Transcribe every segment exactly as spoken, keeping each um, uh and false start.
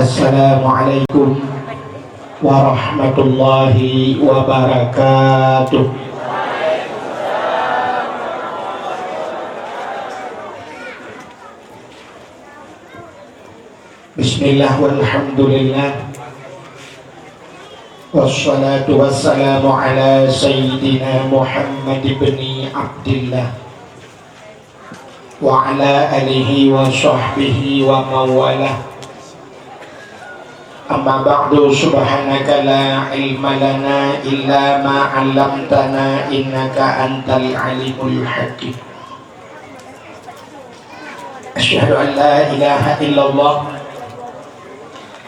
Assalamualaikum warahmatullahi wabarakatuh. Bismillah, walhamdulillah, wassalatu wassalamu ala sayyidina Muhammad ibni Abdillah wa ala alihi wa sahbihi wa mawalah. Amma ba'du, subhanaka la ilma lana illa ma 'allamtana innaka antal alimul hakim. Asyhadu an la ilaha illallah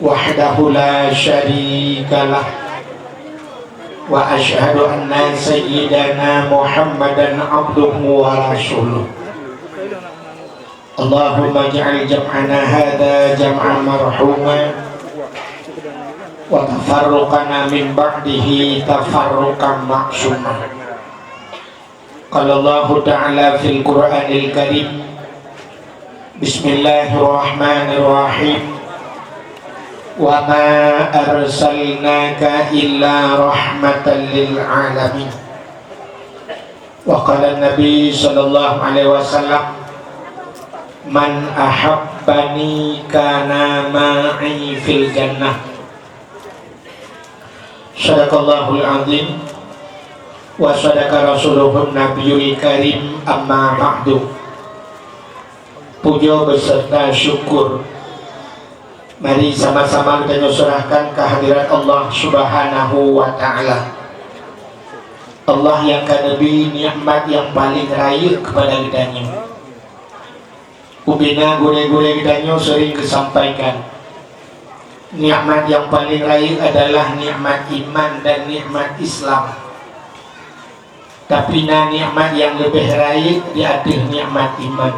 wahdahu la syarika lah, wa asyhadu anna sayyidana Muhammadan abduhu wa rasuluh. Allahumma ij'al jam'ana hadza jam'an marhuma, wa tafarruqana min ba'dihi tafarruqan ma'suma. Qala Allahu ta'ala fil Qur'anil Karim, bismillahirrahmanirrahim, wa ma arsalnaka illa rahmatan lil alamin. Wa qala Nabi sallallahu alaihi wasallam, man ahabbani kana ma'i fil jannah. Sadaqallahul azim wa sadaqa rasuluhun nabiyul karim, amma ba'du. Puja beserta syukur mari sama-sama geutanyoe serahkan kehadirat Allah Subhanahu wa Ta'ala. Allah nyang ka neubri nikmat nyang paleng rayeuk keupada geutanyoe. Ubena gurée-gurée geutanyoe seuring geusampaikan, nikmat nyang paleng rayeuk adalah nikmat iman dan nikmat Islam. Tapi na nikmat nyang leubeh rayeuk di ateueh nikmat iman.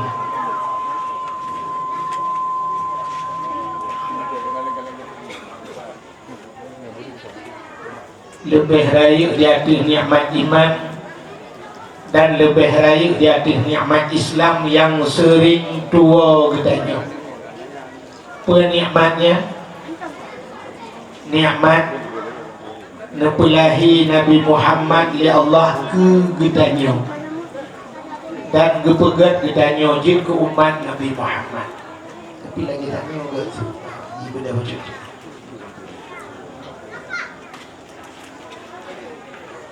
Leubeh rayeuk di ateueh nikmat iman dan leubeh rayeuk di ateueh nikmat Islam nyang seuring tuwoe geutanyoe. Peue nikmat nyan? Nikmat neupeulahi Nabi Muhammad lé Allah keu geutanyoe dan geupeugét geutanyoe jeuet keu umat Nabi Muhammad. Tapi lagée tanyoe geutanyoe ibadah bacut.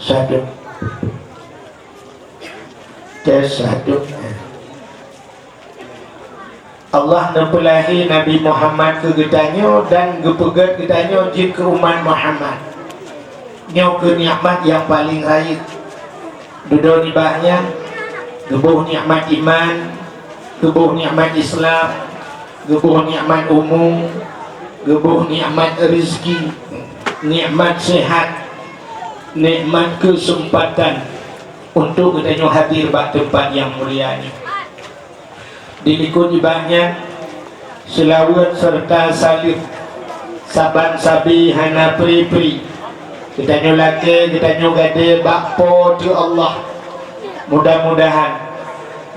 Satu. Tes satu. Allah neupeulahi Nabi Muhammad keu geutanyoe dan geupeugét geutanyoe jeuet keu umat Muhammad. Nyoe keuh nikmat nyang paleng rayeuk. Dudoe nibak nyan, geuboh nikmat iman, geuboh nikmat Islam, geuboh nikmat umu, geuboh nikmat rezeki, nikmat sehat, nikmat keuseumpatan untuk geutanyoe hadir bak teumpat nyang mulia nyoe. Dilikot nibak nyan, seulaweuet serta saleuem saban sabe hana pri-pri geutanyoe lakée, geutanyoe gadée bak Po teu Allah. Mudah-mudahan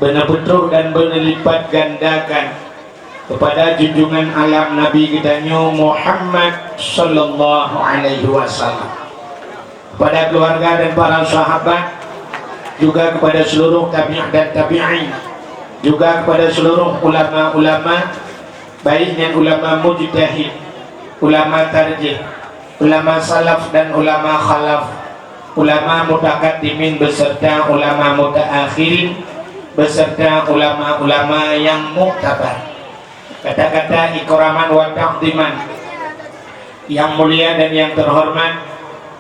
beuneupeutroh dan beuneulipatgandakan keupada junjungan alam Nabi geutanyoe Muhammad sallallahu alaihi wasallam, kepada keluarga dan para sahabat, juga kepada seluruh tabi'in dan tabi'in, juga kepada seluruh ulama-ulama, baik nyan ulama mujtahid, ulama tarjih, ulama salaf dan ulama khalaf, ulama mutakaddimin beserta ulama mutaakhirin, beserta ulama-ulama nyang muktabar. Kata-kata ikraman wa ta'ziman yang mulia dan yang terhormat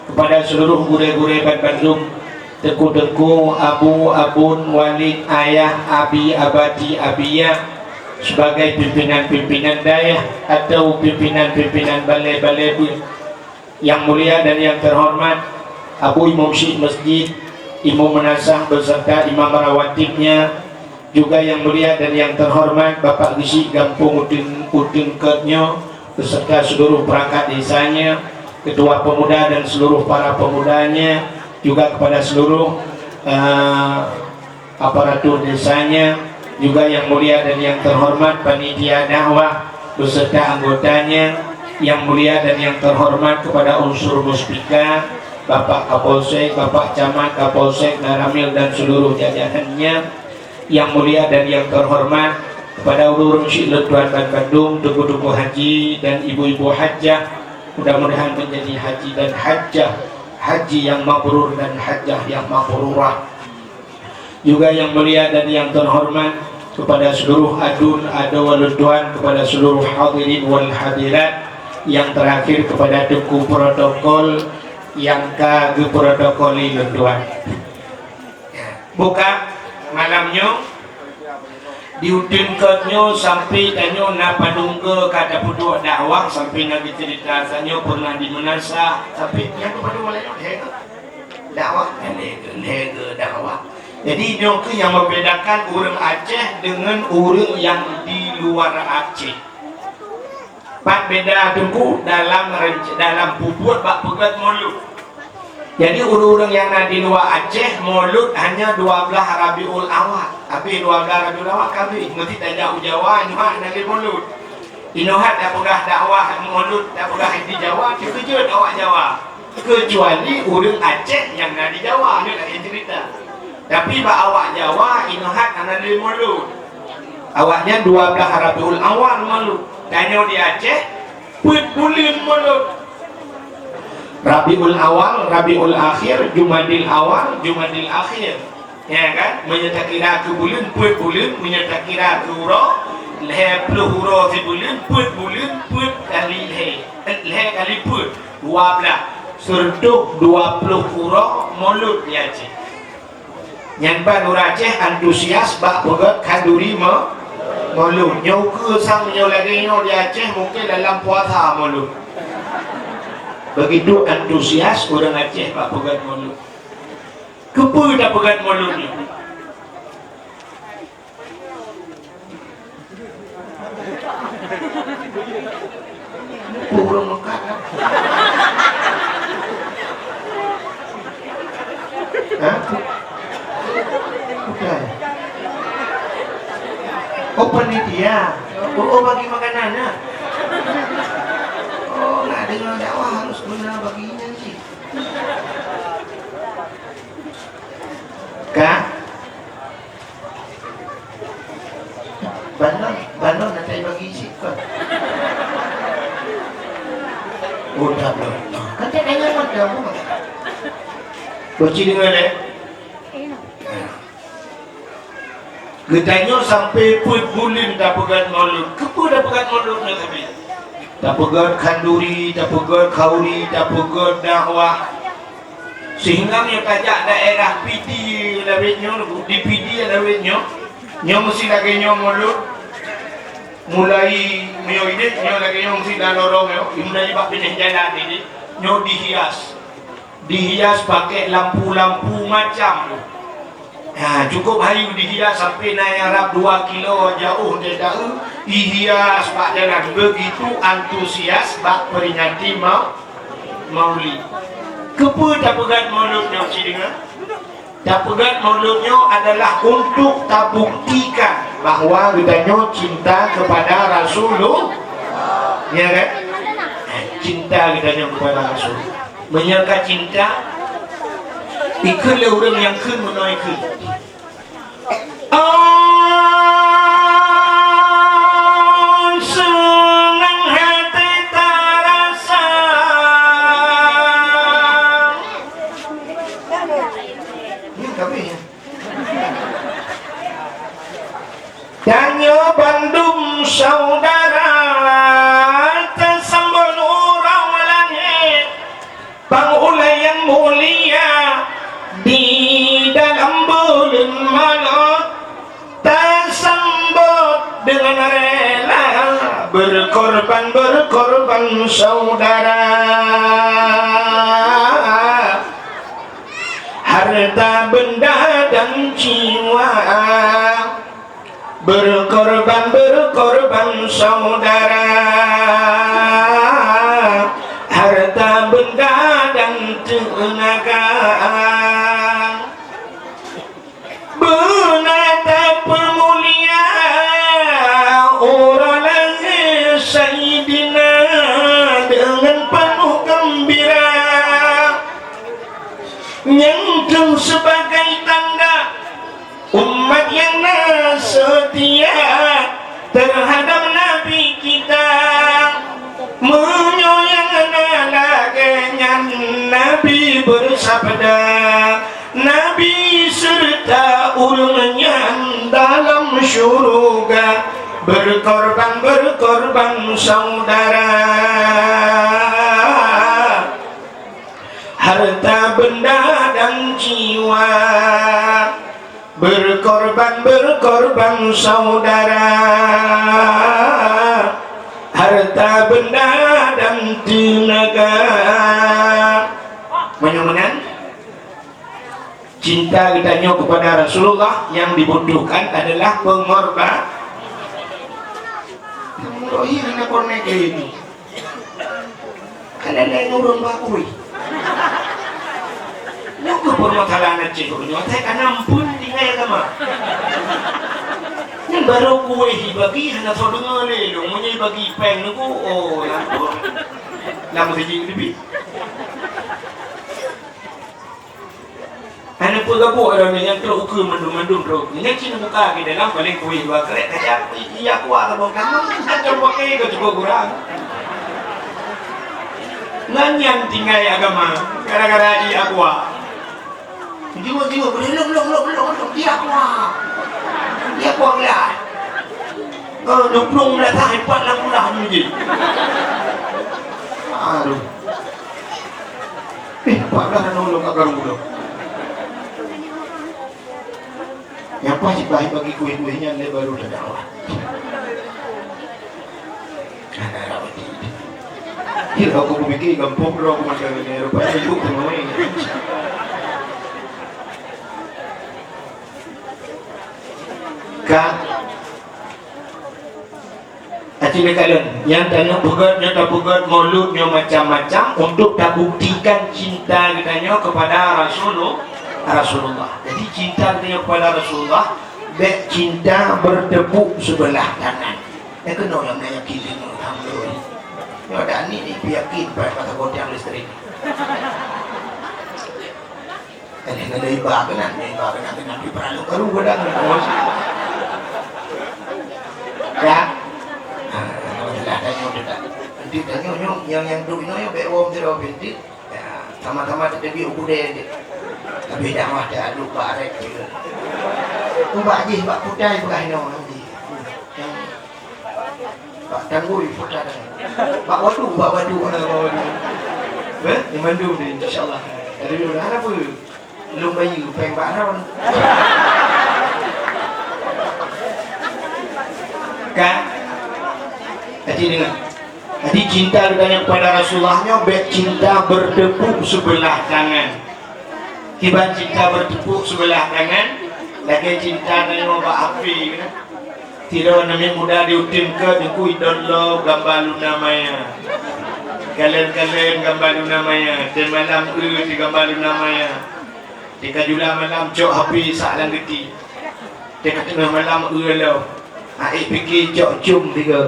kepada seluruh gurée-gurée banbandum, teungku-teungku, abu, abon, walid, ayah, abi, abati, abiyah, sebagai pimpinan-pimpinan dayah atau pimpinan-pimpinan balé-balé beuet. Yang mulia dan yang terhormat Abu Imum Syik Masjid, Imum Meunasah beserta imam rawatibnya, juga yang mulia dan yang terhormat Bapak Geuchik Gampông Uteung, Uteung Keut nyoe beserta seluruh perangkat desanya, ketua pemuda dan seluruh para pemudanya, juga kepada seluruh, eh, aparatur desanya, juga yang mulia dan yang terhormat panitia dakwah beserta anggotanya, Yang mulia dan yang terhormat kepada unsur Muspika, Bapak Kapolsek, Bapak Camat, Kapolsek, Danramil dan seluruh jajarannya. Yang mulia dan yang terhormat kepada ureuëng syiek lôn tuan ban bandum, teungku-teungku haji dan ibu-ibu hajah, mudah-mudahan menjadi haji dan hajah, haji yang mabrur dan hajah yang mabrurah. Juga yang mulia dan yang terhormat kepada seluruh adun, adoe lôn tuan, kepada seluruh hadirin wal hadirat, yang terakhir kepada teungku protokol yang ka geuprotokoli lôn tuan. Buka malam nyoe, di uteuen kot nyoe sampai tanyoe na padum goe ka tapeuduek dakwah, sampai na geucerita tanyoe pernah di Meunasah, sampai nyang padum malam nyoe, he, dakwah, lhèe goe, lhèe goe dakwah. Jadi nyoe keuh nyang membedakan ureuëng Aceh dengan ureuëng yang di luar Aceh. Pat beda teungku dalam renc-, dalam peubuet bak peugét mulod. Jadi ureuëng-ureuëng nyang na di luwa Aceh, mulod hanya dua blaih Rabiul Awal. Habéh dua blaih Rabiul Awal ka habéh, meusti tajak u Jawa, inoe hana lé mulod. Inoe hana tapeugah dakwah mulod, tapeugah di Jawa, teukeujot awak Jawa. Keucuali ureuëng Aceh nyang na di Jawa, nyoe lagée cerita. Tapi bak awak Jawa, inoe hana lé mulod. Awaknyan dua blaih Rabiul Awal mulod. Tanyoe di Aceh, peuet buleuen mulod. Rabiul Awal, Rabiul Akhir, Jumadil Awal, Jumadil Akhir. Ya kan? Meunyoe takira keu buleuen, peuet buleuen, meunyoe takira keu uroe, lhèe ploh uroe sibuleuen, peuet buleuen, peuet kali lhèe. Eh, lhèe kali peuet, dua blaih. Seureutôh dua ploh uroe mulod di Aceh. Nyan ban ureuëng Aceh antusias bak peugét khanduri mo-, mulod. Nyoe keuh sang nyoe lagée nyoe di Aceh mungken dalam puasa mulod. Begitu antusias ureuëng Aceh bak peugét mulod. Keupeue tapeugét mulod nyoe? Ureuëng Mekah kan? Hah? Bukan. Oh, panitia. Oh, oh, bagi makanan, ya? Oh, nak dengar dakwah harus benar baginya sih. Kan? Banon, banon nanti bagi isi kau. Oh, dah belum. Kan tak tanya macam apa? Bocil dengar, eh? Geutanyoe sampai peuet buleuen tapeugét mulod. Keupeue tapeugét mulod nyoe teubi? Tapeugét khanduri, tapeugét khauri, tapeugét dakwah. Sehingga meunyoe tajak daerah Pidie lawét nyoe, di Pidie lawét nyoe, nyoe meusti lagée nyoe mulod. Mulai meunyoe idéh, nyoe lagée nyoe meusti lalorong nyoe, mulai bak binéh jalan idéh, nyoe dihias. Dihias pakai lampu-lampu macam. Ha, cukup hayu dihias sampai na nyang rab dua kilo jauh dari daun, dihias bak jalan. Begitu antusias bak peringati ma-, Maulid. Keupeue tapeugét mulod nyoe, ci deungoe? Tapeugét mulod nyoe adalah untuk tabuktikan bahwa geutanyoe cinta kepada Rasulullah. Ya kan? Cinta geutanyoe kepada Rasul. Meunyoe ka cinta, ikheun lé ureuëng nyang kheun meunoe ikheun. Oh, seunang hati tarasa. Ini kami ya. Tanyoe bandum syedara, tasambot uroe lahé bang ulée nyang mulia di dalam buleuen Molot, tasambot deungon rela, beukorban-beukorban syedara, harta benda dan jiwa. Beukorban-beukorban syedara, harta benda dan teunaga. Beuna tapeumulia uroe lahé Saidina Nyang dum sebagai tanda umat nyang na seutia teuhadab Nabi kita. Meunyoe nyang na lagée nyan, Nabi beusabda, Nabi seureuta ureuëng nyan dalam syuruga, berkorban-berkorban saudara, harta benda dan jiwa. Berkorban-berkorban saudara, harta benda dan tenaga. Meunyoe meunan, cinta geutanyoe kepada Rasulullah yang dibutuhkan adalah pengorban. Kamu roh iya hana pernah kayak ini. Ka lheueh nurun bak kueh. Nyoe keuh peurmasalahan Aceh uroe nyoe, asai ka na amphon tinggai agama. Nyan barô kueh ibagi hana soe deungoe lé lôn, meunyoe ibagi péng nunggu, oh, lampôh. Lam meuseujid leubeh. Hana peugabuk droeneuh nyang trok ukeue mandum-mandum trok ukeue. Nyan cit neubuka keudalam paléng kueh dua krek, ka jak i, i aqua saboh. Kamoe mantong pakai ka cukup kurang. Ngon nyan tinggai agama, gara-gara i aqua. Jiwa-jiwa, lom, lom, lom, lom, lom, i aqua. I aqua gelas. Eh, neuplong meunasah ipat lam ulah meuji. Aduh. Eh, padahai nolong ka karu udah. Nyang paih jibahai bagi kueh-kueh nyan lé baru teudakwah. Hana rawat. Kira aku pikir gampông droe aku macam ni, rupanya yuk keunoe. Ka Aci neukalon, nyang tanyoe peugét, nyoe tapeugét maulud nyoe macam-macam untuk tabuktikan cinta geutanyoe kepada Rasulul-, Rasulullah. Jadi cinta geutanyoe kepada Rasulullah, bék cinta bertepuk sebelah tangan. Nyang keunoe nyang na yakin deungoe, alhamdulillah. Nyoe ada ni, ni yakin pada masa gotiang listrik. Kadang-kadang iba keunan, iba keunan, keunan pi peuralok baru kadang. Ya. Ha, alhamdulillah, tanyoe tu dah. Nanti tanyoe nyoe, nyang, nyang duek inoe nyoe, bék woe sidroe binti. Ya, sama-sama teubiet u keudè deh. Tapi dakwah teuaduk bak arek je. Tu bak jih, bak putai peugah inoe nanti. Yang Bak tanggôi, bak tanggôi. Bak waduk, bak waduk, bak waduk. Eh, di mandum ni, insya Allah. Ada dulu, ada apa? Lôn bayeue péng bak Aron. Kan? Jadi dengar. Jadi cinta geutanyoe kepada Rasulullah nyoe bék cinta bertepuk sebelah tangan. Kiban cinta bertepuk sebelah tangan, lagée cinta tanyoe bak H P keunan. Sidroe aneuk muda di uteuen keu teungku idon lom gamba Luna Maya. Kalon-kalon gamba Luna Maya, teumalam eu di gamba Luna Maya. Di kajula malam cok H P sak lam geuti. Di ka teungoh malam eu lom. Aék pike cok cum tiga.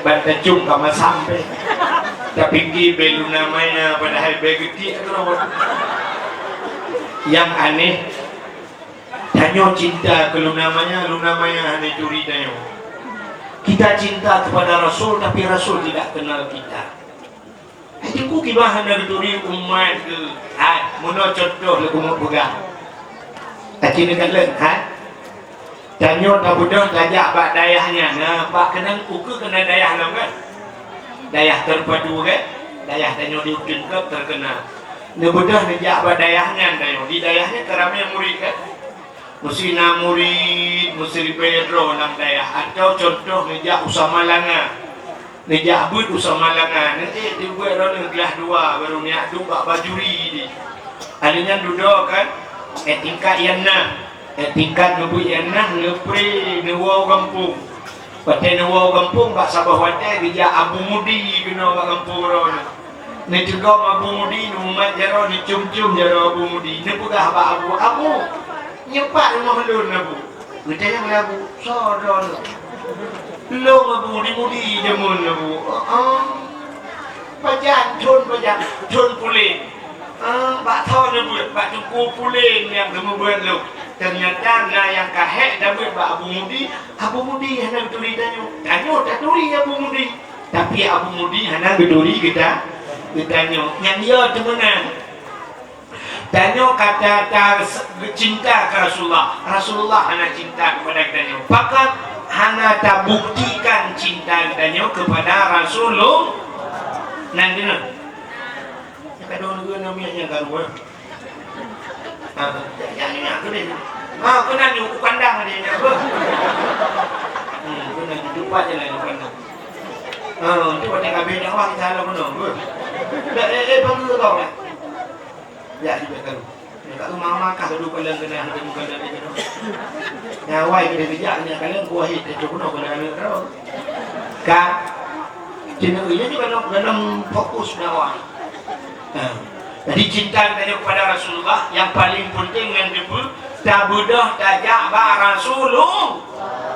Ban tacum ka masam pih. Tapike bée Luna Maya padahai bée geuti keudroe. Nyang aneh, tanyoe cinta keu Luna Maya, Luna Maya hana turi tanyoe. Kita cinta kepada Rasul, tapi Rasul tidak kenal kita. Hai teungku, kiban hana geuturi umat geuh. Hai, meunoe cuntoh lé keumeung peugah. Aci neukalon, hai. Tanyoe tabeudôh tajak bak dayah nyan, na bak keunan ukeue keunan dayah lom kan? Dayah teupadu kan? Dayah tanyoe di uteuen keuh terkenal. Neubeudôh neujak bak dayah nyan tanyoe. Di dayah nyan ka ramé murit kan? Meusti na murit, meusti ribée droe lam dayah. Atau cuntoh neujak u Samalanga. Neujak beuet u Samalanga, neuék dibuet droeneuh glah dua, barô neujak duek bak bajuri di. Alèh nyan dudoe kan, eh, tingkat nyang na, eh, tingkat neubeuet nyang na, neupre, neuwoe u gampông. Watèe neuwoe u gampông, bak saboh watèe geujak Abu Mudi keunoe bak gampông droeneuh. Neuteugob Abu Mudi, neumat jaroe, neucôm-côm jaroe Abu Mudi. Neupeugah bak Abu, "Abu, nyoe pat rumoh lôn, Abu." Geutanyong lé Abu, "Soe droeneuh?" "Lôn, Abu, di Mudi jameun, Abu." "Oh, oh. Pajan, thôn pajan?" "Thôn puléh." Bak tho neubeuet, bak Teungku Pulen nyang geumeubeuet lom. Teunyata na nyang ka hék tabeuet bak Abu Mudi, Abu Mudi hana geuturi tanyoe. Tanyoe taturi Abu Mudi, tapi Abu Mudi hana geuturi geuta-, geutanyoe. Nyan yo teumeunang. Tanyoe ka ta-, ta-, cinta keu Rasulullah, Rasulullah hana cinta keupada geutanyoe. Pakon hana tabuktikan cinta geutanyoe keupada Rasulullah. Nan deungoe. Ka dong neugui namiet nyang ka dua. Ha, jangan ingat tu deh. Ha, kena ni bukan dah dia ni apa? Hmm, kena di tempat je lah bukan dah. Ha, tu ada kabin dakwah kita lah kena apa? Dah, eh, eh, bangga kau lah. Ya, juga kalau. Dekat rumah makan dulu kalian kena, ada bukan dari kena. Nyawai kena bijak ni kalian kuah itu kena kena kena. Ka. Cina iya juga dalam, dalam fokus dakwah. Ha. Jadi cinta geutanyoe kepada Rasulullah yang paling penting ngon teupeu tabeudôh tajak bak Rasulullah,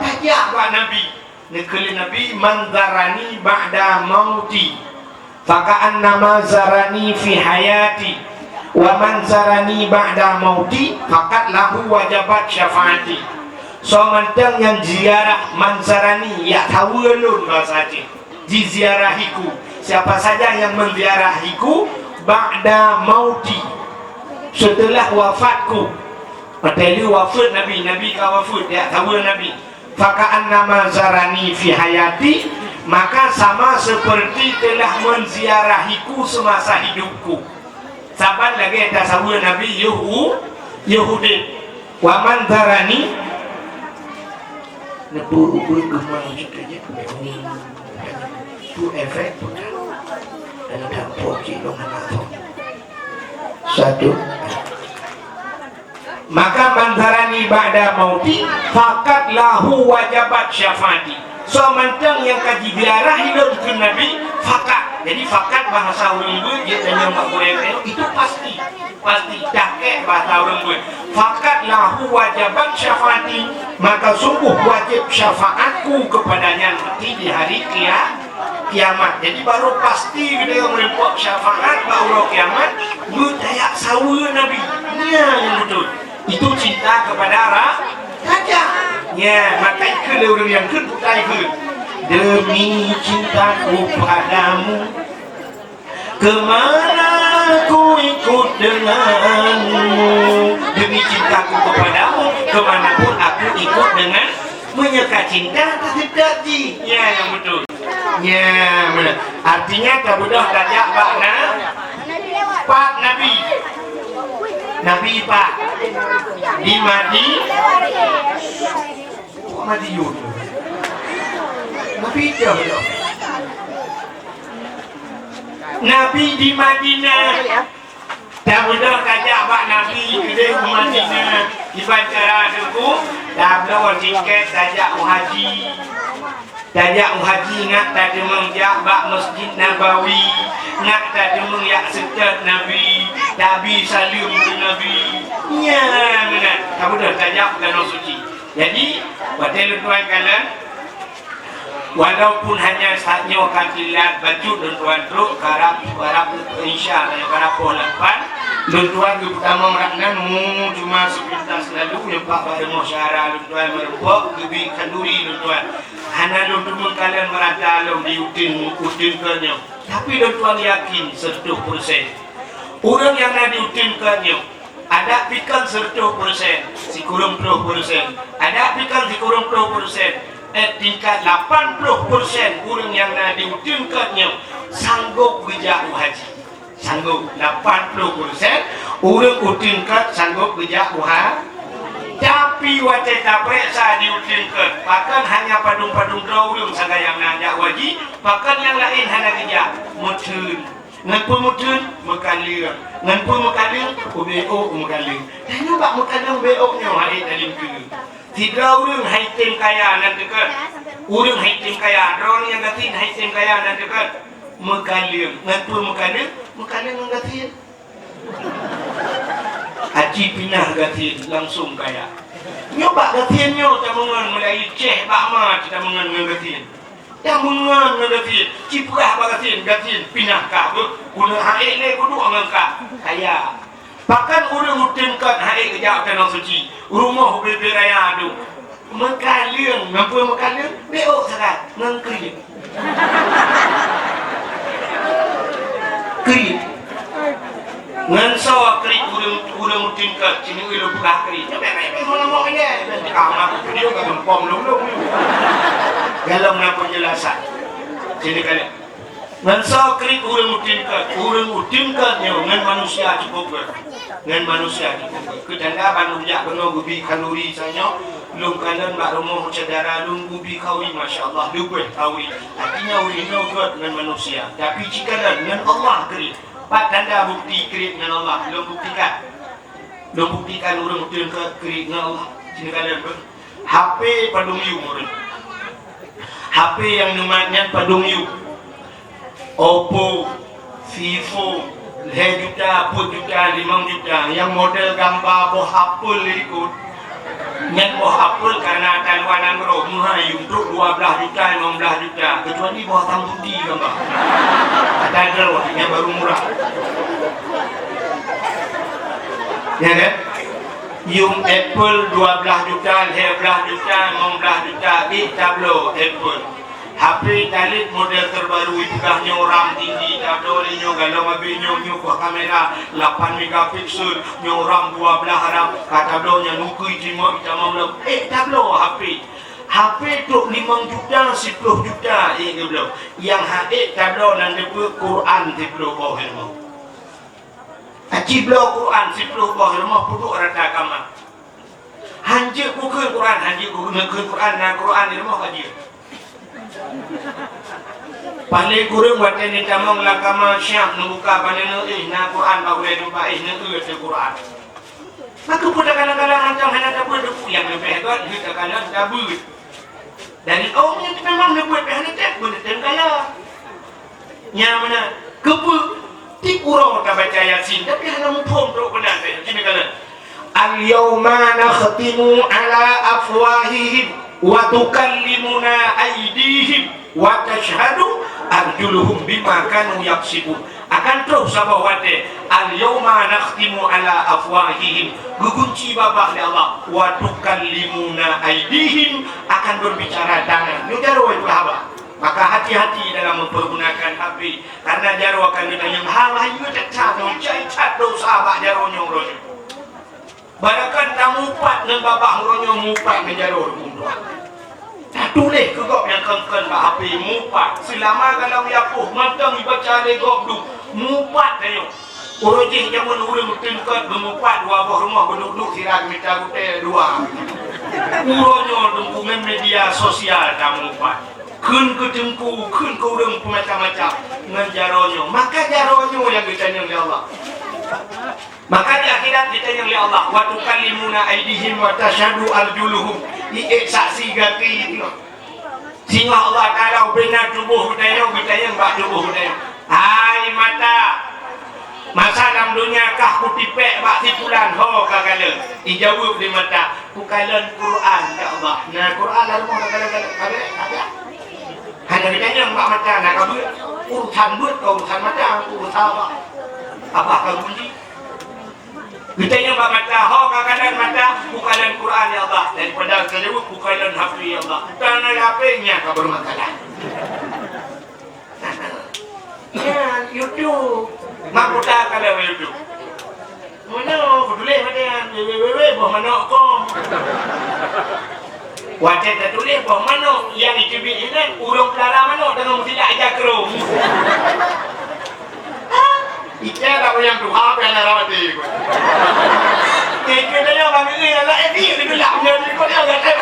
tajak bak Nabi. Neukheun lé Nabi, "Man zarani ba'da mauti, faka'annama zarani fi hayati, wa man zarani ba'da mauti, faqad lahu wajabat syafaati." Soe mantong nyang ziarah, man zarani, jak saweue lôn, bahasa Aceh. Jiziarahiku. Siapa saja yang menziarahiku ba'da mauti, setelah wafatku. Padahai wafat Nabi, Nabi ka wafat, jak saweue Nabi. Faka'annama zarani fi hayati, maka sama seperti telah menziarahiku semasa hidupku. Saban lagée tasaweue Nabi yoh u-, yoh udeb. Wa man zarani, neupeu ubeuet geumang cit lagée tu efek pun. Dan ada po cit lom hana po. Satu. Maka man zarani ba'da mauti, faqad lahu wajabat syafaati. Soe mantong nyang ka jiziarah lôn keu Nabi, faqad. Jadi faqad bahasa ureuëng beuet, jeuet tanyong bak gurée nyoe, itu pasti. Pasti, dakek bahasa ureuëng beuet. Faqad lahu wajabat syafaati, maka sungguh wajib syafaatku kepadanya nanti di hari kia-, kiamat. Jadi baru pasti geutanyoe meureumpok syafaat bak uroe kiamat, beutajak saweue Nabi. Nya nyang beutôi. Itu cinta kepada ra-, raja. Nya, maka ikheun lé ureuëng nyang kheun, buta ikheun. Demi cintaku padamu, kemana ku ikut denganmu. Demi cintaku kepadamu, kemanapun aku ikut dengan. Meunyoe ka cinta, teuseutôt jih. Nya nyang beutôi. Nya, meunan. Artinya, ka beudôh tajak bak na-, pat Nabi. Nabi pat? Di Madi-, Madiyun. Nabi dah beudôh. Nabi di Madinah. Tabeudôh tajak bak Nabi keudeh u Madinah. Kiban cara Teungku, tabloe tiket tajak u haji. Tajak u haji ngat tateumeung jak bak Masjid Nabawi, ngat tateumeung jak seutôt Nabi, tabi saleuem keu Nabi. Nyan meunan, tabeudôh tajak u Tanoh Suci. Jadi, watée lôn tuan kalon, walaupun hanya saat nyoe ka kilat bacut lôn tuan trok karab, karab insya Allah karab poh lapan, lôn tuan geupeutamong rot nan, mu cuma sepintas lalu, nyoe bak rumoh syedara lôn tuan meureumpok, geubi khanduri lôn tuan. Hana lôn teumeung kalon meurata lôn di uteuen, uteuen keu nyoe. Tapi lôn tuan yakin seratus persen. Ureuëng nyang na di uteuen keu nyoe, adak pih kon seratus persen, sikureueng ploh persen. Adak pih kon sikureueng ploh persen. Eh, tingkat lapan ploh persen ureuëng nyang na di uteuen keu nyoe sanggob geujak u haji. Sanggob, lapan ploh persen ureuëng uteuen keu sanggop geujak u ha-, tapi watée tapeuriksa di uteuen keu, pakon hanya padum-padum droe ureuëng sagai nyang na jak u haji, pakon nyang laén hana geujak? Meutheun. Ngon peue meutheun? Meukaleueng. Ngon peue meukaleueng? Ubeuôk meukaleueng. Tanyoe bak meukaleueng ubeuôk nyoe hai taleueng keu. Sidroe ureuëng hai tem kaya nan teukeuen. Ureuëng hai tem kaya, droeneuh nyang gasien hai tem kaya nan teukeuen. Meukaleueng. Ngon peue meukaleueng? Meukaleueng ngon gasien. Aci pinah gasien, langsong kaya. Nyoe bak gasien nyoe tameungon, meulayeue céh bak ma tameungon ngon gasien. Tameungon ngon gasien, cipeurah bak gasien, gasien pinah ka beuh. Keuneuk haék lé kuduek ngon ka kaya. Pakon ureuëng uteuen kön haék geujak u Tanoh Suci, rumoh ubé-bé raya tu. Meukaleueng, ngon peue meukaleueng? Beuôk sagai, ngon kriet. Kriet. Ngon soe kriet ureuëng, ureuëng uteuen kön, sineuk lôn peugah kriet. Nyan bèk, bèk, bèk, meunan mok ilèe. Ka mak video ka geumpom lôn-lôn. Dalam na penjelasan. Sini kali. Ngon soe kriet ureuëng uteuen kön? Ureuëng uteuen kön nyoe ngon manusia cukôp gèt. Ngon manusia cukôp gèt. Keu tanda ban lôn jak keunoe geubi khanuri sanyoe, lôn kalon bak rumoh syedara lôn geubi khanuri, masya Allah, leubeh khanuri. Artinya ureuëng nyoe gèt ngon manusia, tapi jikalon ngon Allah kriet. Pat tanda bukti kriet ngon Allah? Lôn buktikan. Lôn buktikan ureuëng uteuen kön kriet ngon Allah. Sini kalon beuh. H P padum yum ureuëng. H P nyang neumat nyan padum yum. Oppo, Vivo, lhèe juta, peuet juta, limong juta. Nyang model gamba boh apel di likot. Nyan boh apel karena ata luwa nanggroe meuhai yum trok dua blaih juta, limong blaih juta. Kecuali boh asam putih gamba. Ata droe nyang baru murah. Ya kan? Yum Apple dua blaih juta, lhèe blaih juta, limong blaih juta, ék tabloe Apple. H P Talib model terbaru ipeugah nyoe RAM tinggi, tabloe lé nyoe galom abéh nyoe, nyoe boh kamera lapan megapiksel, nyoe RAM dua blaih RAM, ka tabloe nyan ukeue itimok itamong lom. Ék tabloe H P. H P trok limong juta, siploh juta ék geubloe. Nyang han ék tabloe nan deupeue Quran siploh boh ilmu. Aci bloe Quran siploh boh rumoh peuduek rata kama. Hanjeuet kukheun Quran, hanjeuet kukheun Quran, na Quran di rumoh ka jeuet. Paléng kureueng watèe neutamong lam kama siap neubuka paneneu, eh, na Quran bak ulèe teumpat, eh, neueu teu Quran. Maka peue takalon-kalon mantong hana tabeuet, nyang leubeh gèt lheueh takalon tabeuet. Dari awak nyan memang neubeuet pih hana tem, pun tem kala. Nyang mana? Keupeue? Tiep uroe tabaca Yasin, tapi hana muphom trok keunan teuh. Sini kala. Al-yauma nakhtimu ala afwahihim wa tukallimuna aidihim wa tashhadu arjuluhum bima kanu yaksibun. Akan troh saboh watèe, "Al-yauma nakhtimu ala afwahihim," geugunci babah lé Allah, "wa tukallimuna aidihim," akan berbicara tangan. Nyoe jaroe peue haba. Maka hati-hati dalam mempergunakan H P, karena jaroe akan geutanyong hal hayeue that-that, nyoe jai that dosa bak jaroe nyoe uroe nyoe. Barakan tamupat ngon babah uroe nyoe, mupat ngon jaroe dum dua. Tatuléh keu gob nyang kheun-kheun bak H P, mupat. Seulama galom yapoh mantong ibaca lé gob dum, mupat tanyoe. Uroe jih jameun ureueng teungkot geumupat dua boh rumoh, beuduek-duek sira geumita gutèe dua. Uroe nyoe teungku ngon media sosial tamupat. Kheun keu teungku, kheun keu ureueng peumacam-macam ngon jaroe nyoe. Maka jaroe nyoe nyang geutanyong lé Allah. Maka di akhirat geutanyong lé Allah, "Wa tukallimuna aidihim wa tasyhadu arjuluhum." Iék saksi gaki nyoe. Singoh Allah Taala ubena tuboh geutanyoe, geutanyong bak tuboh geutanyoe, "Hai mata, masa lam donya kah kutipék bak si fulan, ho kakalon?" Ijaweueb lé mata, "Kukalon Quran, ya Allah." Na Quran lam rumoh kakalon, kalon, kalon, kalon. Hana geutanyong bak mata, na ka beuet. Urusan beuet ka urusan mata, urusan Allah. Abah ka gunci. Geutanyong bak mata, "Ho kakalon mata?" "Kukalon Quran, ya Allah." Daripada geujaweueb, "Kukalon H P, ya Allah." Bukan ada H P, nyan ka bermasalah. Nyan, YouTube. Mak buta ka lewat YouTube. Meunoe, kutuléh watèe nyan, "W W W boh manok com." Watèe tatuléh boh manok, nyang iteubiet inan ureueng peulara manok deungon meusidak ija krông. Ija dak nyang tuha pih hana rawat diri. Nyan keu tanyoe bang ngeue nyang laén ni, dibelah nyoe di kota nyang laén.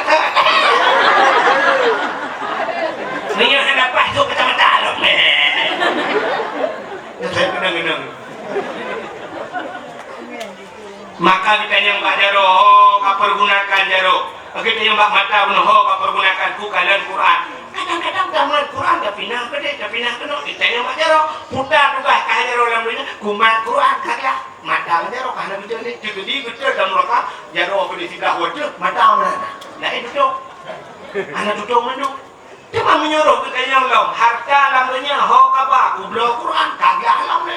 Meunyoe hana paih, sôk kacamata lom. Nyan keunong-keunong. Maka geutanyong bak jaroe, "Ho kapergunakan jaroe?" Geutanyong bak mata, "Ho kapergunakan?" "Kukalon Quran." Kadang-kadang tamat Quran, tapinah keudéh, tapinah keunoe, geutanyong bak jaroe. Peue tugaih kah jaroe lam donya? Kumat Quran, ka gleh. Mata ngon jaroe ka hana geuteuntèe. Teukeudi geuteuntèe lam nuraka, jaroe keudéh siblah watèe, mata meunan. Laén tutong. Hana tutong mandum. Teuma meunyoe roh geutanyoe lom, hareuta lam donya ho kaba, kubloe Quran, tagah lom lé.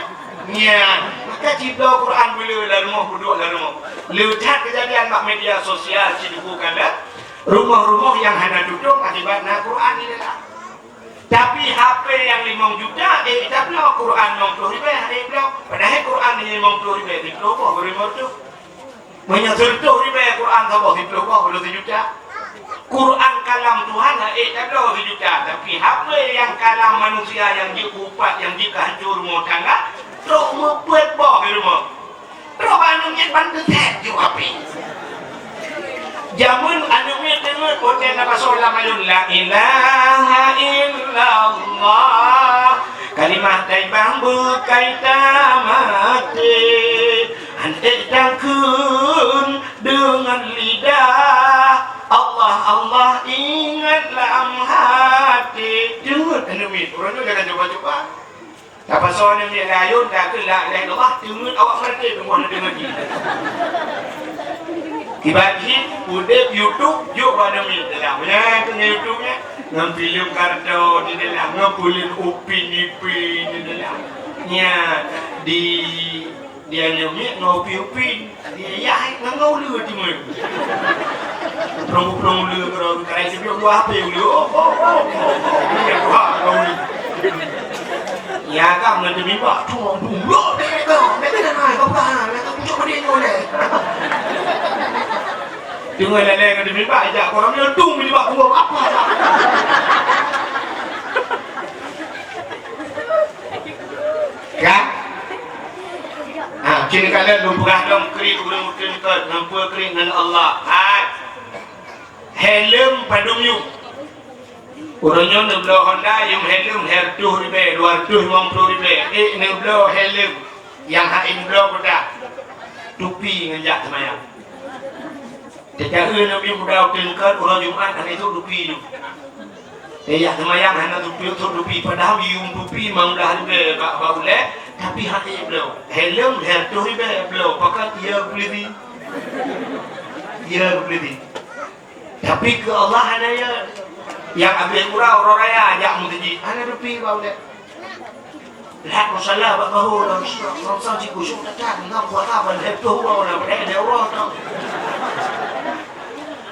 Nyan, maka jibloe Quran beu le lam rumoh, peuduek lam rumoh. Le that keujadian bak media sosial, sijuku kala, rumoh-rumoh nyang hana tutong akibat na Quran di dalam. Tapi H P nyang limong juta, eh, tabloe Quran limong ploh ribèe, eh, bloe. Padahai Quran limong ploh ribèe, siploh boh, beurimong reutôh. Meunyoe sireutôh ribèe Quran saboh, siploh boh, beurimong reutôh juta. Quran kalam Tuhan, eh, tabloe sijuta. Tapi H P nyang kalam manusia nyang jeuet keu upat, nyang jeuet keu hanco rumoh tangga, trok meupeuet boh di rumoh. Droe bak aneuk miet ban teutét ju api. Jameun aneuk miet deungon watèe na basoe lam ayôn, "La ilaha illallah, kalimah thaibah beukai tamati, han ék takheun deungon lidah, Allah, Allah ingat lam hati." Deungon aneuk miet, ureueng nyoe jangan cuba-cuba. Tapasoe aneuk miet lam ayôn, takheun la ilaha illallah, teungeut awak meuratéb teungoh na deungon jih. Kiban jih udeb YouTube, jok bak aneuk miet dalam. Nyan keuh ngon YouTube nyan, ngon filem kartun di dalam, ngon filem Upin Ipin di dalam. Nyan di, di aneuk miet ngon Upin-Upin. Di yah ngon uleue teuma. Puplong-puplong uleue keudroe, karai sibiôh dua H P uleue. Oh, oh, oh, oh, oh. Uleue dua ngon uleue. Ya, ka ngon demi bak, tuang, tuang. Loh, dek, dek, dek, dek, dek, dek, dek, dek, dek, dek, dek, dek. Teungoh lalée ngon demi bak, jak korang nyoe tung demi bak, buang apa dah? Kan? Ha, cit ka lheueh lôn peugah lom kriet ureueng uteuen keu, ngon peue kriet ngon Allah. Hai. Helm padum yum. Uroe nyoe neubloe Honda, yum helm lhèe reutôh ribèe, dua reutôh limong ploh ribèe. Ék neubloe helm nyang hana neubloe peue teuh. Tupi ngon jak seumayang. Teuka-eu Nabi muda uteuen keu uroe Jumat hana sôk tupi nyoe. Teuyak seumayang hana tupi, sôk tupi, padahai yum tupi limong blah ribèe bak, bak ulèe, tapi hana bloe. Helm lhèe reutôh ribèe bloe, pakat ya geubeli. Ya geubeli. Tapi keu Allah hana ya. Nyang abéh uroe, uroe raya jak meuseujid, hana tupi bak ulèe. Lheueh musala bak bahô lam, lam sang jikusyuk that-that, ngon kuasa ban lhèe ploh uroe na, padahai lhèe uroe tau.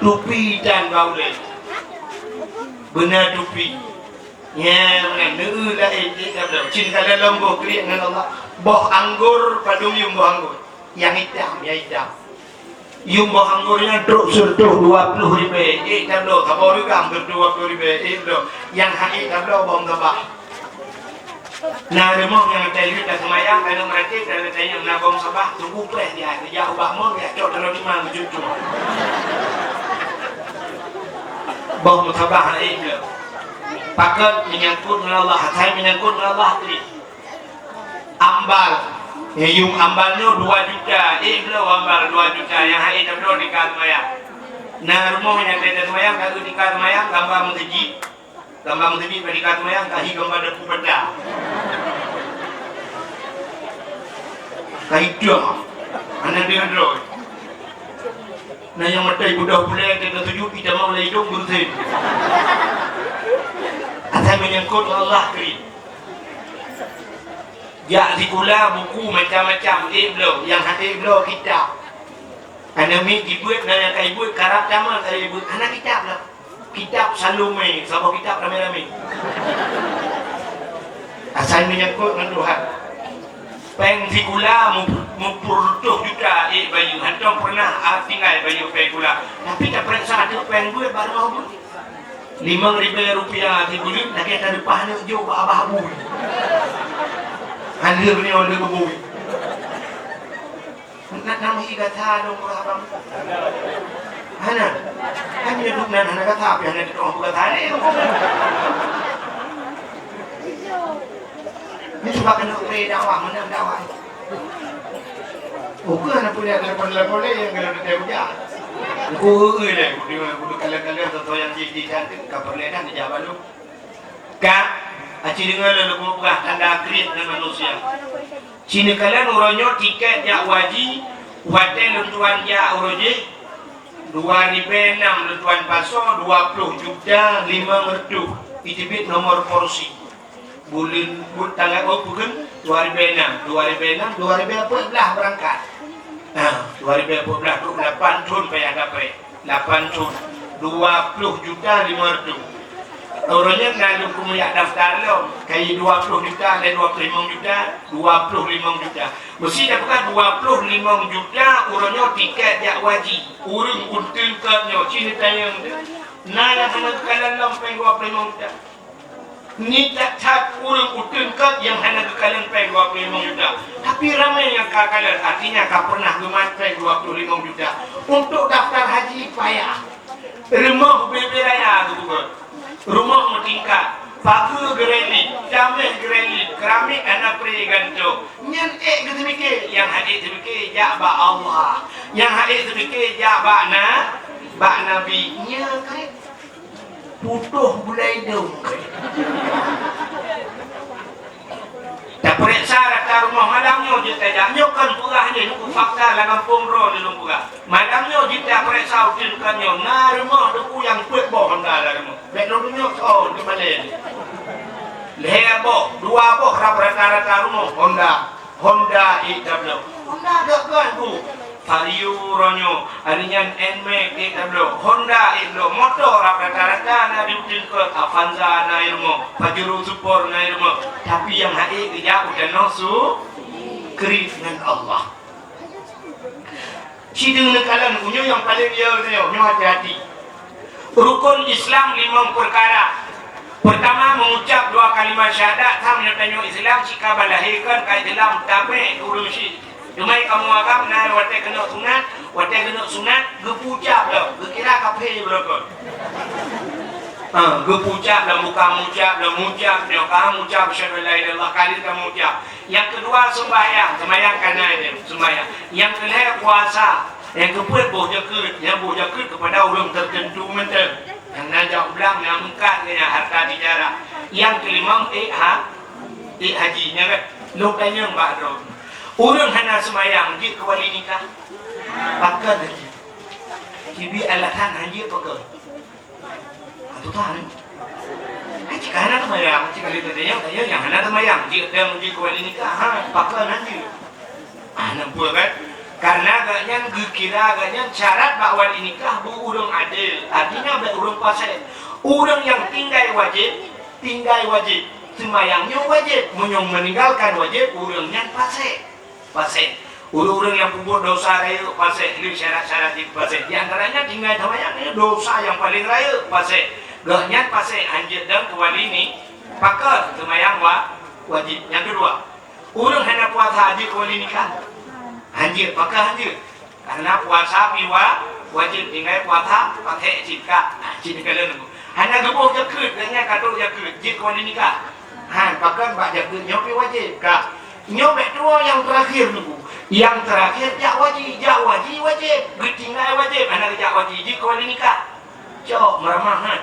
Tupi tan bak ulèe. Beuna tupi. Nyan meunan, neu laén, eh, ka bloe. Cit ka lheueh lom boh kriet ngon Allah. Boh anggô padum yum boh anggô. Nyang itam, nyang itam. Yum boh anggô nyan trok sireutôh dua ploh ribèe, ék tabloe, saboh reugam sireutôh dua ploh ribèe, ék bloe. Nyang hana ék tabloe bom sabah. Na rumoh nyang teuliet taseumayang, keuneuk meuratéb, dan tanyong na bom sabah, tunggu preh dia, geujak ubak mon, geujak cok dalam lima meucucuk. Bom sabah hana ék bloe. Pakon menyangkut ngon Allah, asai menyangkut ngon Allah tadi. Ambal. Ya, yum ambal nyoe dua juta. Ék bloe ambal dua juta. Nyang hana ék tabloe tika seumayang. Na rumoh nyang teuka seumayang, ka teuka seumayang, gamba meuseujid. Gamba meuseujid, ka tika seumayang, ka hi gamba dapu bata. Ka hi tueng. Hana deungon droe. Na nyang meutai beudoh bulèe teuka sujud, itamong lé idông beureusen. Asai menyangkut ngon Allah tadi. Jak sikula buku macam-macam, ék bloe, nyang hana ék bloe kitab. Aneuk miet jibeuet, na nyang ka jibeuet, karab tamat, ka jibeuet, hana kitab lah. Kitab Salome, saboh kitab ramé-ramé. Asai menyangkut ngon Tuhan. Péng sikula mu-, mupeureutôh juta ék bayeue, hantom peureunah tinggai bayeue péng sikula. Tapi tapareksa ateueh péng beuet bak rumoh beuet. Limong ribèe rupiah sibuleuen lagèe tareupah aneuk jok bak abah bui. Hana meunyoe lé bui. Na, na meuhi gata lôn peugah abang. Hana. Kan nyoe duek nan hana gata, pih hana teutueng peugah gata lé. Nyoe cuba keuneuk pre dakwah, meunan dakwah. Ukeue hana punya telepon-telepon lé nyang keuneuk teuntèe ujak. Ukeue lé, kudeungoe, kudeungoe kalon-kalon, contoh nyang jih, jih cantik, ka peureulèe dan dijak balu. Ka, aci deungoe lôn peugah tanda kriet ngon manusia. Ci neukalon uroe nyoe tikét jak u haji, watèe lôn tuan jak uroe jih, dua ribèe nam lôn tuan pasoe, dua ploh juta limong reutôh. Iteubiet nomor polisi. Buleuen, buet tanggai, oh, peue kheun? Dua ribèe nam, dua ribèe nam, dua ribèe peuet blah beurangkat. Ha, dua ribèe peuet blah, trok lapan thon payah dapet. Lapan thon. Dua ploh juta lima ratus. Uroe nyan na lôn peumeuyak daftar lom. Kayée dua ploh juta, lé dua ploh limong juta, dua ploh limong juta. Meusi tapeugah dua ploh limong juta uroe nyoe tikét jak haji. Ureuëng uteuen keu nyoe, ci neutanyong teuh. Na nyang hana geukalon lom péng dua ploh limong juta. Nyan that-that ureuëng uteuen keu nyang hana geukalon péng dua ploh limong juta. Tapi ramé nyang ka kalon, artinya ka pernah geumat péng dua ploh limong juta. Untuk daftar haji payah. Rumoh bubé-bubé raya geupeugöt. Rumoh meutingkat, pageue geureulik, tameh geureulik, keramik hana pré gantoe. Nyan ék geuteumike, nyang han ék teumike jak bak Allah. Nyang han ék teumike jak bak na, bak Nabi. Nyan keuh putôh gulai dong. Tapeuriksa rata rumoh malam nyoe jeuet tajak. Nyoe kon peugah nyoe, nyoe fakta lam gampông droe lôn peugah. Malam nyoe jeuet tapeuriksa uteuen kon nyoe. Na rumoh Teungku nyang peuet boh honda lam rumoh. Bèk lôn tunyok soe di malèe. Lhèe boh, dua boh rab rata-rata rumoh honda. Honda ék tabloe. Honda gak-gak, Bu. Vario uroe nyoe, hari nyan Nmax ék tabloe, Honda ék bloe, moto rab rata-rata na di uteuen kon, Avanza na i rumoh, Pajero Sport na i rumoh. Tapi nyang han ék geujak u tanoh su-, keureut ngon Allah. Ci deuh neukalon uroe nyoe nyang paleng yo nyoe, nyoe hati-hati. Rukun Islam limong peukara. Peurtama, meuucap dua kalimat syahadat, tham nyoe tanyoe Islam, cit ka balahé kon ka Islam, tabé ureuëng syiek. Teuma kamoe agam na watèe keuneuk sunat, watèe keuneuk sunat, geupeuucap lom, geukira kafé beurukon. Ha, geupeuucap lom, bukan meuucap lom, meuucap nyoe ka meuucap asyhadu an la ilaha illallah, ka lheueh ka meuucap. Nyang keudua, seumbahyang, seumbahyang ka na nyan, seumbahyang. Nyang keulhèe, puasa. Nyang keupeuet, boh jakeuet. Nyang boh jakeuet keupada ureuëng teuteuntu mantong. Nyang na jak u blang, nyang meukat ngon nyang hareuta tijarah. Nyang keulimong, ék ha-, ék haji. Nyan kan? Lôn tanyong bak droe. Ureuëng hana seumbahyang, jeuet keu wali nikah? Pakon jeuet? Sibit alasan han jeuet pakon? Atu tan. Hai, cit ka hana teumayang, cit ka lheueh teumayang, teumayang nyang hana teumayang, jeuet dang jeuet keu wali nikah, ha, pakon han jeuet. Ah, nampak kan? Karena gobnyan geukira gobnyan syarat bak wali nikah beu ureuëng adil, artinya bèk ureuëng fasik. Ureuëng nyang tinggai wajéb, tinggai wajéb. Teumayang nyoe wajéb, meunyoe meninggalkan wajéb, ureuëng nyan fasik. Fasik. Ureuëng-ureuëng nyang peubuet dosa rayeuk fasik, lheueh syarat-syarat jih fasik. Di antaranya tinggai teumayang nyoe dosa nyang paleng rayeuk fasik. Gobnyan fasik, han jeuet dang keu wali ni-, pakon teumayang wa-, wajéb. Nyang keudua, ureuëng hana puasa jeuet keu wali nikah? Han jeuet, pakon han jeuet? Karena puasa pih wa-, wajéb, tinggai puasa fasik cit ka. Nah, cit ka lheueh nunggu. Hana geuboh jakeuet, gobnyan ka trok jakeuet, jeuet keu wali nikah? Han, pakon bak jakeuet nyoe pih wajéb ka. Nyoe bèk tuwoe nyang teurakhir nunggu. Nyang teurakhir jak haji, jak haji wajéb, geutinggai wajéb, hana geujak haji, jeuet keu wali nikah. Cok, meuramah, han.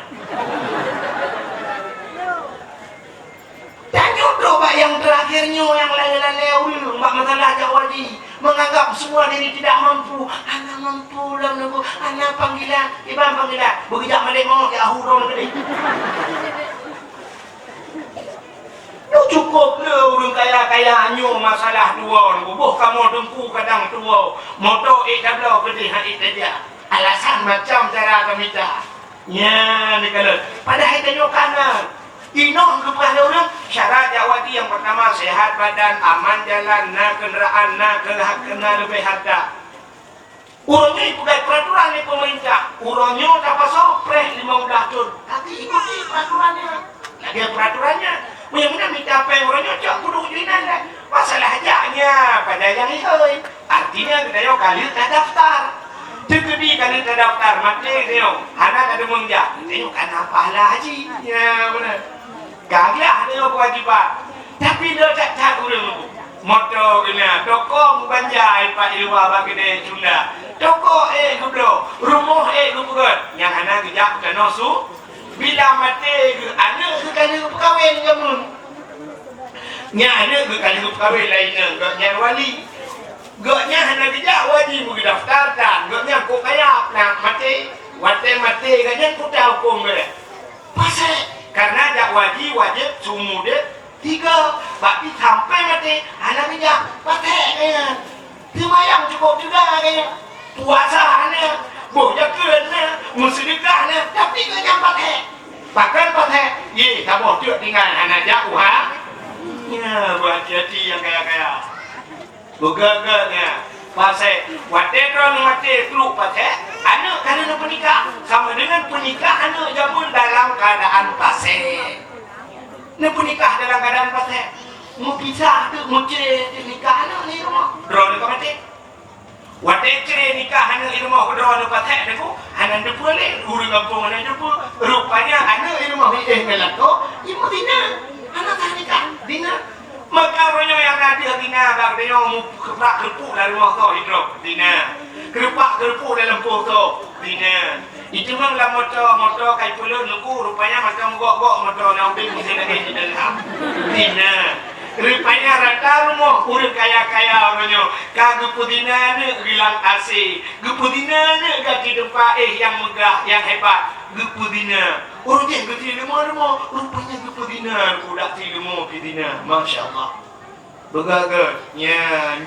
Tanyoe trok bak nyang teurakhir nyoe nyang lalé-lalé ureuëng bak masalah jak haji, menganggap semua diri tidak mampu. Hana mampu lom nunggu, hana panggilan, iban panggilan, beujak malèe mawöt di ahu droe keudéh. Nyoe cukôp le ureuëng kaya-kaya nyoe masalah tuwoe nunggu. Boh kamoe teungku kadang tuwoe, moto ék tabloe keudéh han ék tajak. Alasan macam cara tamita. Nyan dikalon. Padahai tanyoe ka na. Inoe geupeugah lé ureuëng, syarat jak haji nyang peurtama, sehat badan, aman jalan, na keundaraan, na keulah-, na leubeh harta. Ureuëng nyoe peugah peuraturan lé peumeurintah, uroe nyoe tapasoe preh limong blah thon. Tapi ikuti peuraturan nyan. Lagèe peuraturan nyan. Meunyoe meunan mita péng uroe nyoe, cok kudu uju inan dah. Masalah jak nyan, pada nyang ihôi. Artinya geutanyoe ka lheueh tadaftar. Teukeudi ka lheueh tadaftar, maté geutanyoe hana tadeungon jak, geutanyoe ka na pahala haji. Nyan beuna. Ka glah geutanyoe keuwajiban. Tapi le that-that ureuëng, moto geuh na, toko meubanja ipat i luwa bak keudè Sunda. Toko ék geubloe, rumoh ék geupeugöt, nyang hana geujak u tanoh su-, bila maté geuh, aneuk geuh ka lheueh geupeukawen jameun. Nyan aneuk geuh ka lheueh geupeukawen, laén nyan gobnyan wali. Gobnyan hana geujak wali, meugeudaftar tan, gobnyan kok kaya, na maté. Watèe maté gobnyan peue hukôm geuh? Fasik. Karena Seumur udép, tiga. Bak pih sampai maté, hana bijak, paték geuh nyan. Seumayang cukôp juga geuh nyan. Puasa hana, boh zakeuet hana, meuseudeukah hana, tapi geuh nyan paték. Pakon paték? Yeh, saboh teuk tinggai hana jak u ha-, nyan, beuhati-hati nyang kaya-kaya. Beugét-gét nyan. Pasék. Watée droeneuh maté trok pasék, aneuëk ka lheueh neupeunikah. Sama deungon peunikah aneuëk jameun dalam keuadaan pasék. Neupeunikah dalam keuadaan pasék. Meupisah teuk, meucré teuk nikah aneuëk di rumoh. Droeneuh ka maté. Watée cré nikah aneuëk di rumoh, droeneuh pasék teuk, hana neuteupeue lé, ureuëng gampông hana neuteupeue. Rupanya aneuëk di rumoh, eh, meulakoe, imeuzina. Hana sah nikah, zina. Maka uroe nyoe nyang na deuh zina bak geutanyoe, meukeureupak-keureupak lam rumoh soe jidrob, zina. Keureupak-keureupak dalam poh soe, zina. Iteumang lam moto, moto ka ipeuleuet nuku, rupanya mata meugok-gok moto, na udeb meusé lagée di dalam, zina. Rupanya rata rumoh ureuëng kaya-kaya uroe nyoe ka geupeuzina aneuëk geulang asée, geupeuzina aneuëk gaki teumpat éh nyang meugah, nyang hebat, geupeuzina. Ureuëng jih geuti leumô-leumô, rupanya geupeuzina, budak ti leumô pih zina. Masya Allah. Beugét-gét. Nya,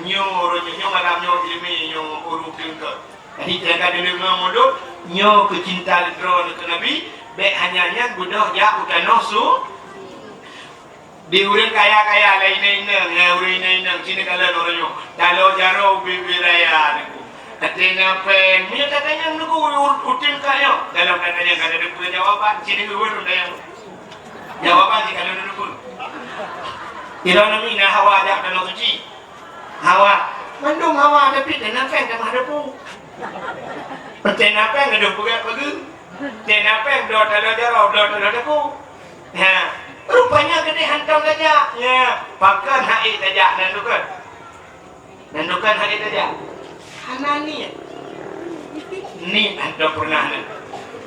nyoe ureuëng nyoe, nyoe malam nyoe iéleumé nyoe ureuëng teungkôt. Jadi, nyang ka dideungoe mulod, nyoe keucinta droeneuh keu Nabi, bék hanya nyan beudôh jak u tanoh su-, di ureuëng kaya-kaya, lah inong-inong, nyan ureuëng inong-inong, sini kalon ureuëng nyoe. Taloe jaroe ubé-ubé raya, Teungku. Até na péng, meunyoe tatanyong Teungku, u-, u-, uteuen ka nyoe. Dalam tatanyong ka na deungoe jawaban, sini ureuëng tanyong. Jawaban jih ka lôn deungoe. Droeneuh na hawa jak Tanoh Suci. Hawa. Mandum hawa, tapi teuh na péng tamah depu. Teuh na péng gadôh peugét pageue. Teuh na péng bloe taloe jaroe, bloe taloe depu. Ha. Rupanya keudeh hantom tajak. Nya, pakon hana tajak nan dukon. Nan dukon hana tajak. Hana niet. Niet hantom peureunah nan.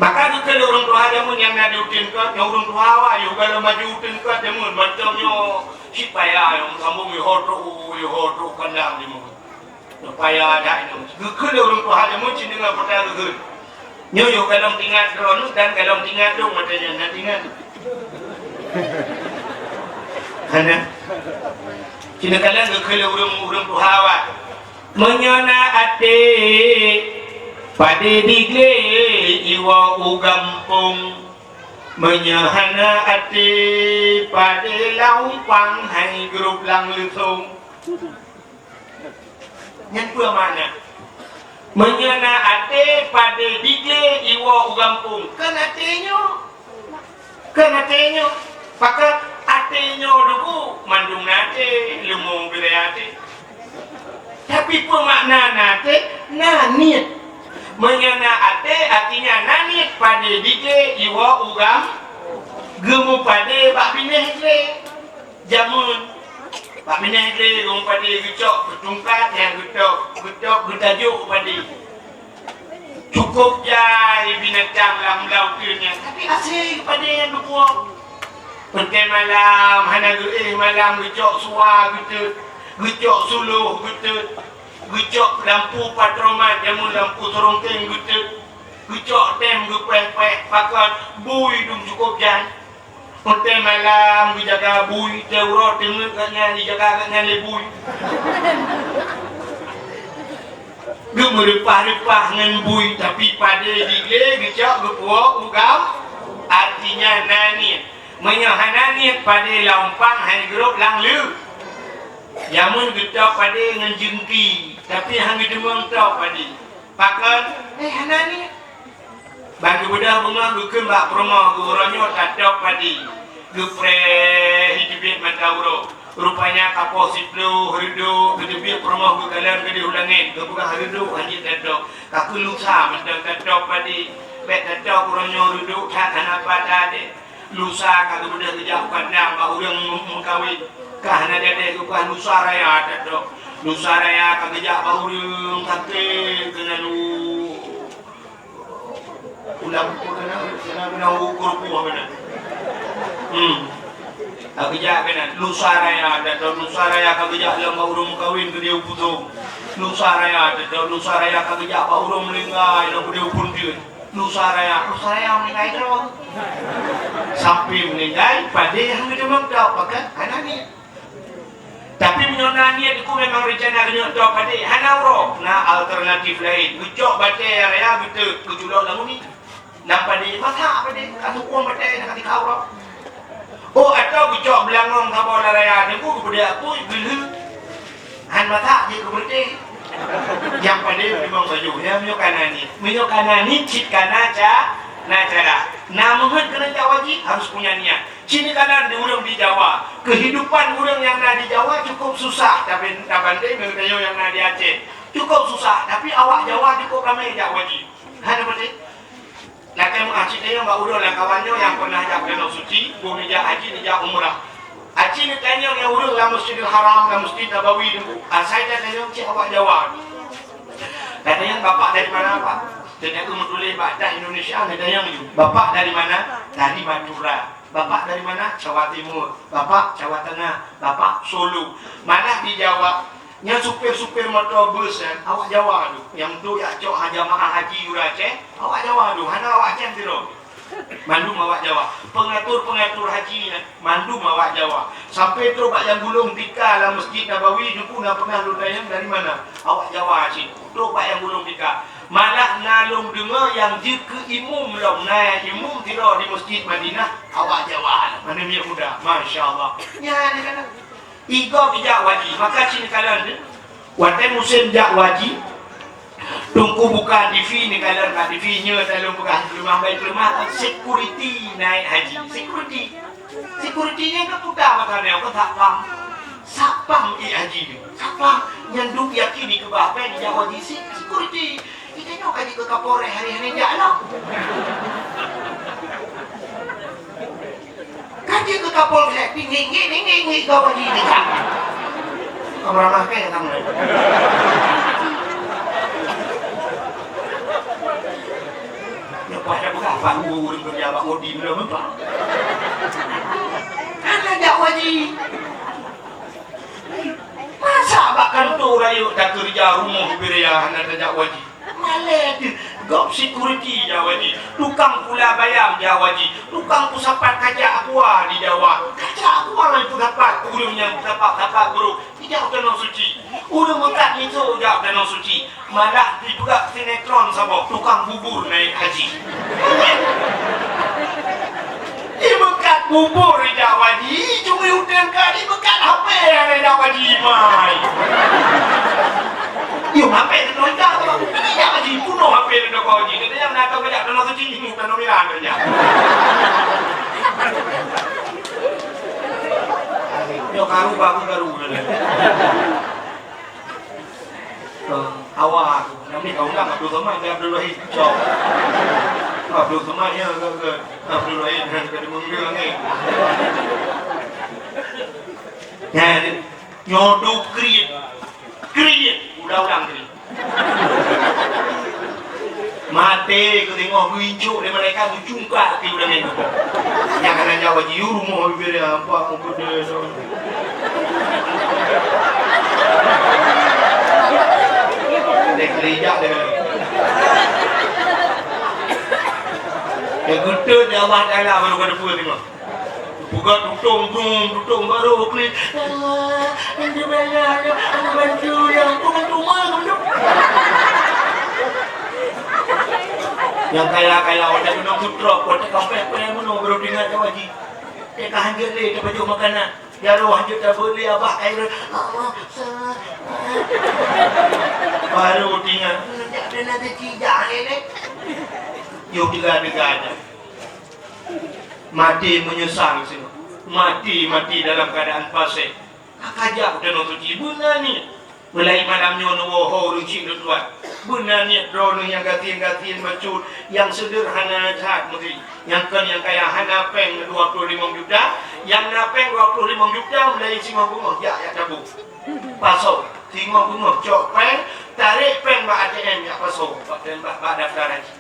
Maka geukheun lé ureuëng tuha jameun nyang na di uteuen kôt, nyoe ureuëng tuha awai, yôh galom maju uteuen kôt jameun, mantong nyoe cit paya, nyoe sambông yoh trok, yoh trok kandang jameun. Nyoe paya that nyoe. Geukheun lé ureuëng tuha jameun cit deungon peue geukheun. Nyoe yoh galom tingat droeneuh dan galom tingat dong, mata nyan na tingat. Hana. Cina kalan geukheun lé ureuëng, ureuëng tuha awai. Meunyoe na até padé diglé iwoe u gampông. Meunyoe hana até padé lam umpang hai grob lam leusông. Nyan peue makna? Meunyoe na até padé diglé iwoe u gampông, kon até nyoe. Kon até nyoe. Pakon até nyoe Teungku, mandum na até, leumô bidaya até. Tapi peue makna na até? Na niet. Meunyoe na até, artinya na niet padé diglé iwoe u gam-, geumeupadé bak binéh glé. Jameun, bak binéh glé ureuëng padé geucok peutungkat nyang geutôb, geutôb geutajok padé. Cukôp jai binatang lam lauteuen nyan, tapi aséng padé nyang geupuwoe. Peunteng malam hana geuéh malam geucok suwa geuteut, geucok suloh geuteut, geucok lampu patromat jameun lampu seurongkeng geuteut, geucok tem geupéh-péh pakon bui dum cukôp jai. Watée malam geujaga bui, watée uroe teungeut gobnyan jijaga gobnyan lé bui. Geumeureupah-reupah ngon bui, tapi padé diglé geucok geupuwoe u gam, artinya na niet. Meunyoe hana niet padé lam umpang hai grob lam leu. Jameun geutôb padé ngon jeungki, tapi han geuteumeung tôb padé. Pakon? Eh, hana niet. Ban geubeudôh beungoh geukheun bak peurumoh geuh, uroe nyoe tatôb padé. Geupreh jiteubiet mata uroe. Rupanya ka poh siplôh reudôk geuteubiet peurumoh geukalon keudeh u langét, geupeugah reudôk hana jeuet tatôb. Ka keuh lusa mantong tatôb padé. Bék tatôb uroe nyoe reudôk that hana pat that deh. Lusa ka geubeudôh geujak u kandang bak ureuëng meukawen. Ka hana jadeh geupeugah lusa raya tatôb. Lusa raya ka geujak bak ureuëng sakét keunan u Ulam pun kena, kena, kena ukur kuah kena. Hmm. Ka geujak kena. Lusa raya, dan tahun lusa raya ka geujak lom bak ureuëng meukawen keudeh u Puthong. Lusa raya, dan tahun lusa raya ka geujak bak ureuëng meuninggai lom keudeh u Punteuen. Nusa Raya, Nusa Raya meuninggai droe. Sampai meuninggai, padé han geuteumeung tok, pakon hana niet. Tapi meunyoe na niet, teungku memang reuncana keuneuk tok padé, hana uroe, na alternatif laén. Geucok batèe raya geuteuk, geuculok lam uni. Lam padé, masak padé, ka tukwong batèe, na ka tikau uroe. Oh, atawa geucok beulangong saboh lam raya, teungku geupeudeuh apui, geulheueh. Han masak jeuet keu beureuti. Nyang padé meulimong baju. Nyan meunyoe ka na niet. Meunyoe ka na niet, cit ka na ca-, na cara. Na meuheuet keuneuk jak wajib, harus punya niat. Cit ka na di ureueng di Jawa. Kehidupan ureueng nyang na di Jawa cukup susah, tapi tabandéng ngon tanyoe nyang na di Aceh. Cukup susah, tapi awak Jawa cukup ramé jak wajib. Hana beutôi? Lakèe meu'ah cit tanyong bak ulôn lam kawan nyoe nyang peunah jak Danau Suci, boh neujak haji, neujak umrah. Aci neutanyong nyang ureueng lam Masjidil Haram, lam Masjid Nabawi teungku, asai tatanyong cit awak Jawa. Tatanyong, "Bapak dari mana, Pak?" Teunyata meutuléh bak dah Indonesia, neutanyong laju, "Bapak dari mana?" "Dari Madura." "Bapak dari mana?" "Jawa Timur." "Bapak Jawa Tengah." "Bapak Solo." Malah di Jawa, nyan supir-supir moto bus nyan, awak Jawa tu. Nyang tu jak cok ha jamaah haji ureueng Aceh, awak Jawa tu. Hana awak Aceh sidroe. Mandum awak Jawa. Pengatur-pengatur haji nyan, mandum awak Jawa. Sampai trok bak nyang gulong tika lam Masjid Nabawi, teungku, na peunah lôn tanyong, "Dari mana?" "Awak Jawa cit." Trok bak nyang gulong tika. Malah na lôn deungoe nyang jeuet keu imum lom, na imum sidroe di Masjid Madinah, awak Jawa. Mana minyeuk muda. Masya Allah. Nyan kan. Igob ijak wajib, maka cit neukalon teuh. Watèe musém jak wajib, teungku buka T V, neukalon bak T V, nyoe talôn peugah peuleumah, baik peuleumah, security naik haji. Security. Security nyan ka puta mata nyoe, ka satpam. Satpam ék haji nyoe. Satpam nyan duek yakin dikeubah péng jak wajib, se-, security. Geutanyoe ka jeuet keu Kapolres, hari-hari jak lom. Ka jeuet keu Kapolres, ngieng-ngieng, ngieng-ngieng, ngieng, ka wajib jak. Ka meuramah kèe ka mulai. Nyoe paih dak peugah, Pak Guru ureueng keureuja bak Kodim lom, Pak. Hana jak wajib. Masa bak kantô rayeuk takeureuja, rumoh beuria hana tajak wajib? Malèe teuh, gob security jak wajib, tukang pula bayam jak wajib, tukang peusapat kaca aqua di Jawa. Kaca aqua nyang peusapat, ureueng nyang peusapat-sapat brôk, ijak u Tanoh Suci. Ureueng meukat miseue jak u Tanoh Suci. Malah dipeugah sinetron saboh, tukang bubur naik haji. Dimeukat bubur ijak haji, cuma udeb ka dimeukat H P hana ijak haji mai. Yum, H P keunoe ijak tu. Hana ijak haji, peunoh H P keunoe haji. Kata nyang na ka bajak dalam keuci, ilmu tanah merah tu ijak. Nyoe karu baru karu. Eh, awak aku. Nama ni kau nak Abdul Somad, dia Abdul Wahid. Cok. Abdul Somad, ya, ke, ke. Abdul Wahid, ke, ke, dia mengira ni. Ya, dia. Nyodo kriet. Kriet. Ulang-ulang kriet. Maté keutinggoh geuincok lé malaikat, geucungkak keu ureueng nyan. Nyang hana jak haji, rumoh bibir dia, nampak muka dia. Dek rijak dia. Dia geutot di Allah Taala baru ka deupeu tengok. Peugah tutong brong, tutong barô klik. Allah, bantu bala, bantu yang, bantu ma, bantu. Nyang kaya-kaya, watèe keunoe kutrok, watèe ka pèh-pèh meunoe, baru teuingat ka wajib. Teuka hanjeuet lé, teupajoh makanan. Jaroe hanjeuet tabeuet lé, abah air. Allah, sa-, baru teuingat. Jak keunan teuci, jak lé, lé. Yoh teuga-teuga aja. Maté meunyeusang singoh. Maté, maté dalam keuadaan fasék. Ka kajak u Tanoh Suci, beuna niet. Meulai malam nyoe neuwoe ho ureueng chik lôn tuan. Beuna niet droeneuh nyang gasien-gasien bacut, nyang seudeurhana that meusi. Nyang kon nyang kaya hana péng dua ploh limong juta, nyang na péng dua ploh limong juta meulai singoh beungoh jak, jak tabong. Pasoe, singoh beungoh cok péng, tarek péng bak A T M jak pasoe, bak, bak, bak daftar haji.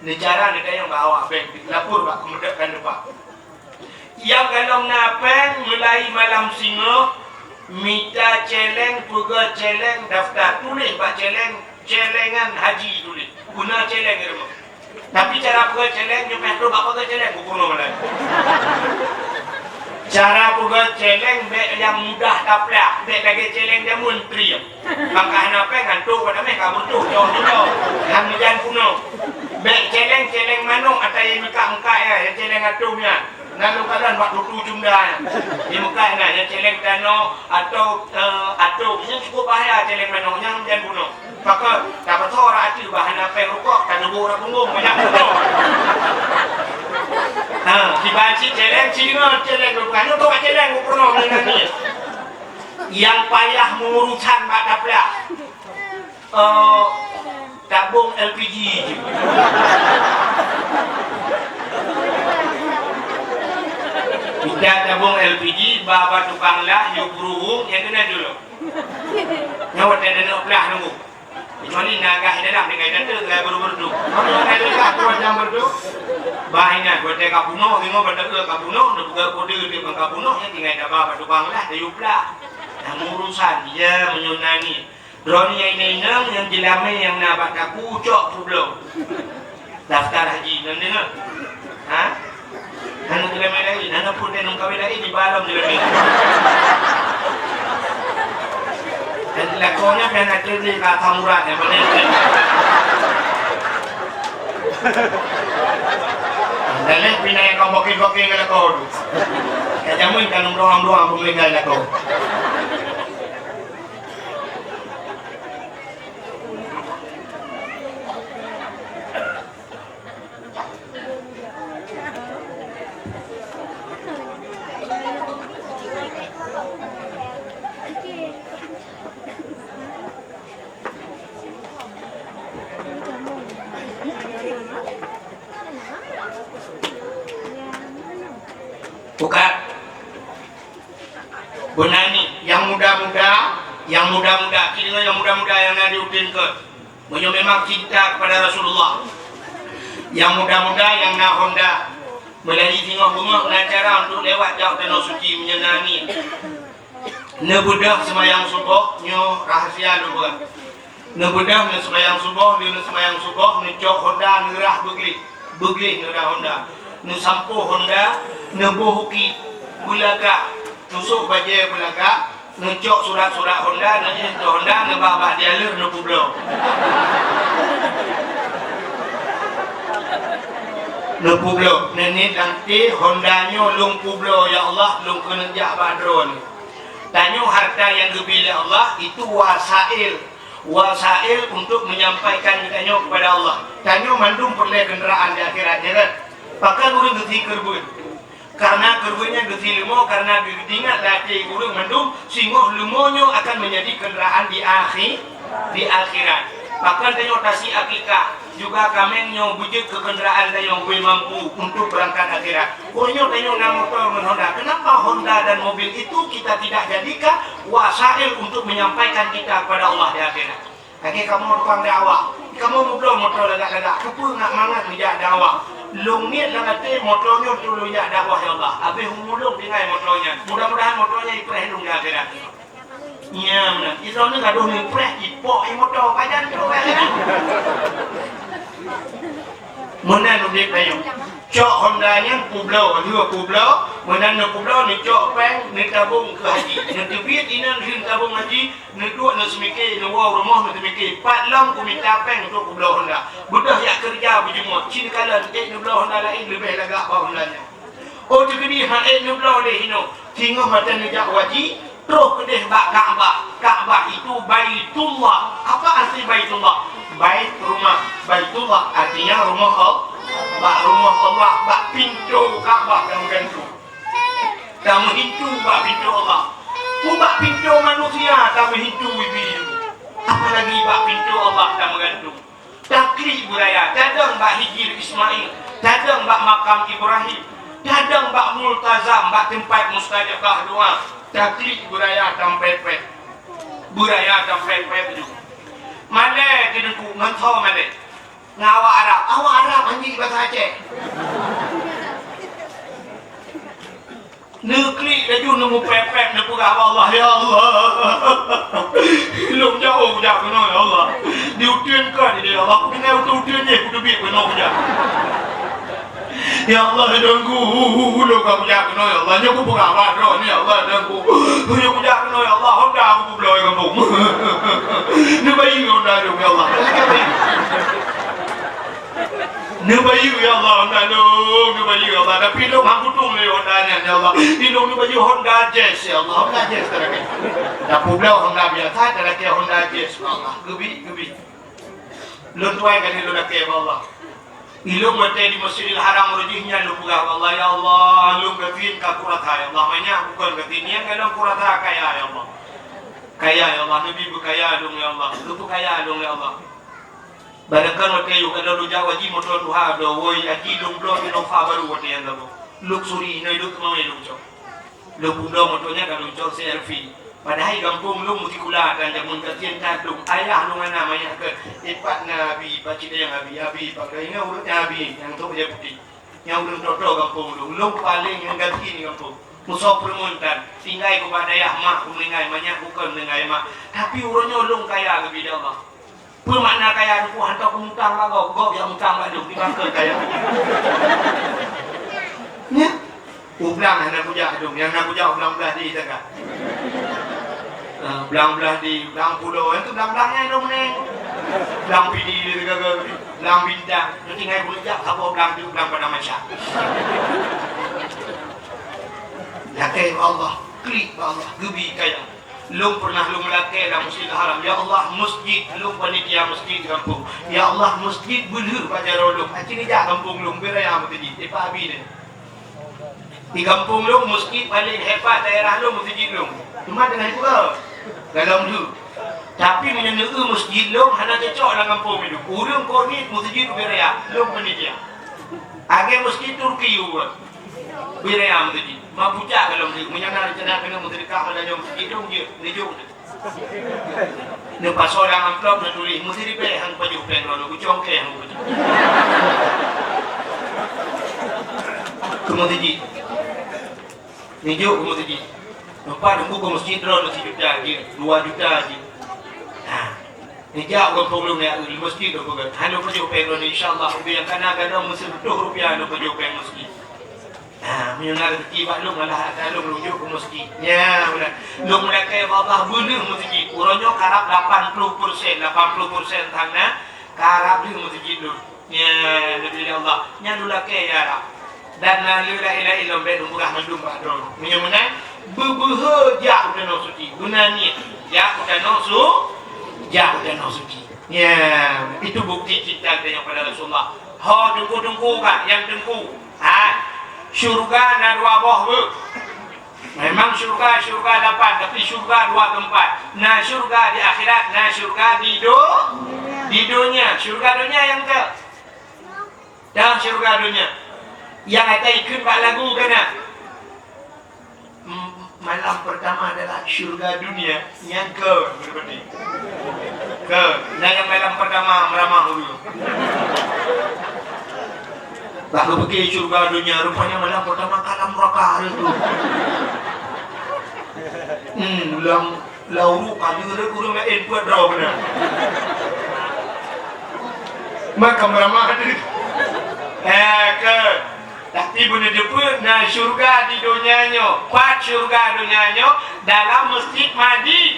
Neucara neutanyong bak awak bank, lapor bak keumeudak kan lupa. Nyang galom na péng meulai malam singoh, mita céléng, peugah céléng, daftar tuléh bak céléng, céléngan haji tuléh. Guna céléng di rumoh. Tapi cara peugöt céléng nyoe payah trok bak peugöt céléng gubunur malée. Cara peugöt céléng bék nyang mudah taplah, bék lagée céléng jameun trieb. Maka hana péng nyan trok bak damé ka meutuh jauh-jauh. Han meujan punoh. Bék céléng, céléng manok ata nyang meukat-meukat nyan, nyang céléng atôm nyan. Na lôn kalon bak tutu cunda nyan. Di Mekah na, nyan céléng tanoh atau, eh, atau nyan cukup bahaya céléng manok nyan dan bunoe. Pakon, tapasoe rot ateueh bah hana péng rukok, taneubôk rot punggong, banyak rukok. Ha, kiban cit céléng, cit deungon céléng rukok. Nyoe toh céléng rukok peurunoe nyan ni. Nyang payah meurusan bak taplah. Eh, tabong L P G jih. Mita tabong L P G, ba bak tukang lah, yue peuruwueng, nyang keunan jih lom. Nyoe watée neuneuk plah nunggu. Kecuali na gah dalam tinggai tante, gah beurdu-beurdu. Nyoe na gah kuat nyang beurdu. Bah ingat, watée ka bunoe, singoh bak tante ka bunoe, neupeugah kode dia pun ka bunoe, nyan tinggai taba bak tukang lah, tayue plah. Nyang urusan, ya, meunyoe na ngieng. Droeneuh nyang inong-inong nyang jeulamé nyang na bak kaku cok peubloe. Daftar haji, ngon deungoe. Ha? Hana jeulamé laén, hana peue teuh ngon kawé laén, di balom jeulamé. Dan lakoe nyan pih hana teuh lé ka asam urat nyan, mana? Dan lé pih na nyang ka boke-boke ngon lakoe tu. Ka jameun ka lôn doang-doang peumeuligai lakoe. Bukan. Beunani, nyang muda-muda, nyang muda-muda, kira nyang muda-muda nyang na di udeb keu. Meunyoe memang cinta kepada Rasulullah, nyang muda-muda nyang na Honda, meulai singoh beungoh na cara untuk lewat jak u Tanoh Suci meunyoe na ngieng. Neubeudôh seumayang suboh, nyoe rahasia lôn peugah. Neubeudôh neuseumayang suboh, lheueh neuseumayang suboh, neucok Honda neurah beugleh. Beugleh neurah Honda. Neusampôh Honda, neuboh uki beulagak, neusôk bajée beulagak, neucok surat-surat Honda, neuéh keu Honda, neuba bak dialer, neupeubloe. Neupeubloe, neuniet lam até, Honda nyoe lôn peubloe, ya Allah, lôn keuneuk jak bak Droeneuh. Tanyoe harta nyang geubri lé Allah, itu wasail. Wasail untuk menyampaikan geutanyoe kepada Allah. Tanyoe mandum peureulée keundaraan di akhirat, ya kan? Pakon ureuëng geusi keureubeuen? Karena keureubeuen nyan geusi leumo, karena geuingat lam até ureuëng mandum, singoh leumo nyoe akan menjadi keundaraan di akhi-, di akhirat. Pakon tanyoe tasi akikah, juga kaméng nyoe beujeuet keu keundaraan tanyoe beu mampu untuk beurangkat akhirat. Uroe nyoe tanyoe na moto ngon Honda. Kenapa Honda dan mobil itu kita tidak jadikan wasail untuk menyampaikan kita kepada Allah di akhirat? Lagée kamoe tukang dakwah, kamoe meubloe moto lagak-lagak, keupeue ngat mangat neujak dakwah. Lôn niet lam até moto nyoe untuk lôn jak dakwah, ya Allah. Habéh umu lôn tinggai moto nyan. Mudah-mudahan moto nyan ipreh lôn di akhirat. Nyan meunan. Droeneuh gadoh neupreh, ipok i moto, pajan trok bak akhirat. Meunan udeb tanyoe. Cok Honda nyan peubloe, lheueh peubloe, meunan neupeubloe, neucok péng, neutabong keu haji. Neuteubiet inan lheueh tabong haji, neuduek neuseumike, neuwoe rumoh neuseumike, pat lom kumita péng untuk peubloe Honda. Beudôh jak keureuja beujeuet, ci neukalon, ék neubloe Honda laén leubeh lagak bak Honda nyan. Oh teukeudi han ék neubloe lé hinoe, singoh watée neujak u haji, troh keudeh bak Ka'bah. Ka'bah itu Baitullah. Apa arti Baitullah? Bait rumah, Baitullah artinya rumah Allah. Bak rumah Allah, bak pintoe Ka'bah tameugantung. Tameuhintu bak pintoe Allah. Peue bak pintoe manusia tameuhintu ibi. Apalagi bak pintoe Allah tameugantung. Taklik beuraya, tadong bak Hijir Ismail, tadong bak makam Ibrahim, tadong bak Multazam, bak teumpat mustajabah doa. Taklik beuraya tampet-pet. Beuraya tampet-pet ju. Malée Teungku ngon soe malée? Ngon awak Arab. Awak Arab anjing bahasa Aceh. Neuklik laju, neumupék-pék, neupeugah bak Allah, "Ya Allah, lôn jauh kujak keunoe, ya Allah. Di uteuen ka di, ya Allah. Kutinggai uteuen-uteuen jih kuteubiet keunoe kujak. Ya Allah, Tuhanku, lôn ka kujak keunoe, ya Allah. Nyoe kupeugah bak Droeneuh, ya Allah, Tuhanku. Nyoe kujak keunoe, ya Allah, honda kupeubloe gampông." Neubayeue honda lôn, ya Allah. Neubayeue, ya Allah, honda lôn, neubayeue, ya Allah. Tapi lôn han kutueng lé honda nyan, ya Allah. Ilôn neubayeue Honda Jazz, ya Allah. Honda Jazz talakée. Tapeubloe honda biasa, talakée Honda Jazz, ya Allah. Geubi, geubi. Lôn tuwai ka lheueh lôn lakée bak Allah. Ilôn watée di Masjidil Haram uroe jih nyan lôn peugah bak Allah, "Ya Allah, lôn gasien ka kurasa, ya Allah. Manyak bukon gasien, nyang golom kurasa kaya, ya Allah. Kaya, ya Allah, neubi beukaya lôn, ya Allah. Neubeukaya lôn, ya Allah." Barangkan watée yôh ka lôn jak haji moto tuha, do woi haji lôn bloe Innova baru watée nyan saboh. Luxury, inoe duek teumawé lôn cok. Lôn peudoe moto nyan ka lôn cok C R V. Padahai gampông lôn meusikula dan jameun gasien that lôn. Ayah lôn hana manyak keu ipat na abi, pacit nyang abi, abi pakai ingat ureuëng nyan abi nyang trok bajée putéh. Nyang ureuëng toto gampông lôn, lôn paleng nyang gasien gampông. Musoh peureumeun tan, tinggai keu bak dayah mak, keu meuninggai manyak bukon meuninggai mak. Tapi uroe nyoe lôn kaya geubri lé Allah. Peue makna kaya teungku? Hantom kumutang bak gob, gob nyang mutang bak lôn, di bangke kaya. Nyan. Ublang hana kujak dong, nyang na kujak ublang blah di teuka. Ah, blang blah di, blang pulo, itu blang-blang nyan dong neng. Blang pidi di teuka, blang bintang. Nanti ngai kujak saboh blang tu, blang pada masyarakat. Lakée bak Allah, klik bak Allah, geubri kaya. Lôn pernah lôn meulakée lam Masjidil Haram, "Ya Allah, masjid," lôn panitia masjid di gampông. "Ya Allah, masjid beulheueh bak jaroe lôn." Aci neujak gampông lôn, beu raya meuseujid, ipa abi deh. Di gampông lôn, masjid paleng hebat daerah lôn, meuseujid lôn. Cuma teungoh ipeugah, galom lheueh. Tapi meunyoe neueu masjid lôn, hana cocok lam gampông lôn. Ureuëng kok niet meuseujid ubé raya, lôn panitia. Agée masjid Turki uroe. Ubé raya meuseujid. Ma pucak galom lheueh. Meunyoe na reuncana keuneuk meuseudeukah meunanyoe meuseujid lôn jeuet, neujok. Neupasoe lam amplop neutuléh, "Meusiribée han pajoh péng droeneuh, geucongkée han pajoh." Keu meuseujid. Neujok keu meuseujid. Neupat teungku keu meuseujid droeneuh sijuta jeuet, dua juta jeuet. Nah, neujak u gampông lôn, ya, di meuseujid lôn peugah, "Han lôn pajoh péng droeneuh, insya Allah, ubé nyang kana gadôh meuseureutôh rupiah lôn pajoh péng meuseujid." Nah, meunyoe na rezeki bak lôn, alah ata lôn, lôn jok keu meuseujid. Nya, udah. Lôn meulakée bak Allah beulheueh meuseujid. Uroe nyoe karab lapan ploh persen, lapan ploh persen tan na, karab lheueh meuseujid lôn. Nya, Nabi Allah. Nyan lôn lakée, ya Rab. Dan na lheueh la ilaha illallah bèk lôn peugah mandum bak droe. Meunyoe meunan, beubeuhe jak u Tanoh Suci. Beuna niet, jak u Tanoh Su-, jak u Tanoh Suci. Nya, itu bukti cinta kita pada Rasulullah. Ho teungku-teungku ka, nyang teungku. Ha, syurga na dua boh beuh. Memang syurga, syurga lapan, tapi syurga dua tempat. Na syurga di akhirat, na syurga di do-, di donya. Syurga donya nyang ke? Dan syurga donya. Nyang ata ikheun bak lagu ke na? M-, malam pertama adalah syurga dunia. Nyang ke, betul-betul. Ke, nah, nyang malam pertama meramah dulu. Bah, kepikir syurga dunia, rupanya malam pertama kalam raka hari tu. Hmm, lam, lauru kali ada kurang lain buat draw benar. Maka meramah tu. Eh, ke. Tapi beuneuteupeu na syurga di donya nyoe. Pat syurga donya nyoe? Dalam Masjid Madi-,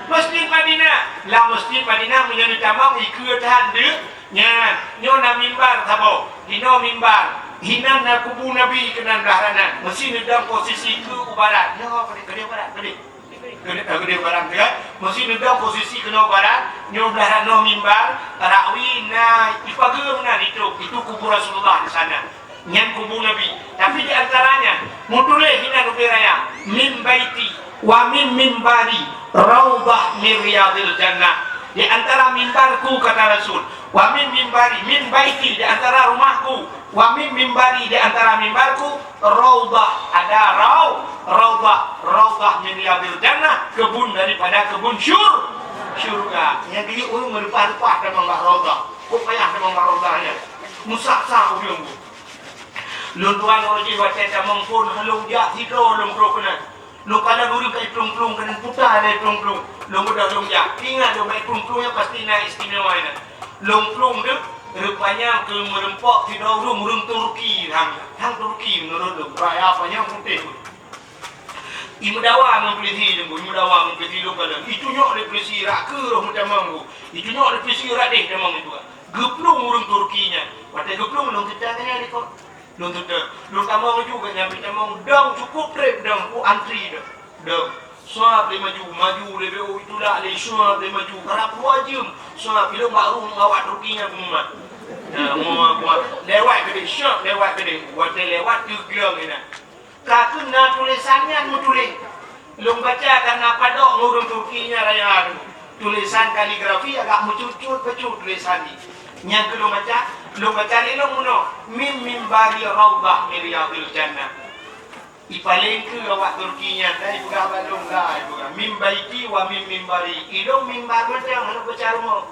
Masjid Madinah. Lam Masjid Madinah meunyoe neutamong ikeue that deuk nyan. Nyoe na mimbar saboh. Dinoe mimbar. Hinan na kubu Nabi keunan blah ranan. Meusi neudong posisi keue u barat. Nyoe keudeh, keudeh barat, keudeh. Keudeh, eh, keudeh barat, kan? Meusi neudong posisi keunoe barat, nyoe blah ranoe mimbar, rakwi na ipageue meunan itu, itu kubu Rasulullah di sana. Nyan kubu Nabi. Tapi di antaranya, meutuléh hinan ubé raya, "Min baiti wa min mimbari raudhah min riyadil jannah." Di antara mimbarku, kata Rasul, "Wa min mimbari," min baiti, di antara rumahku, "Wa min mimbari," di antara mimbarku, "Raudhah," ada rau-, raudhah, "raudhah min riyadil jannah," kebun daripada kebun syur-, syurga. Nyang keuneuk ureuëng meureupah-reupah tamong bak raudhah. Kok payah tamong bak raudhah nyan. Meusak-sak ureuëng tu. Lôn tuan uroe jih watèe tamong phôn, lôn jak sidroe lôn trok keunan. Lôn kalon ureueng ka iplueng-plueng keunan, puta lé iplueng-plueng. Lôn beudôh lôn jak. Ingat lôn bak iplueng-plueng nyan pasti na istimewa inan. Lôn plueng deuh, rupanya keu meureumpok sidroe ureueng, ureueng Turki thang. Thang Turki meunurot lôn. Raya panyang putéh. Imeudawa ngon pulisi lôn, imeudawa ngon pulisi lôn kalon. Itunyok lé pulisi rak keu roh meutamong lôn. Itunyok lé pulisi rak deh tamong itu. Geuplueng ureueng Turki nyan. Watèe geuplueng lôn teuta keunan likot. Lôn teuta, lôn tamong laju gobnyan, pih tamong dong cukôp trép dong, ku antri dong. Dong. Suab lé maju, maju lé B O, itulak lé, suab lé maju. Karab dua jeuem, suab ilôn bak rueng awak Turki nyan peumumat. Nah, mua, mua. Lewat keudéh, suab lewat keudéh. Watèe lewat teugleng inan. Ka keuh na tulésan nyan meutuléh. Lôn baca kareuna padok ngon ureueng Turki nyan raya tu. Tulésan kaligrafi agak meucut-cut bacut tulésan nyan. Nyang keu lôn baca, lôn baca lé lôn meunoe, "Min mimbari raudhah min riyadhil jannah." Ipaleng keu awak Turki nyan, dai peugah bak lôn, dai peugah, "Min baiti wa min mimbari." Ilôn mimbar mantong hana baca rumoh.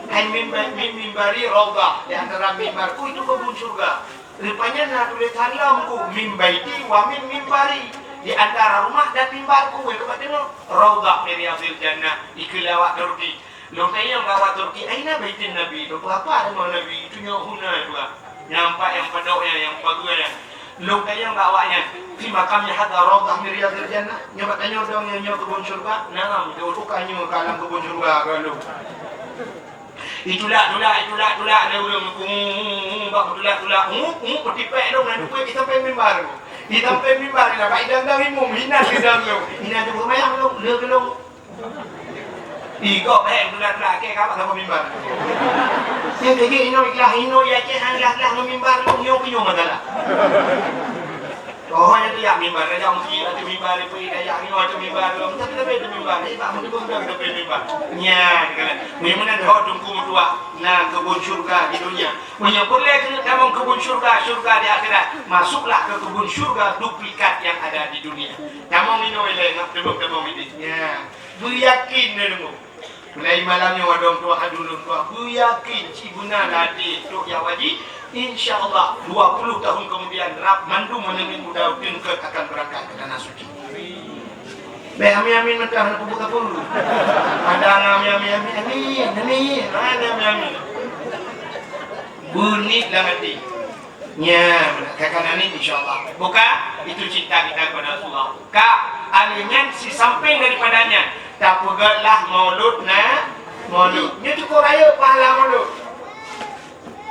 Hai mimba-, min mimbari raudhah, di antara mimbarku itu kebun syurga. Rupanya na tulésan lom ku, "Min baiti wa min mimbari." Di antara rumah dan mimbarku, weh, keubat deungoe, "Raudhah min riyadhil jannah," ikheun lé awak Turki. Lôn tanyong bak awak Turki, "Aina baitin Nabi?" Lôn peugah, "Apa rumoh Nabi?" Itunyok huna dua. Nyang pat nyang padok nyan, nyang pageue nyan. Lôn tanyong bak awaknyan, "Fi maqami hadza raudhah min riyadhil jannah?" Nyoe bak tanyoe dong nyoe, nyoe keubon syeuruga? Na'am, jaweueb, ka nyoe ka lam keubon syeuruga ka lôn. Itulak, tulak, itulak, tulak lé ureueng, bak tulak, tulak, ungu, ungu, peutipék lôn, na duek, isampai mimbar. Isampai mimbar, na bak idang-dang imum, hinan idang lôn. Hinan teupeu mayang lôn, lé keu lôn. Ih, gob, eh, tulak-tulak, kèe ka bak saboh mimbar. Nyang keu jih inoe ikhlas, inoe i Aceh han ikhlas-ikhlas ngon mimbar lôn, nyoe keu nyoe masalah. Oh, nyang tu jak mimbar, jak meuseujid ateueh mimbar, ipeu ija jak nyoe ateueh mimbar lôn. Tapi, tapi ateueh mimbar, eh, bak meudeueng dah ateueh mimbar. Nyan, keunan. Meunyoe meunan ho Teungku meutuah, na keubon syeuruga di dunia. Meunyoe peureulèe keuneuk tamong keubon syeuruga, syeuruga di akhirat, masuklah ke kebun syurga duplikat yang ada di dunia. Tamong inoe ilèe, ngap teubeueng tamong idéh. Nyan. Beuyakin neudeungoe. Mulai malam nyoe, wadong tuah, adu lôn tuah, beuyakin cit beuna ladé trok jak haji, insya Allah, dua puluh tahun kemudian, rab mandum aneuk muda teungkot akan berangkat ke Tanah Suci. Bèk amin-amin mantong hana peue-peue. Padang amin-amin, amin, amin, amin, amin, amin. Beuniet lam até. Nya, ka, ka na ni, insya Allah. Buka, itu cinta kita kepada Rasulullah. Ka, akhé nyan sisampéng daripada nyan, tapeugötlah maulud na, maulud. Nyoe cukup rayeuk pahala maulud.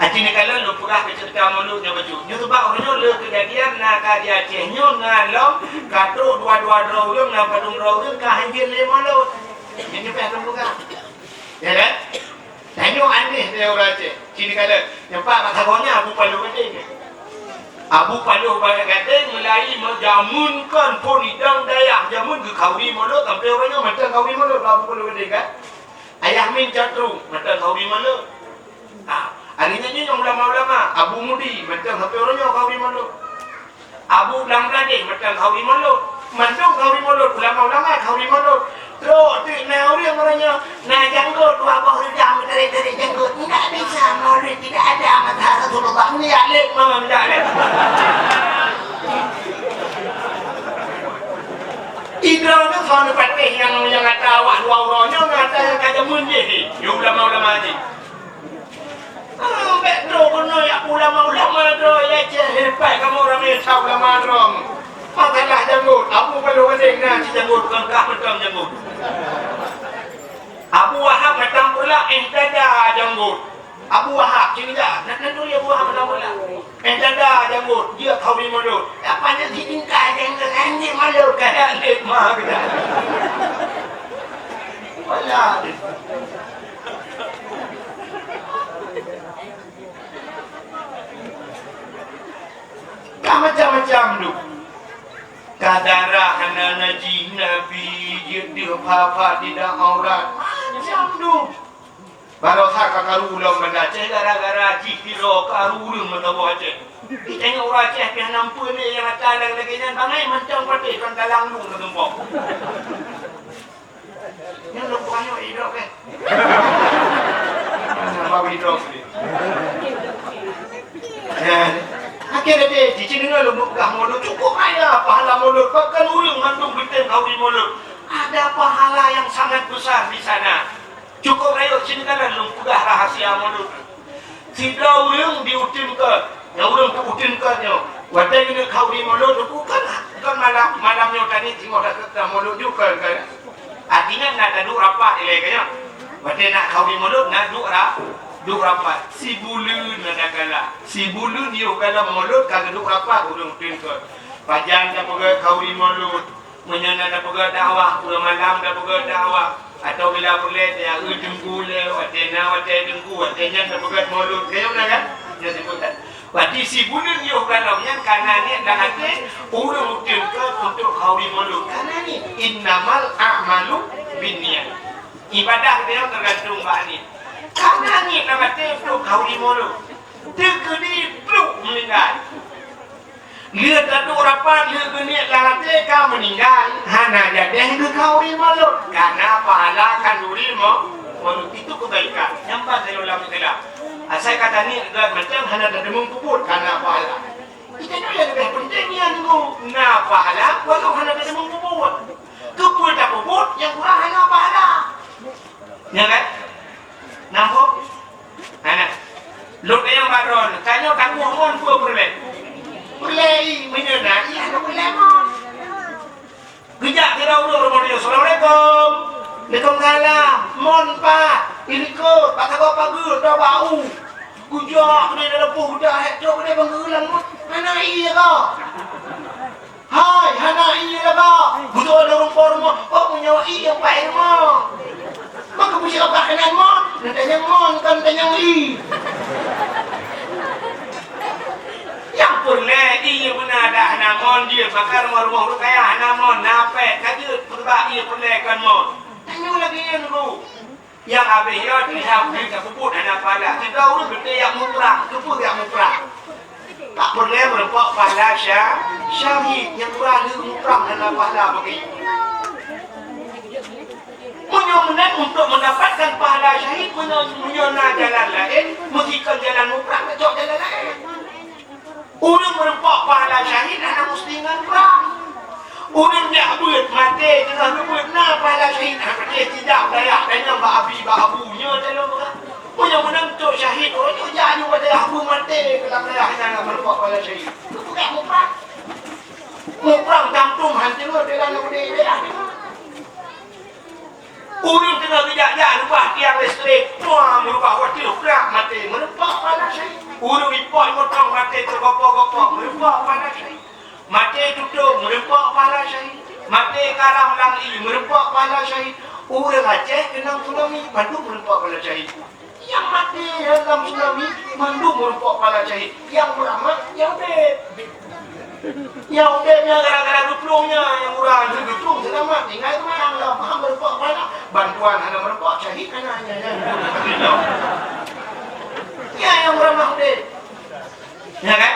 Aci ni kalau lôn peugah keu ceurita maulud nyoe bacut. Nyoe sabab uroe nyoe le keujadian na ka di Aceh nyoe na lom, ka trok dua-dua droe ureueng, na padum droe ureueng ka hanjeuet lé maulud. Nyoe payah lôn peugah. Ya kan? Tanyoe aneh lé ureueng Aceh. Sini kala, nyang pat masa nyan Abu Paloh Gadeng. Abu Paloh Gadeng meulai meujameun kon phon idong dayah, jameun geukhauri maulud, sampoe uroe nyoe mantong khauri maulud Abu Paloh Gadeng kan. Ayah Min Cotru mantong khauri maulud. Ha, akhé nyan nyoe ulama-ulama, Abu Mudi mantong sampoe uroe nyoe khauri maulud. Abu Blang Bladeh mantong khauri maulud. Mandum khauri maulud, ulama-ulama khauri maulud. Trok teuk na ureueng uroe nyoe, na janggot dua boh reudang meutarek-tarek janggot. Tidak bisa maulid, tidak ada masa Rasulullah. Ni yak lek mama minta lek. Idroe tu soal patéh nyang, nyang ata awak dua uroe nyoe, nyang ata nyang ka jameun jih. Ya ulama-ulama jih. Ah, bèk droe keunoe jak ulama-ulama droe, ya ceh, hebat kamoe ramé sa ulama droe. Masalah janggot, Abu Paloh Gadeng na cit janggot, kon kah mantong janggot. Abu Wahab mantong pula, eh, dada janggot. Abu Wahab, cit jak, na, na turi Abu Wahab mantong pula. Eh, dada janggot, jeuet khauri maulud. Apa nyan si tingkai janggot, anjing maulud, kaya lé ma kita. Wala. Ka macam-macam tu. Ka darah hana najih Nabi, jeuet deuh pha-pha tidak aurat. Macam tu. Baroesa ka karu lom Banda Aceh gara-gara jih sidroe karu ureueng meusaboh Aceh. Itanyong ureueng Aceh pih hana meupeue lé nyang ata lagèe nyan, bangai mantong patéh kon talang lu teutumpok. Nyan lôn peutanyoe idrop, eh. Nah, bak idrop ni. Ya. Kira deh, di sini lôn peugah mulod, cukup raya pahala mulod, bahkan ureuëng mandum geutem khauri mulod. Ada pahala yang sangat besar di sana. Cukup rayeuk sini kan lôn peugah rahasia mulod. Sidroe ureuëng diuteun keu, nyang ureuëng teuuteun keu nyoe. Watée geuneuk khauri mulod, bukan, bukan malam, malam nyoe tani singoh dak mulod juga kan. Artinya na taduek rapat ilée keu nyoe. Watée nak khauri mulod na duek ra-, duek rapat. Sibuleuen na dagala. Sibuleuen yoh galom mulod ka geuduek rapat ureuëng uteun keu. Pajan tapeugah khauri mulod. Meunyoe na tapeugah dakwah, uroe malam tapeugah dakwah, atawa bila peureulée teuka teungku lé, watée na watée teungku, watée nyan tapeugah mulod. Kayém na kan? Nyan sebutan. Berarti sibuleuen yoh galom nyan kana niet lam até ureuëng uteun keu untuk khauri mulod. Kana niet, innamal a'malu binniyat. Ibadah geutanyoe teugantung bak niet. Kana niet lam até untuk khauri mulod. Teukeudi pluek meuninggai. Lheueh taduek rapat, lheueh geuniet lam até ka meuninggai, hana jadeh geukhauri mulod, kana pahala khanduri mo-, mulod itu kebaikan. Nyang ban lôn lam Islam. Asai ka taniet gét macam hana tadeungoe peubuet, kana pahala. Itu tu yang lebih penting, nyan na pahala walau hana tadeungoe peubuet. Keupeue tapeubuet nyang kurang hana pahala. Nyan kan? Nampak? Hana. Lôn tanyong bak droeneuh, tanyoe takueh mon peue peureulée? Peureulée ié, meunyoe na ié hana peureulée mon. Geujak sidroe ureuëng rumoh tanyoe, "Assalamualaikum." "Waalaikumsalam." "Mon pat?" "Ilikot, bak sagoe pageue, dua bak u." Geujak keudeh dalam poh udah, hek trok keudeh bang geulang mon. Hana ié kah? Hai, hana ié lagak. Beutôi lôn rumpok rumoh, oh, meunyoe ié nyang paih rumoh. Maka puji Allah keunan mon, neutanyong mon, kon tanyong ié. Nyang peureulée ié beuna dak hana mon jeuet, maka rumoh-rumoh ureuëng kaya hana mon, na pék, ka jeuet, peugah ié peureulée kon mon. Tanyoe lagée nyan, Bu. Nyang habéh nyoe teuhah ureuëng ka peubuet hana pahala. Sidroe ureuëng beutôi jak muprang, keupeue jak muprang? Tak peureulée meurumpok pahala sya-, syahid nyang uroe lheueh muprang hana pahala bagi. Meunyoe meunan untuk mendapatkan pahala syahid, meunyoe, meunyoe na jalan laén, meusikan jalan muprang, cok jalan laén. Ureuëng meurumpok pahala syahid hana musti ngon prang. Ureuëng jak beuet maté teungoh geubeuet na pahala syahid, hana maté tidak dayah danyang bak abi bak abu nyoe dalam urang. Meunyoe meunan cok syahid, ureuëng nyoe jak aju bak dayah abu maté dalam dayah nyan meurumpok pahala syahid. Keupeue muprang? Muprang jantung hantu dalam udeb dayah. Ureuëng teungoh geujak-jak reubah tiang listrik, puang, reubah watèe, brak maté, meurumpok pahala syahid. Ureuëng ipot motong maté teugopoh-gopoh, meurumpok pahala syahid. Maté tutong, meurumpok pahala syahid. Maté karam lam ié, meurumpok pahala syahid. Ureuëng Aceh keunong tsunami, mandum meurumpok pahala syahid. Nyang maté lam tsunami mandum meurumpok pahala syahid. Nyang meuramat, nyang udeb. Nyang udeb nyan gara-gara geuplueng nyan, nyang ureuëng lheueh geuplueng seulamat, tinggai teuma nyang lam, ha, meurumpok pahala. Bantuan hana meurumpok, syahid hana, nyan, nyan. Nyan nyang meuramat udeb. Ya kan?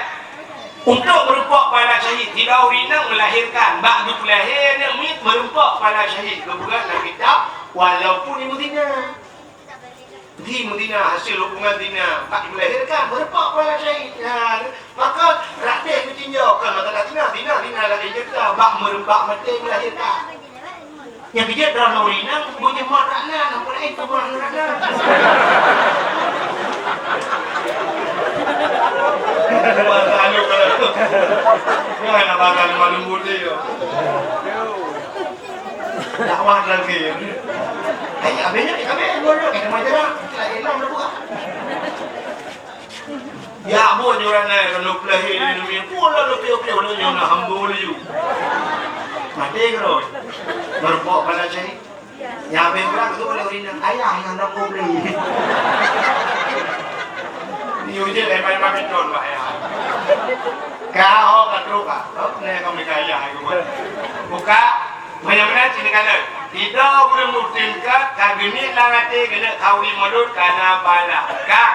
Untuk meurumpok pahala syahid, sidroe ureuëng inong melahirkan, bak geupeulahé aneuk miet meurumpok pahala syahid, geupeugah lam kitab, walaupun ibu zina. Di meuzina, hasil hubungan zina, bak melahirkan, meurumpok pahala syahid. Nah, maka ratéh geutinjau, kon masalah zina, zina, zina lagèe jeuet ka, bak meurumpok maté melahirkan. Nyang keujeuet droeneuh ureuëng inong, beujeuet mat rak nan, apa laén teuma rak nan. Bahasa halus kalau. Jangan nak bahasa lembut-lembut dia. Dakwah lagi. Hai, habis ni kami dulu kita majalah. Kita enak berbuat. Ya, bu, nyoe ureueng nyan, keuneuk peulahé di dunia, pun lalu piôh-piôh, nyoe na hamba laju. Maté keudroe. Meurumpok pahala syahid. Nyang habéh brat tu oleh ureueng inong, ayah nyang na peubri. Ni ujeuen leubeh mabiton bak ayah. Ka ho ka trok ka. Ho, nyan ka meuninggai ayah, buka. Buka. Meunyoe meunan sini ka lheueh. Sidroe ureueng muslim ka, ka geuniet lam até keuneuk khauri mulod ka na pahala. Ka.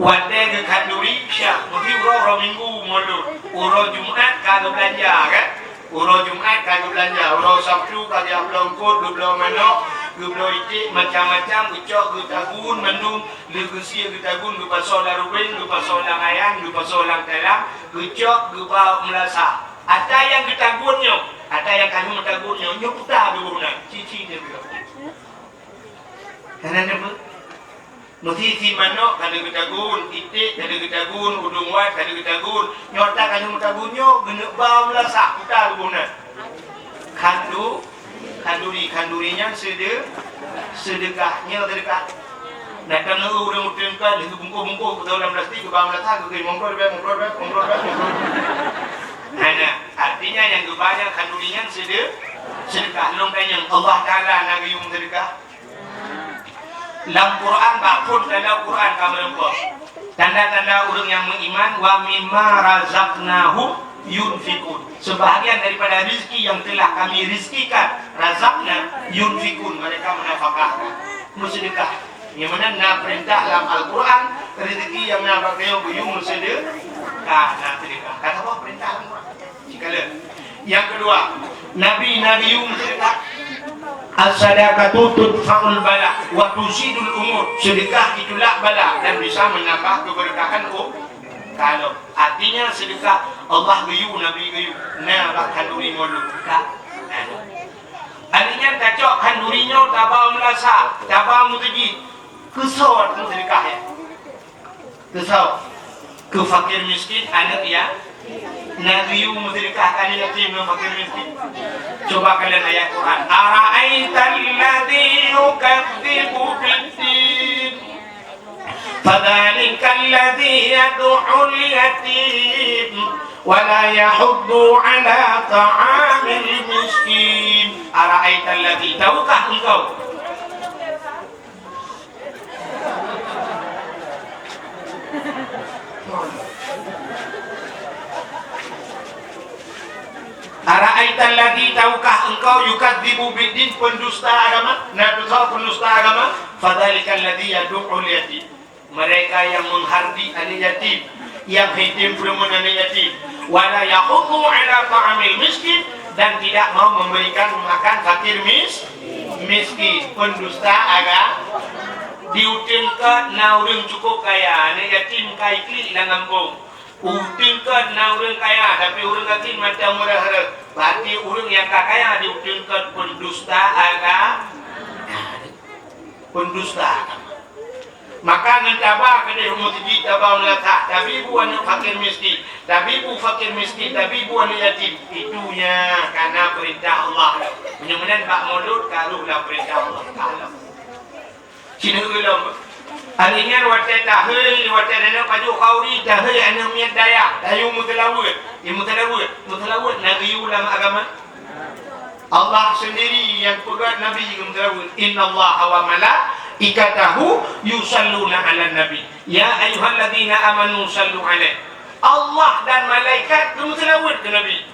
Watèe geukhanduri Isya, meusi uroe, uroe Minggu mulod. Uroe Jumat ka geubeulanja, kan? Uroe Jumat ka geubeulanja, uroe Sabtu ka geubloe eungkôt, geubloe manok, Geubloe iték macam-macam, geucok geutagun mandum, lheueh geusie geutagun, geupasoe lam rubeng, geupasoe lam ayan, geupasoe lam talam, geucok geuba u meulasa. Ata nyang geutagun nyoe, ata nyang ka lheueh meutagun nyoe, nyoe puta geuboh nan, ci-ci teuh geuh. Hana neubeuet. Meusi-si manok ka lheueh geutagun, iték ka lheueh geutagun, udong wat ka lheueh geutagun. Nyoe ata ka lheueh meutagun nyoe, geuneuk ba u meulasa, puta geuboh nan. Khandu-, khanduri, khanduri nyan seudeu-, seudeukah, nyoe seudeukah. Nah, ka na ureueng uteuen ka lheueh geubungkôh-bungkôh, geutoh lam plastik, geuba meulasa, geukheun mongkor bèk, mongkor bèk, mongkor bèk, mongkor. Nah, nah, artinya nyang geuba nyan khanduri nyan seudeu-, seudeukah. Lôn tanyong, Allah Taala na geuyue meuseudeukah? Lam Quran, bak phon tanda Quran ka meureumpok. Tanda-tanda ureueng nyang meuiman, "Wa mimma razaqnahum yunfiqun." Sebahagian daripada rizki yang telah Kami rizkikan, razaqna, yunfiqun, mereka menafkahkan, meuseudeukah. Nyang meunan na peurintah lam Al-Quran, rezeki nyang na bak geutanyoe geuyue meuseudeukah, na seudeukah. Ka saboh peurintah lam Quran. Sikalon. Nyang keudua, Nabi na geuyue meuseudeukah. "As-sadaqatu tudfa'ul bala wa tuzidul umur." Seudeukah itulak bala dan bisa meunambah keubeureukahan u-, ka lom. Artinya seudeukah Allah geuyue, Nabi geuyue, na bak khanduri mulod. Ka? Artinya tacok khanduri nyoe taba meulasa, taba meuseujid. Keu soe meuseudeukah nyan? Keu soe? Keu fakir miskin, aneuk ya-, na geuyue meuseudeukah keu aneuk yatim ngon fakir miskin? Coba kalon ayat Quran. "Ara'aital ladzi yukadzibu biddin, fadzalikal ladzi yad'ul yatim, wa la yahuddu ala ta'amil miskin." Ara'aital ladzi, tahukah engkau? Ara'aital ladzi, tahukah engkau, yukadzibu biddin, pendusta agama? Na teuka pendusta agama? Fadzalikal ladzi yadu'ul yatim. Mereka yang menghardik aneuk yatim, yang hitim peureumeun aneuk yatim, wala yahuddu ala ta'amil miskin, dan tidak mau memberikan makan fakir mis-, miskin, pendusta agama. Di uteuen keuh na ureueng cukup kaya, aneuk yatim ka iklik lam gampông. Uteuen keuh na ureueng kaya, tapi ureueng gasien mantong meureuh-reuh. Berarti ureueng nyang ka kaya di uteuen keuh pendusta agama. Pendusta agama. Maka ngon taba keudeh u meuseujid, taba meulakah, tabi bu aneuk fakir miskin, tabi bu fakir miskin, tabi bu aneuk yatim. Itu nyan ka na peurintah Allah. Meunyoe meunan bak mulod ka rhoh lam peurintah Allah Taala. Sineuk lom. Hari nyan watèe tahei, watèe na pajoh khauri, tahei aneuk miet dayah, tayue meuseulaweuet. Di meuseulaweuet, meuseulaweuet na geuyue lam agama. Allah sendiri nyang peugah Nabi geumeuseuraweuet, "Innallaha wa malaikatahu yusalluna 'alan nabi, ya ayyuhalladzina amanu sallu 'alaihi." Allah dan malaikat geumeuseuraweuet keu Nabi.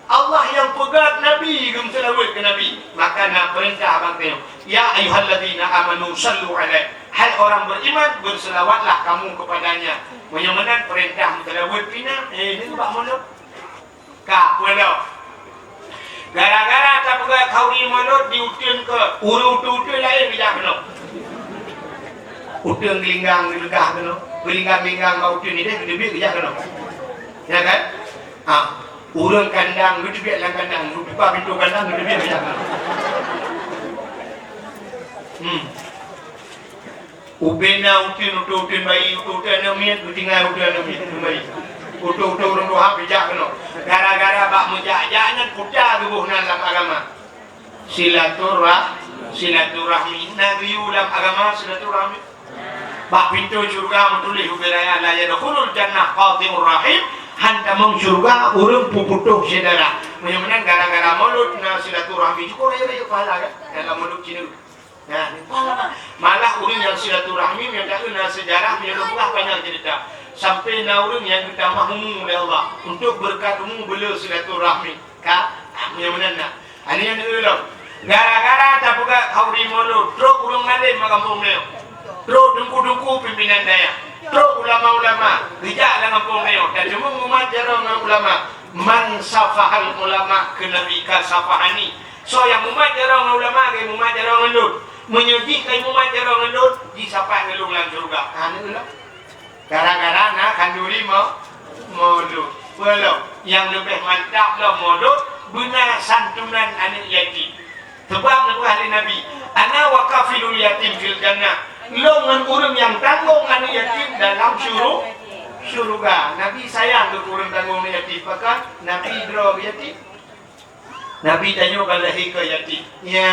Allah nyang peugah Nabi geumeuseuraweuet keu Nabi. Maka na peurintah bak tanyoe, "Ya ayyuhalladzina amanu sallu 'alaihi." Hai orang beriman, berselawatlah kamu kepadanya. Meunyoe meunan peurintah meuseulaweuet pih na, eh, nyoe bak mulod. Ka, peue lom? Gara-gara tapeugah khauri mulod di uteuen keuh, ureueng uteuen-uteuen laén geujak keunoe. Uteuen Geulinggang geuleugah keunoe, Geulinggang-Geulinggang bak uteuen idéh geuteubiet geujak keunoe. Ya kan? Ha, ureueng kandang geuteubiet lam kandang, geubuka pintoe kandang geuteubiet geujak keunoe. Hmm. Ubena uteuen, uteuen-uteuen bayi, uteuen-uteuen aneuk miet, geutinggai uteuen aneuk miet, uteuen bayi. Uteuen-uteuen ureueng tuha geujak keunoe. Gara-gara bak meujak-jak nyan puta geuboh nan lam agama. Silaturah-, silaturahmi. Na geuyue lam agama silaturahmi. Bak pintoe syeuruga meutuléh ubé raya, "La yadkhulul jannah qati'ur rahim." Han tamong syeuruga ureueng peuputôh syedara. Meunyoe meunan gara-gara mulod na silaturahmi, syukur rayeuk-rayeuk pahala kan? Dalam mulod Cina. Nah, malah ureueng nyang silaturahmi, nyang taeu na seujarah, meunyoe lôn peugah panyang ceurita. Sampai na ureueng nyang geutamah umu lé Allah, untuk beureukat umu beuleu silaturahmi. Ka? Ah, meunyoe meunan na. Aneuk nyan eu lom. Gara-gara tapeugah khauri mulod, trok ureueng malém bak gampông nyoe. Trok teungku-teungku pimpinan dayah. Trok ulama-ulama, geujak lam gampông nyoe. Dan cuma umat jaroe ngon ulama. Man safahal ulama, keu Nabi ka safahani. Soe nyang mumat jaroe ngon ulama, ka mumat jaroe ngon lôn. Meunyoe jih ka mumat jaroe ngon lôn, jisapat ngon lôn lam syeuruga. Ka aneuk lôn. Gara-gara na khanduri mo-, modot. Peue lom, nyang leubeh mantap lom modot, beuna santunan aneuk yatim. Seubab neupeugah lé Nabi, "Ana wa kafilul yatim fil jannah." Lôn ngon ureueng nyang tanggong aneuk yatim dalam syuru-, syeuruga. Nabi sayang keu ureueng tanggong aneuk yatim, bahkan Nabi droe yatim. Nabi tanyoe ka lahé keu yatim. Nya,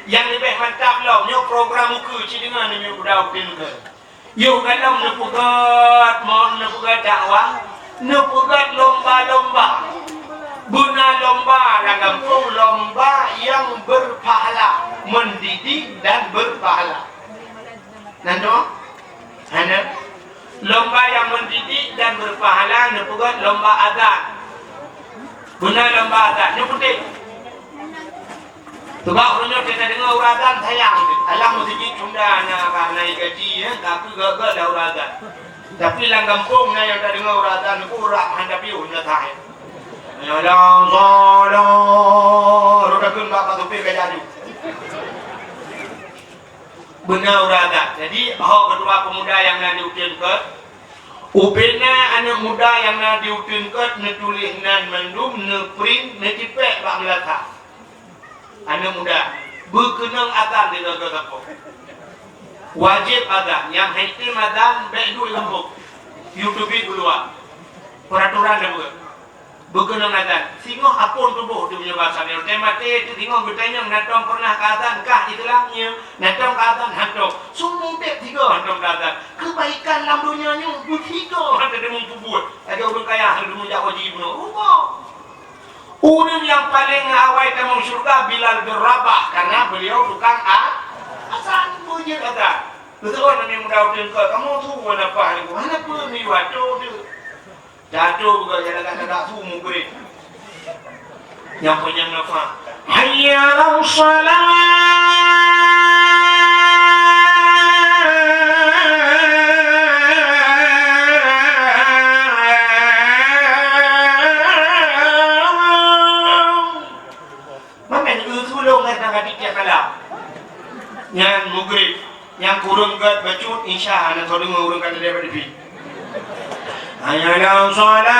nyang leubeh mantap lom, nyoe program ukeue, ci deungoe nyoe budak ukeue. Yoh gohlom neupeugét, mon neupeugét dakwah, neupeugét lomba-lomba. Beuna lomba lam gampông, lomba nyang berpahala, mendidik dan berpahala. Nan tu? Hana. Lomba nyang mendidik dan berpahala neupeugét lomba azan. Beuna lomba azan, nyoe putéh. Seubab ureueng nyoe tadeungoe uroe azan sayang. Alam meuseujid Sunda na ka na gaji, ya, tapi gét-gét dah uroe azan. Tapi lam gampông na nyang tadeungoe uroe azan nyoe uroe han tapiôh nyoe that. Ya Allah, Allah. Rot takheun bak, bak supir ka jadu. Beuna uroe azan. Jadi, ho ketua pemuda nyang na di Uteuen Kôt, ubena aneuk muda nyang na di Uteuen Kôt neutuléh nan mandum, neuprint, neutipék bak meulata. Aneuk muda, beukeunong azan di lagèe sapo. Wajéb azan, nyang hana tem azan, bèk duek leumbok. YouTube keuluwa. Peraturan dah buet. Beukeunong azan. Singoh apon tuboh tu meunyoe basa nyoe. Teuh maté teuh singoh geutanyong, "Na tom pernah ka azan kah Islam nyoe? Na tom ka azan hantom?" Seumudép sigoe hantom ka azan. Keubaikan lam donya nyoe beusigoe han teudeungoe peubuet. Lagèe ureueng kaya han teudeungoe jak haji bunoe. Rupa. Ureueng nyang paleng awai tamong syeuruga Bilal bin Rabah, karena beliau tukang a-, azan, beujeuet azan. Beutôi nami muda udeueng keu kamoe su wana paih nyoe. Hana peue miyueb atô teuh. Jatuh buka jalan-jalan su mugrib. Nyang panyang nafah. Hayya 'alas shalah. Mamèh eu tulông ngon tangan tiep malam. Nyan mugrib. Nyang kureueng gèt bacut Isya, hana teudeungoe ureueng ka teudeue bak T V. Hayya 'alas shalah.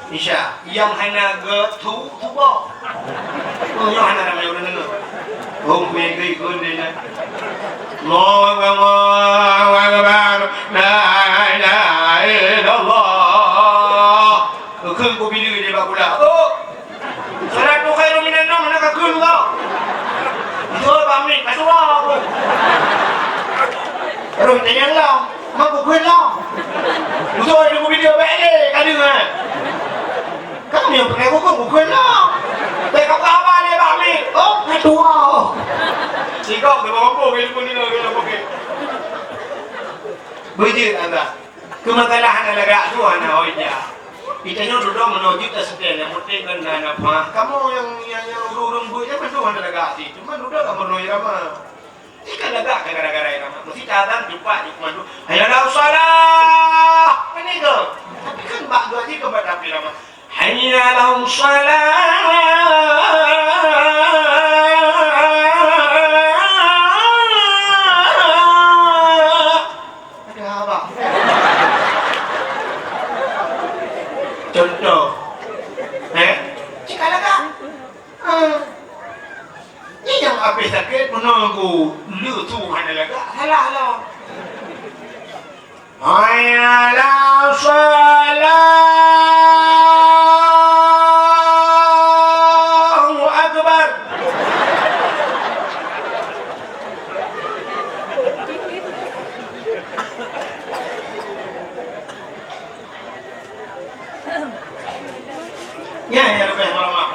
Isya. Nyang hana gèt tu, tuboh. Oh, nyoe hana ramè ureueng deungoe. Hông kueng-kueng kheun deh nyan. Allahu Akbar, Allahu Akbar. La ilaha illallah. Kheun ku bili di bak gula. Oh. Shalatu khairum minan naum, hana kakheun kah? Beutôi, Pak Mit, ka tuwoe aku. Roh tanyong lom, ma kukheun lom. Beutôi, di video bèk lé, ka deungö. Kan nyang pakai kukheun, kukheun lom. Bèk ka haba lé Pak Mit. Oh, ka tuwoe. Sikok tu mampu, bila pun dia, bila pun. Beujeuet anda. Keumasalah hana lagak tu hana hoi dia. Geutanyoe dudoe meunoe jeuet taseutée, nyang penting kan na, na pah. Kamoe nyang, nyang, nyang ureueng-ureueng beuet nyan mandum hana lagak cit. Cuma dudoe ka meunoe irama. Jika lagak ka gara-gara irama. Meusti taazan jumpa jeuet mandum. Hayya 'alas shalah. Kan itu. Tapi kan bak dua jih keumbang tapi irama. Hayya 'alas shalah. Ada apa? Contoh. Eh? Cika lagak. Ah. Ni nyang habéh sakét, meunoe ku leusu hana lagak, salah lah. Hayya 'alas shalah. Allahu Akbar. Nyan nyang leubeh horeumat.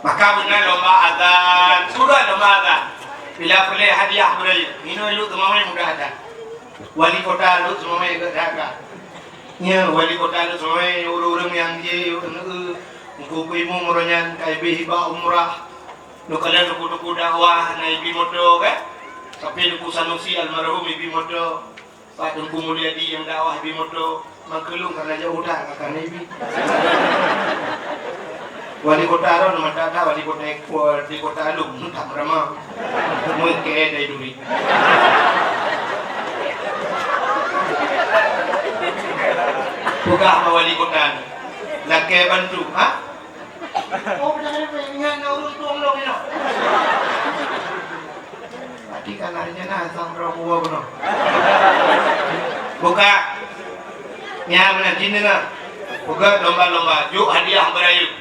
Maka beuna lomba azan, sudah lomba azan. Bila peureulèe hadiah beurayeuk, inoe Lhokseumawe mudah azan. Wali kota Lhokseumawe geuh that ka. Nyoe wali kota Lhokseumawe, ureueng-ureueng nyang jih, ureueng, eh, Teungku Imum uroe nyan ka ibri hibah umrah. Neukalon teungku-teungku dakwah na ibri moto, kan? Tapi Teungku Sanusi almarhum ibri moto. Pak Teungku Mulyadi nyang dakwah ibri moto. Meukeulong ka na jauh that ka na ibi. Wali kota ron mata that wali kota, wali kota along tak meurama. Meuke dari duri. Peugah bak wali kota ni. Lakée bantu, ha? Oh, beuna ingat na ureuëng tueng lom inoe. Berarti kan hari nyan na sang droe buah bunoe. Buka. Nyan meunan jih deungoe. Peugöt lomba-lomba, jok hadiah beurayeuk.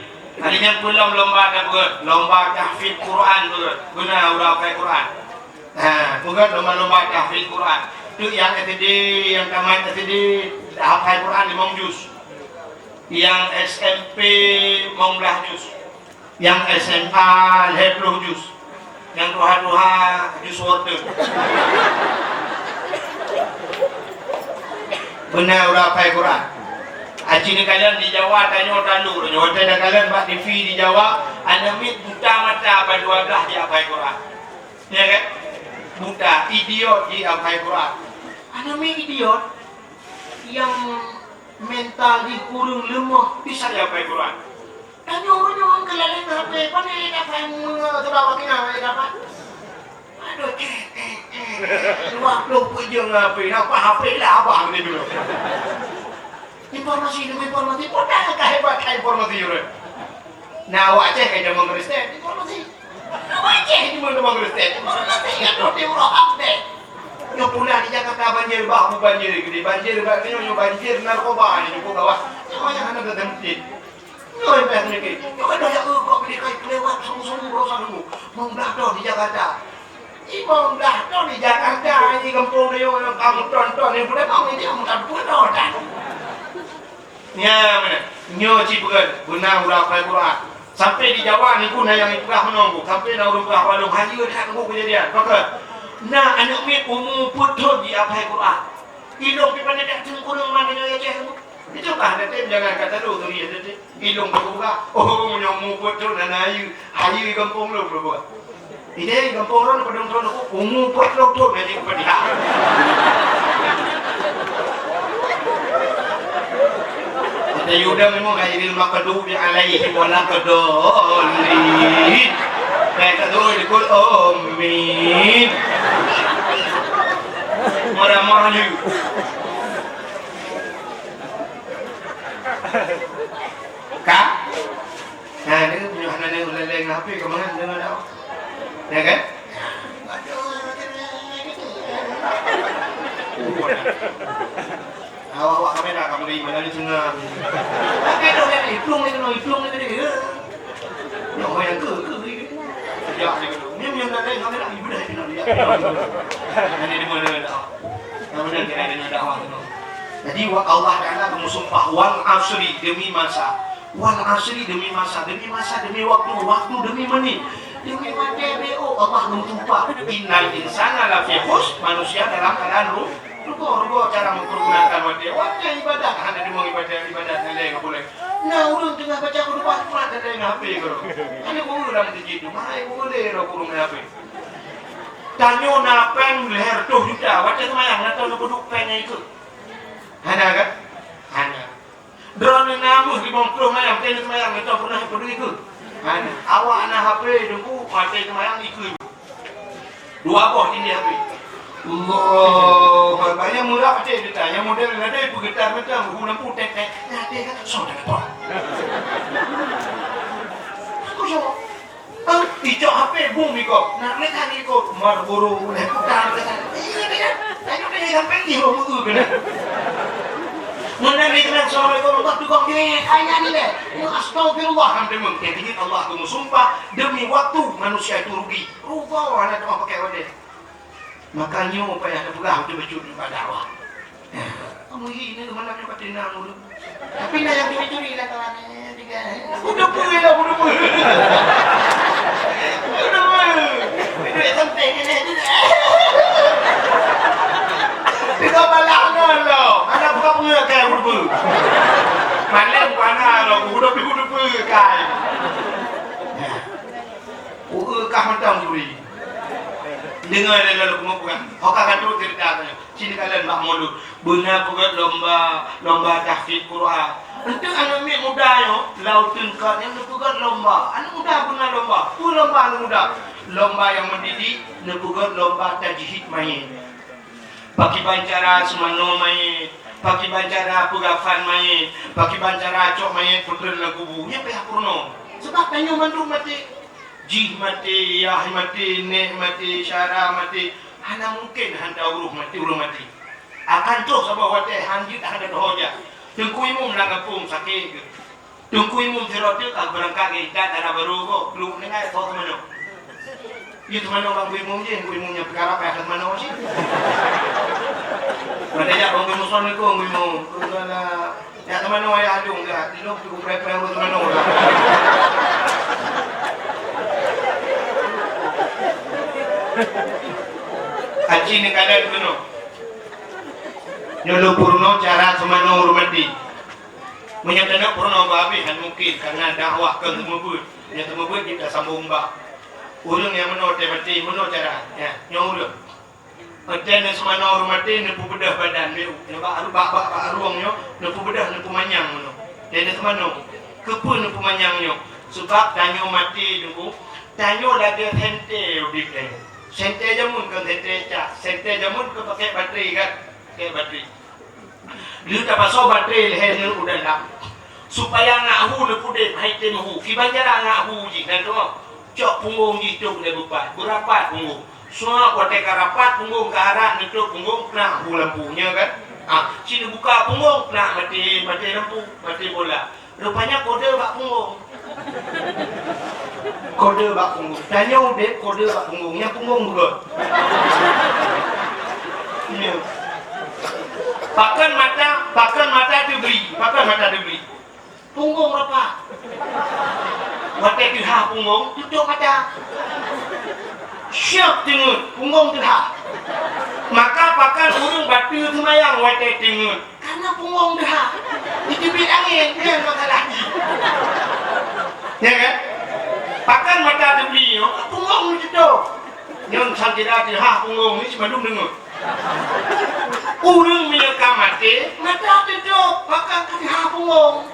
Hari nyan peue lom lomba tapeugöt, lomba tahfiz Quran peugöt. Beuna ureuëng hafai Quran. Ha, peugöt lomba-lomba tahfiz Quran. Tu nyang S D, nyang tamat S D, hafai Quran limong juz. Nyang S M P limong blaih juz. Nyang S M A lhèe ploh juz. Nyang tuha-tuha juz wortel. Beuna ureuëng hafai Quran. Aci neukalon di Jawa tanyoe talu, nyoe watèe neukalon bak T V di Jawa, aneuk miet buta mata ban dua blaih jihafai Quran. Ya kan? Buta, idiot jihafai Quran. Aneuk miet idiot nyang mental jih kureueng leumoh bisa jihafai Quran. Tanyoe nyoe keulaleng H P, pane dapat meungoe teubawa kina dapat. Aduh, eh, eh, eh, dua ploh peuet jeuem H P, napa H P lah abang ni dulu. Informasi demi informasi, peue ka hebat ka informasi ureuëng. Nah, awak Aceh ka jameun Kristen, informasi. Awak Aceh jameun, jameun Kristen, informasi. Ingat roh di urang update. Nyoe pula di Jakarta banjir, bah, bu banjir gede, banjir, bah, nyoe, nyoe banjir narkoba ni cukup gawat. Nyoe yang hana teuteuntèe. Nyoe bèk nyoe. Nyoe kan doyak, eh, kok beli kai lewat sama-sama berusaha dulu. Limong blaih thon di Jakarta. Limong blaih thon di Jakarta, di gampông nyoe nyang kamu tonton ni, budak kamu ni kamu tak pernah tonton. Nya mana? Nyoe ci peugah, beuna ureuëng hafai Quran. Sampai di Jawa ni pun na nyang ipeugah meunoe, sampai na ureuëng peugah walong hayeue that nunggu kejadian. Pakon? Na aneuk miet umu peuet thon jihafai Quran. Ilong pi pandai dak teungku nang mana nyoe ya ceh. Itu kah nanti jangan kata lu tu dia nanti. Ilong tu buka. Oh, meunyoe umu peuet thon na hayeue, hayeue gampông lom buka. Ideh gampông ron padum thon aku, umu peuet ploh thon na jeuet keupadiah. Kita yudam memang ghairil maghdubi alaihim waladdallin. Kayak tu dikul amin. Marah-marah ni. Ka? Nah, ni punya hana ni ulai-ulai dengan H P ke mana dengan dah. Ya kan? Awak-awak kamera kamu dari mana ni tengah. Oke, dah, dah, hitung ni, hitung ni tadi. Ya, orang yang ke, ke, ke. Ya, ni, ni yang nak naik kamera, ibu dah, ibu dah, ya. Nanti di mana dah? Yang mana kira dengan dakwah tu? Jadi, wa-, Allah Taala geumeusumpah, "Wal asri," demi masa. "Wal asri," demi masa, demi masa, demi waktu, waktu demi menit, demi watèe, demi oh, Allah geumeusumpah, "Innal insana lafi khusr," manusia dalam keadaan ru-, rugoe, rugoe cara mempergunakan watèe. Watèe ibadat, hana deungoe ibadat, ibadat nyan lé nggak boleh. Nah, ureueng teungoh baca khutbah Jumat, ada yang H P ke? Ada guru dalam masjid tu, mai guru lé ro guru main H P. Tanyoe na péng lhèe reutôh juta, watèe seumayang na teupeuduk péng nyan ikôt. Hana kan? Hana. Droeneuh na méuh limong ploh mayang, watèe seumayang na teupeuduk ikôt. Hana. Awak na H P teungku, watèe seumayang ikôt. Dua boh di H P. Allahu Akbar. Nyang murah watèe juta, nyang model ladai peugeutar macam hu lampu tek tek. Nyan watèe kan, so dah dapat. Aku jawab. Ah, icok H P bum iko. Nak lihat iko. Mar guru, leh putar, leh. Iya, iya. Tanya dia sampai ni, oh, betul kena. Meunan ni kena, "Assalamualaikum warahmatullahi wabarakatuh." Ayah ni deh. Ya, astagfirullah, sampai mungkin. Jadi Allah tu sumpah, demi waktu manusia itu rugi. Rugi, anak tu pakai wadah. Makanya upaya terpegang betul-betul ibadah Allah. Kamu ini mana dapat tenang dulu. Tapi na nyang curi-curi lah kawan, eh, tiga. Udah pun lah, udah pun. Udah pun. Duit sempit ni, ni. Tiga balah ngon lo. Mana buka bunga kai udah pun. Malam buka na lo, udah pun, udah pun kai. Udah kah macam curi. Deungoe lé lôn keuneuk peugah. Ho ka ka trok ceurita nyoe. Ci neukalon bak mulod. Beuna peugöt lomba, lomba tahfiz Quran. Enteuk aneuk miet muda nyoe, lam uteuen ka nyan neupeugöt lomba. Aneuk muda beuna lomba. Peue lomba aneuk muda? Lomba nyang mendidik, neupeugöt lomba tajhid mayét. Pakiban cara seumanoe mayét, pakiban cara peugafan mayét, pakiban cara cok mayét peutreun lam kubu. Nyan payah peurunoe. Sabab tanyoe mandum maté. Jih maté, yah maté, nék maté, syara maté, hana mungken han teuruh maté, ureuëng maté. Akan troh saboh watée han jeuet hana teuho jak. Teungku Imum lam gampông sakét geuh. Teungku Imum sidroe teuk ka beurangkat geuh itat dara barô gob, pluek ninggai tho teumanoe. Yue teumanoe bak Teungku Imum jih, Teungku Imum nyang peukara payah teumanoe cit. Watée jak bak Teungku Imum, "Assalamualaikum, Teungku Imum." Nyak teumanoe ayah andong ka, di lôn teupeu preh-preh ureuëng teumanoe ka. Aci neukalon keunoe. Nyoe lôn peurunoe cara teumanoe ureuëng maté. Meunyoe taneuk peurunoe bak abéh, han mungken, karena dakwah keu meubeuet. Nyoe teumeubuet jeuet tasambong bak ureuëng nyang meunoe teuh maté, meunoe cara. Ya, nyoe ureuëng. Watée neuseumanoe ureuëng maté, neupeubeudoh badan, beu, nyoe bak, bak, bak, bak rueng nyoe, neupeubeudoh, neupeumanyang meunoe. Watée neuseumanoe, keupeue neupeumanyang nyoe? Sabab tanyoe maté, Teungku, tanyoe lagée sentée udeb tanyoe. Sentée jameun kon sentée cas, sentée jameun kon pakai baterai kan? Pakai baterai. Lheueh tapasoe baterai lhée nyoe u dalam, supaya nyak hu neupeudeb, hai tem hu. Kiban cara nyak hu jih, na teuh, cok punggong jih tôb lé beupat, beurapat punggong. Soe watée ka rapat punggong, ka harat neutôb punggong, peunak hu lampu, nyoe kan? Ah, ci neubuka punggong, peunak maté, maté lampu, maté bola. Rupanya kode bak punggong. Kode bak punggong. Tanyoe udeb kode bak punggong. Nyang punggong beugöt. Nyoe. Pakon mata, pakon mata teubri, pakon mata teubri. Punggong rapat. Watée teuhah punggong, tutôb mata. Siab teungeut, punggong teuhah. Maka pakon ureuëng bateue seumayang watée teungeut. Karena punggong teuhah. Iteubiet angén, nyan masalah jih. Ya kan? Pakon mata teubri nyoe, punggong neututôb. Nyoe sang kira teuhah punggong ni, si mandum deungoe. Ureuëng meunyoe ka maté, mata tutôb, maka ka teuhah punggong.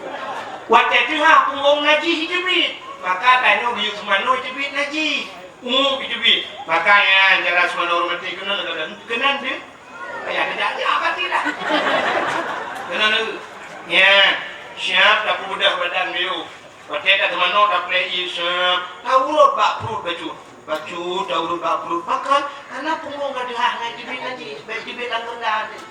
Watée teuhah punggong, najih iteubiet. Maka tanyoe geuyue seumanoe iteubiet najih. Umu iteubiet. Maka nyan cara seumanoe ureuëng maté keunoe, keunan deuh. Payah geujak-jak pati dah. Keunan deuh. Nyan, siab tapeubeudoh badan beu. Watée tateumanoe tapreh ié seueb, taurot bak pruet bacut. Bacut, taurot bak pruet. Pakon, karena punggong ka teuhah ngon jibit najih, bék jibit lam keureuda teuh.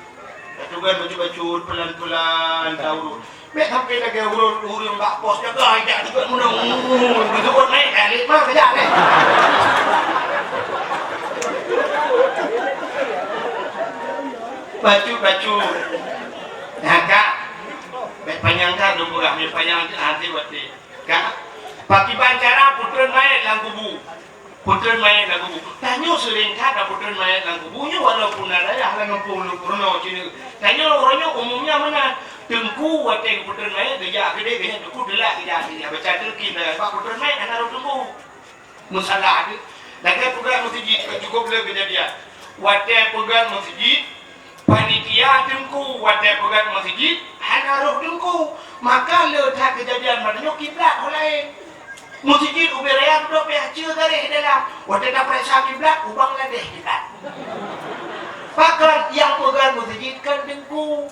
Tatugan bacut-bacut, peulan-peulan taurot. Bék sampoe lagée urot ureuëng bak pos jaga, jak juga meunong. Beutôi naik kali mah kejak deh. Bacut-bacut. Nah, Kak. Bék panyang that lôn peugah, meunyang panyang hase watée. Ka? Pakiban cara peutreun manyét lam kubu. Peutreun manyét lam kubu. Tanyoe seuring that tapeutreun manyét lam kubu nyoe, walaupun na dayah lam gampông lôn peurunoe sineuk. Tanyoe uroe nyoe umumnya meunan. Teungku watée geupeutreun manyét, geujak keudeh, geujak teungku teulat, geujak, geujak baca talkin, bak peutreun manyét hana rôh teungku. Meusalah teuh. Lagée peugöt meuseujid, cukôp le keujadian. Watée peugöt meuseujid, panitia teungku, watée peugöt meuseujid, hana rôh teungku. Maka le that keujadian, matanyoe kiblat ho laén. Meuseujid ubé raya keudroe pih hana garéh dalam. Watée tapareksa kiblat, u Bangladesh kiblat. Pakon nyang peugöt meuseujid kon teungku.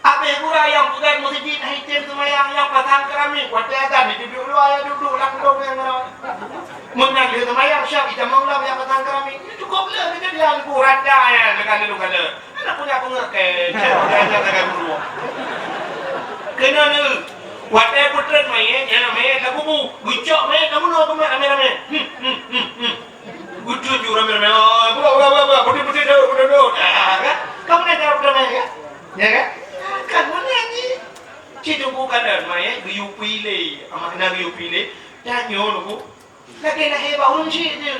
Abéh gura nyang peugöt meuseujid hana item seumayang, nyang pasang keramik, watée azan jiduek luwa, ya duek lam dong nyang ngon. Meunan lheueh seumayang siab itamong lam nyang pasang keramik. Nyoe cukôp le keujadian ku rata nyan, leuka-leuka le. Hana punya peungeuh keu, cek watée azan lagée guru. Keunoe neuh, watée peutreun manyét, nyan manyét lam kubu, geucok manyét lam bunoe teuma ramé-ramé. Hmm, hmm, hmm, hmm. Geutuju ramé-ramé, "Oh, buka, buka, buka, buka, putih, putih, dawet, putih, dawet." Ah, kan? Kamu nak jawab ramé, kan? Ya, kan? Ah, kan, mana ni? Cit bukan ramé, geuyue pilih. Amak na geuyue pilih. Tanyoe, Bu. Lagée lahé bak ureuëng syik je.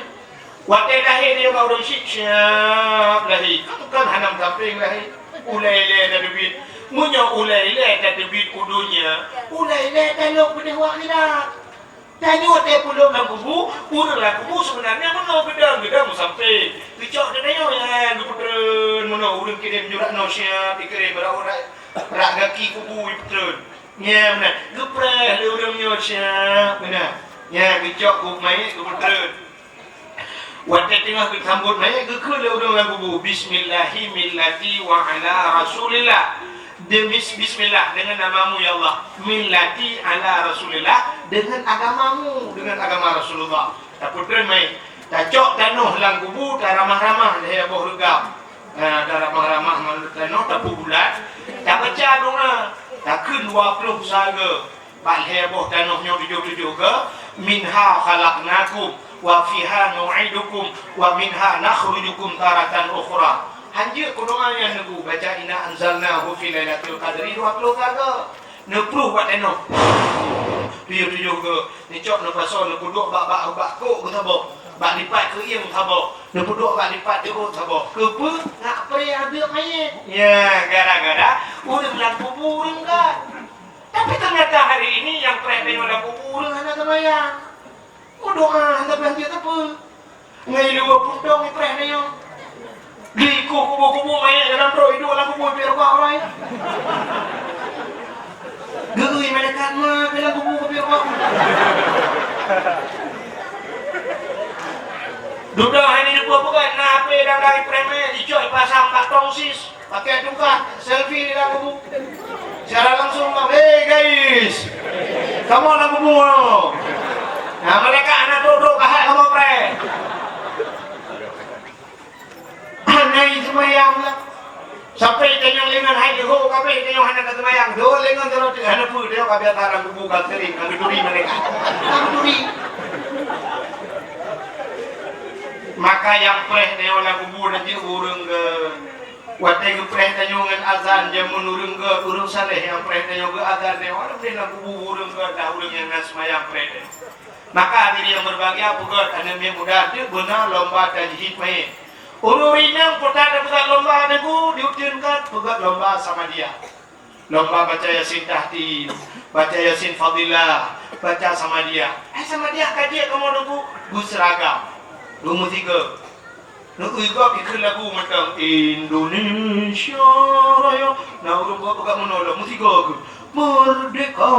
Watée lahé dia bak ureuëng syik, siab lahé. Kan, kan, hana meusampéng lahé. Ulée ilée tateubiet. Meunyoe ulée ilée tateubiet u donya, ulée ilée tanyoe peudeh wak akhirat. Tanyoe watée peuduek lam kubu, ureuëng lam kubu seubeunarnya meunoe geudong-geudong meusampé. Geucok di tanyoe, ya, geupeutreun meunoe ureuëng kirém jurak noe siab, dikirém rot-rot rak gaki kubu jipeutreun. Nyan meunan, geupreh lé ureuëng nyoe siab meunan. Nyan geucok keu manyét geupeutreun. Watée teungoh geusambot manyét, geukheun lé ureuëng lam kubu, "Bismillahi millati wa ala Rasulillah." Demi bismillah, dengan namamu ya Allah. "Millati ala Rasulillah," dengan agamamu, dengan agama Rasulullah. Tapeutreun manyét, tacok tanoh lam kubu, taramah-ramah lhée boh reugam. Ha, taramah-ramah ngon tanoh, tapeubulat, tabaca doa, takheun dua ploh sagoe. Bak lhée boh tanoh nyoe tujoh-tujoh goe, "Minha khalaqnakum, wa fiha nu'idukum, wa minha nakhrujukum taratan ukhra." Hanjeuet keu doa nyan neugu, baca "Inna anzalnahu fi lailatul qadri" dua ploh sagoe. Neupluh bak tanoh. Tujoh-tujoh goe. Neucok, neupasoe, neupeuduek bak, bak, bak kok geusaboh. Bak lipat keuieng saboh. Neupeuduek bak lipat jeuôt saboh. Keupeue? Nak preh aneuk manyét. Ya, gara-gara ureuëng lam kubu ureuëng kan. Tapi ternyata hari ini nyang preh tanyoe lam kubu ureuëng hana seumayang. Meudoa hana beulanjut teupeu. Ngai luwa puntong ipreh tanyoe. Di kubu-kubu manyét dalam trok iduek lam kubu pih rukok awai. Geui malaikat ma dalam kubu pih rukok. Dudoe hai ni peue-peue na H P dang dari preman dicok ipasang bak tong sis. Pakai tungkat, selfie di dalam kubu. Siaran langsung, "Hey guys, kamoe lam kubu no." Nah, mereka anak duduk kahai kamoe preh. Hana seumayang lah. Sampai tanyong lengan hai jeuho, kabeh tanyong hana ka seumayang. Jeuho lengan tu roti hana peue, tanyong ka biasa lam kubu ka sering, ka geuturi mereka. Ka geuturi. Maka nyang preh tanyong lam kubu na jeuet ureueng ke Watée geupreh tanyoe ngon azan, jameun ureueng gét, ureueng saleh nyang preh tanyoe geuazan, nyoe lam kubu ureueng gét, dah ureueng nyang na seumayang preh tanyoe. Maka hadirin yang berbahagia, peugét aneuk miet muda, deuek beuna lomba tajhid manyét. Ureueng inong peue tapeugét lomba, Teungku, diuteuen gét, peugét lomba Samadiyah. Lomba baca Yasin Tahtim, baca Yasin Fadilah, baca Samadiyah. Eh, Samadiyah ka jeuet kamoe Teungku, beuseuragam. Beumeusigoe. Neuigob ikheun lagu mantong, "Indonesia Raya." Nah, ureueng buet peugah meunoe lom, meusigoe keuh, "Merdeka,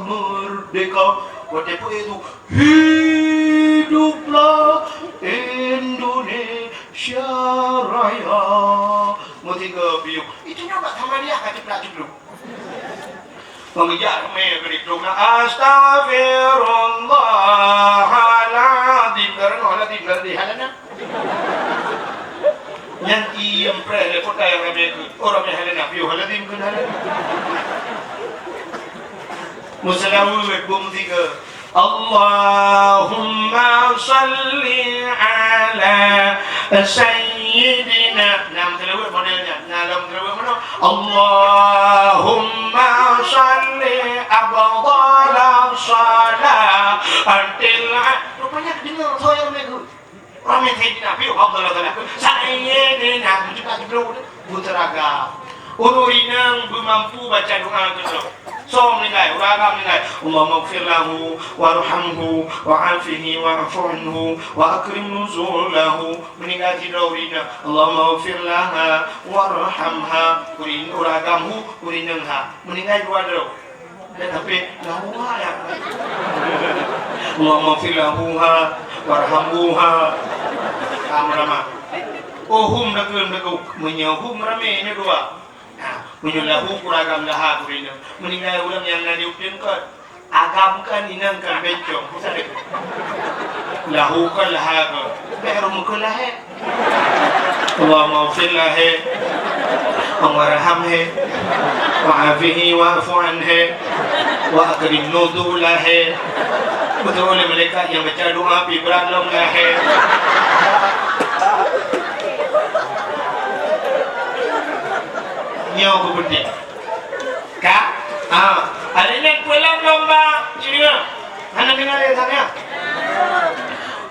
merdeka." Watée peue tu, "Hiduplah Indonesia Raya." Meusigoe piôh. Itu nyoe bak Samadiyah ka ceuplak-ceuplok. Pengejar mé keuneuk dong na, "Astaghfirullahaladzim." Karena haladzim, haladzim, halana. Nyan iem preh lé kota nyang ramé keu, oh, ramé halana, piôh haladzim keu halana. Meuseulaweuet bum tiga. Allahumma shalli ala sayyidina. Nah, meuseulaweuet model nyan. Nah, lom meuseulaweuet meunoe. Allahumma shalli afdhala shalatil a-, rupanya deungoe soe nyang ramé keu. Ramé Sayyidina, piôh Abdullah Saleh. Sayyidina, bukan judul, bukan seragam. Ureueng inong beumampu baca doa keudroe. Soe meuninggai, ureueng agam meuninggai. Allahumma ighfir lahu warhamhu wa'afihi wa'fu anhu wa akrim nuzulahu. Meuninggai sidroe ureueng inong. Allahumma ighfir laha warhamha. Ureueng, ureueng agam hu, ureueng inong ha. Meuninggai dua droe. Dan sampai lahuha ya. Allahumma fir lahuha warhamhuha. Kamu ramah. Oh, hum dah kena dah kau. Meunyoe hum ramé nyoe dua. Nah, meunyoe lahu kurang agam laha tu rindu. Meuninggai ureueng nyang na di udeueng kon. Agam kon inong kon bencong. Lahu kon laha kon. Bèk rhueng kon lahé. Allahumma ighfir laha, warhamha, wa'afihi wa'fu anha, wa akrim nuzulahu. Beutôi lé malaikat nyang baca doa pih brat lom lahé. Nyoe keuh peunteng. Ka? Ha. Ada ingat peue lom lomba? Sini, ha. Hana deungoe lé sana.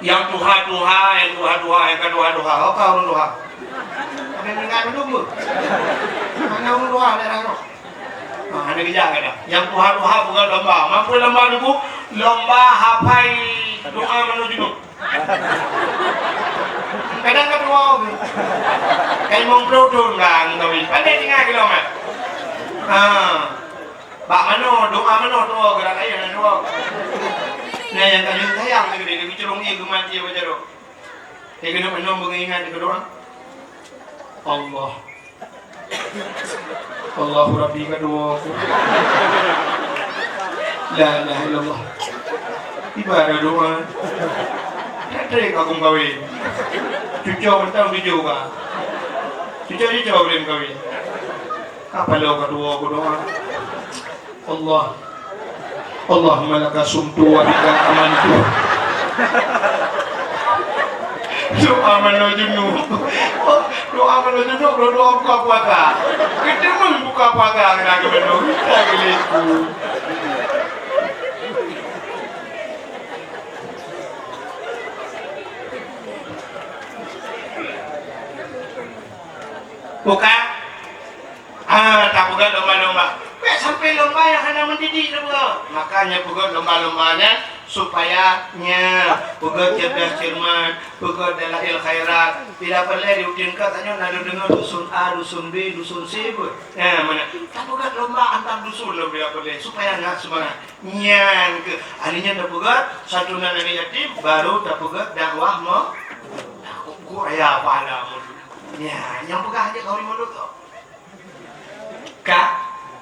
Nyang tuha-tuha, nyang tuha-tuha, nyang ka tuha-tuha. Ho ka ureueng tuha? Ada ingat mandum beuh? Hana ureueng tuha daerah nyoe. Ah, hana geujak kadang. Nyang tuha-tuha bukan lomba. Mampu lomba dulu, lomba hafai doa manoe junub. Kadang ka tuha tu. Kai mong ploh thon ka ngon kawin. Pandai tinggai keu lom, eh. Ha. Bak manoe, doa manoe tuha gerak kayèe na tuha. Nah, nyang ka jeuet sayang lagèe nyan, geucurong ie geumat ie bak jaroe. Lagèe nyan manoe beungoh ingat keu doa. Allah. Allahu Rabbi kadua ku. La ilaha illallah. Ibarat doa. Trek-trek ka kawin. Cuco mantong tujoh ka. Cuco-cuco ulèe kawin. Apa lo kadua ku doa? Allah. Allahumma laka sumtu wa bika amantu. Doa manoe junub. Doa manoe junub, doa buka puasa. Kita pun buka puasa kena ke manoe. Kita geliku. Bukan? Ah, tapeugöt lomba-lomba. Bèk sampai lomba nyang hana mendidik tapeugöt. Makanya peugöt lomba-lomba nyan supaya nya peugöt cerdas cermat, peugöt dalail khairat. Bila peureulèe di udeb ka tanyoe na deungoe dusun A, dusun B, dusun C pun. Nah, mana? Tapeugöt lomba antar dusun lom bila peureulèe supaya na seumangat. Nyan keuh, ahli nyan tapeugöt santunan aneuk yatim, baru tapeugöt dakwah mo-, dakwah guraya pahala maulud. Nyan, nyang peugah aja khauri maulud tu. Ka?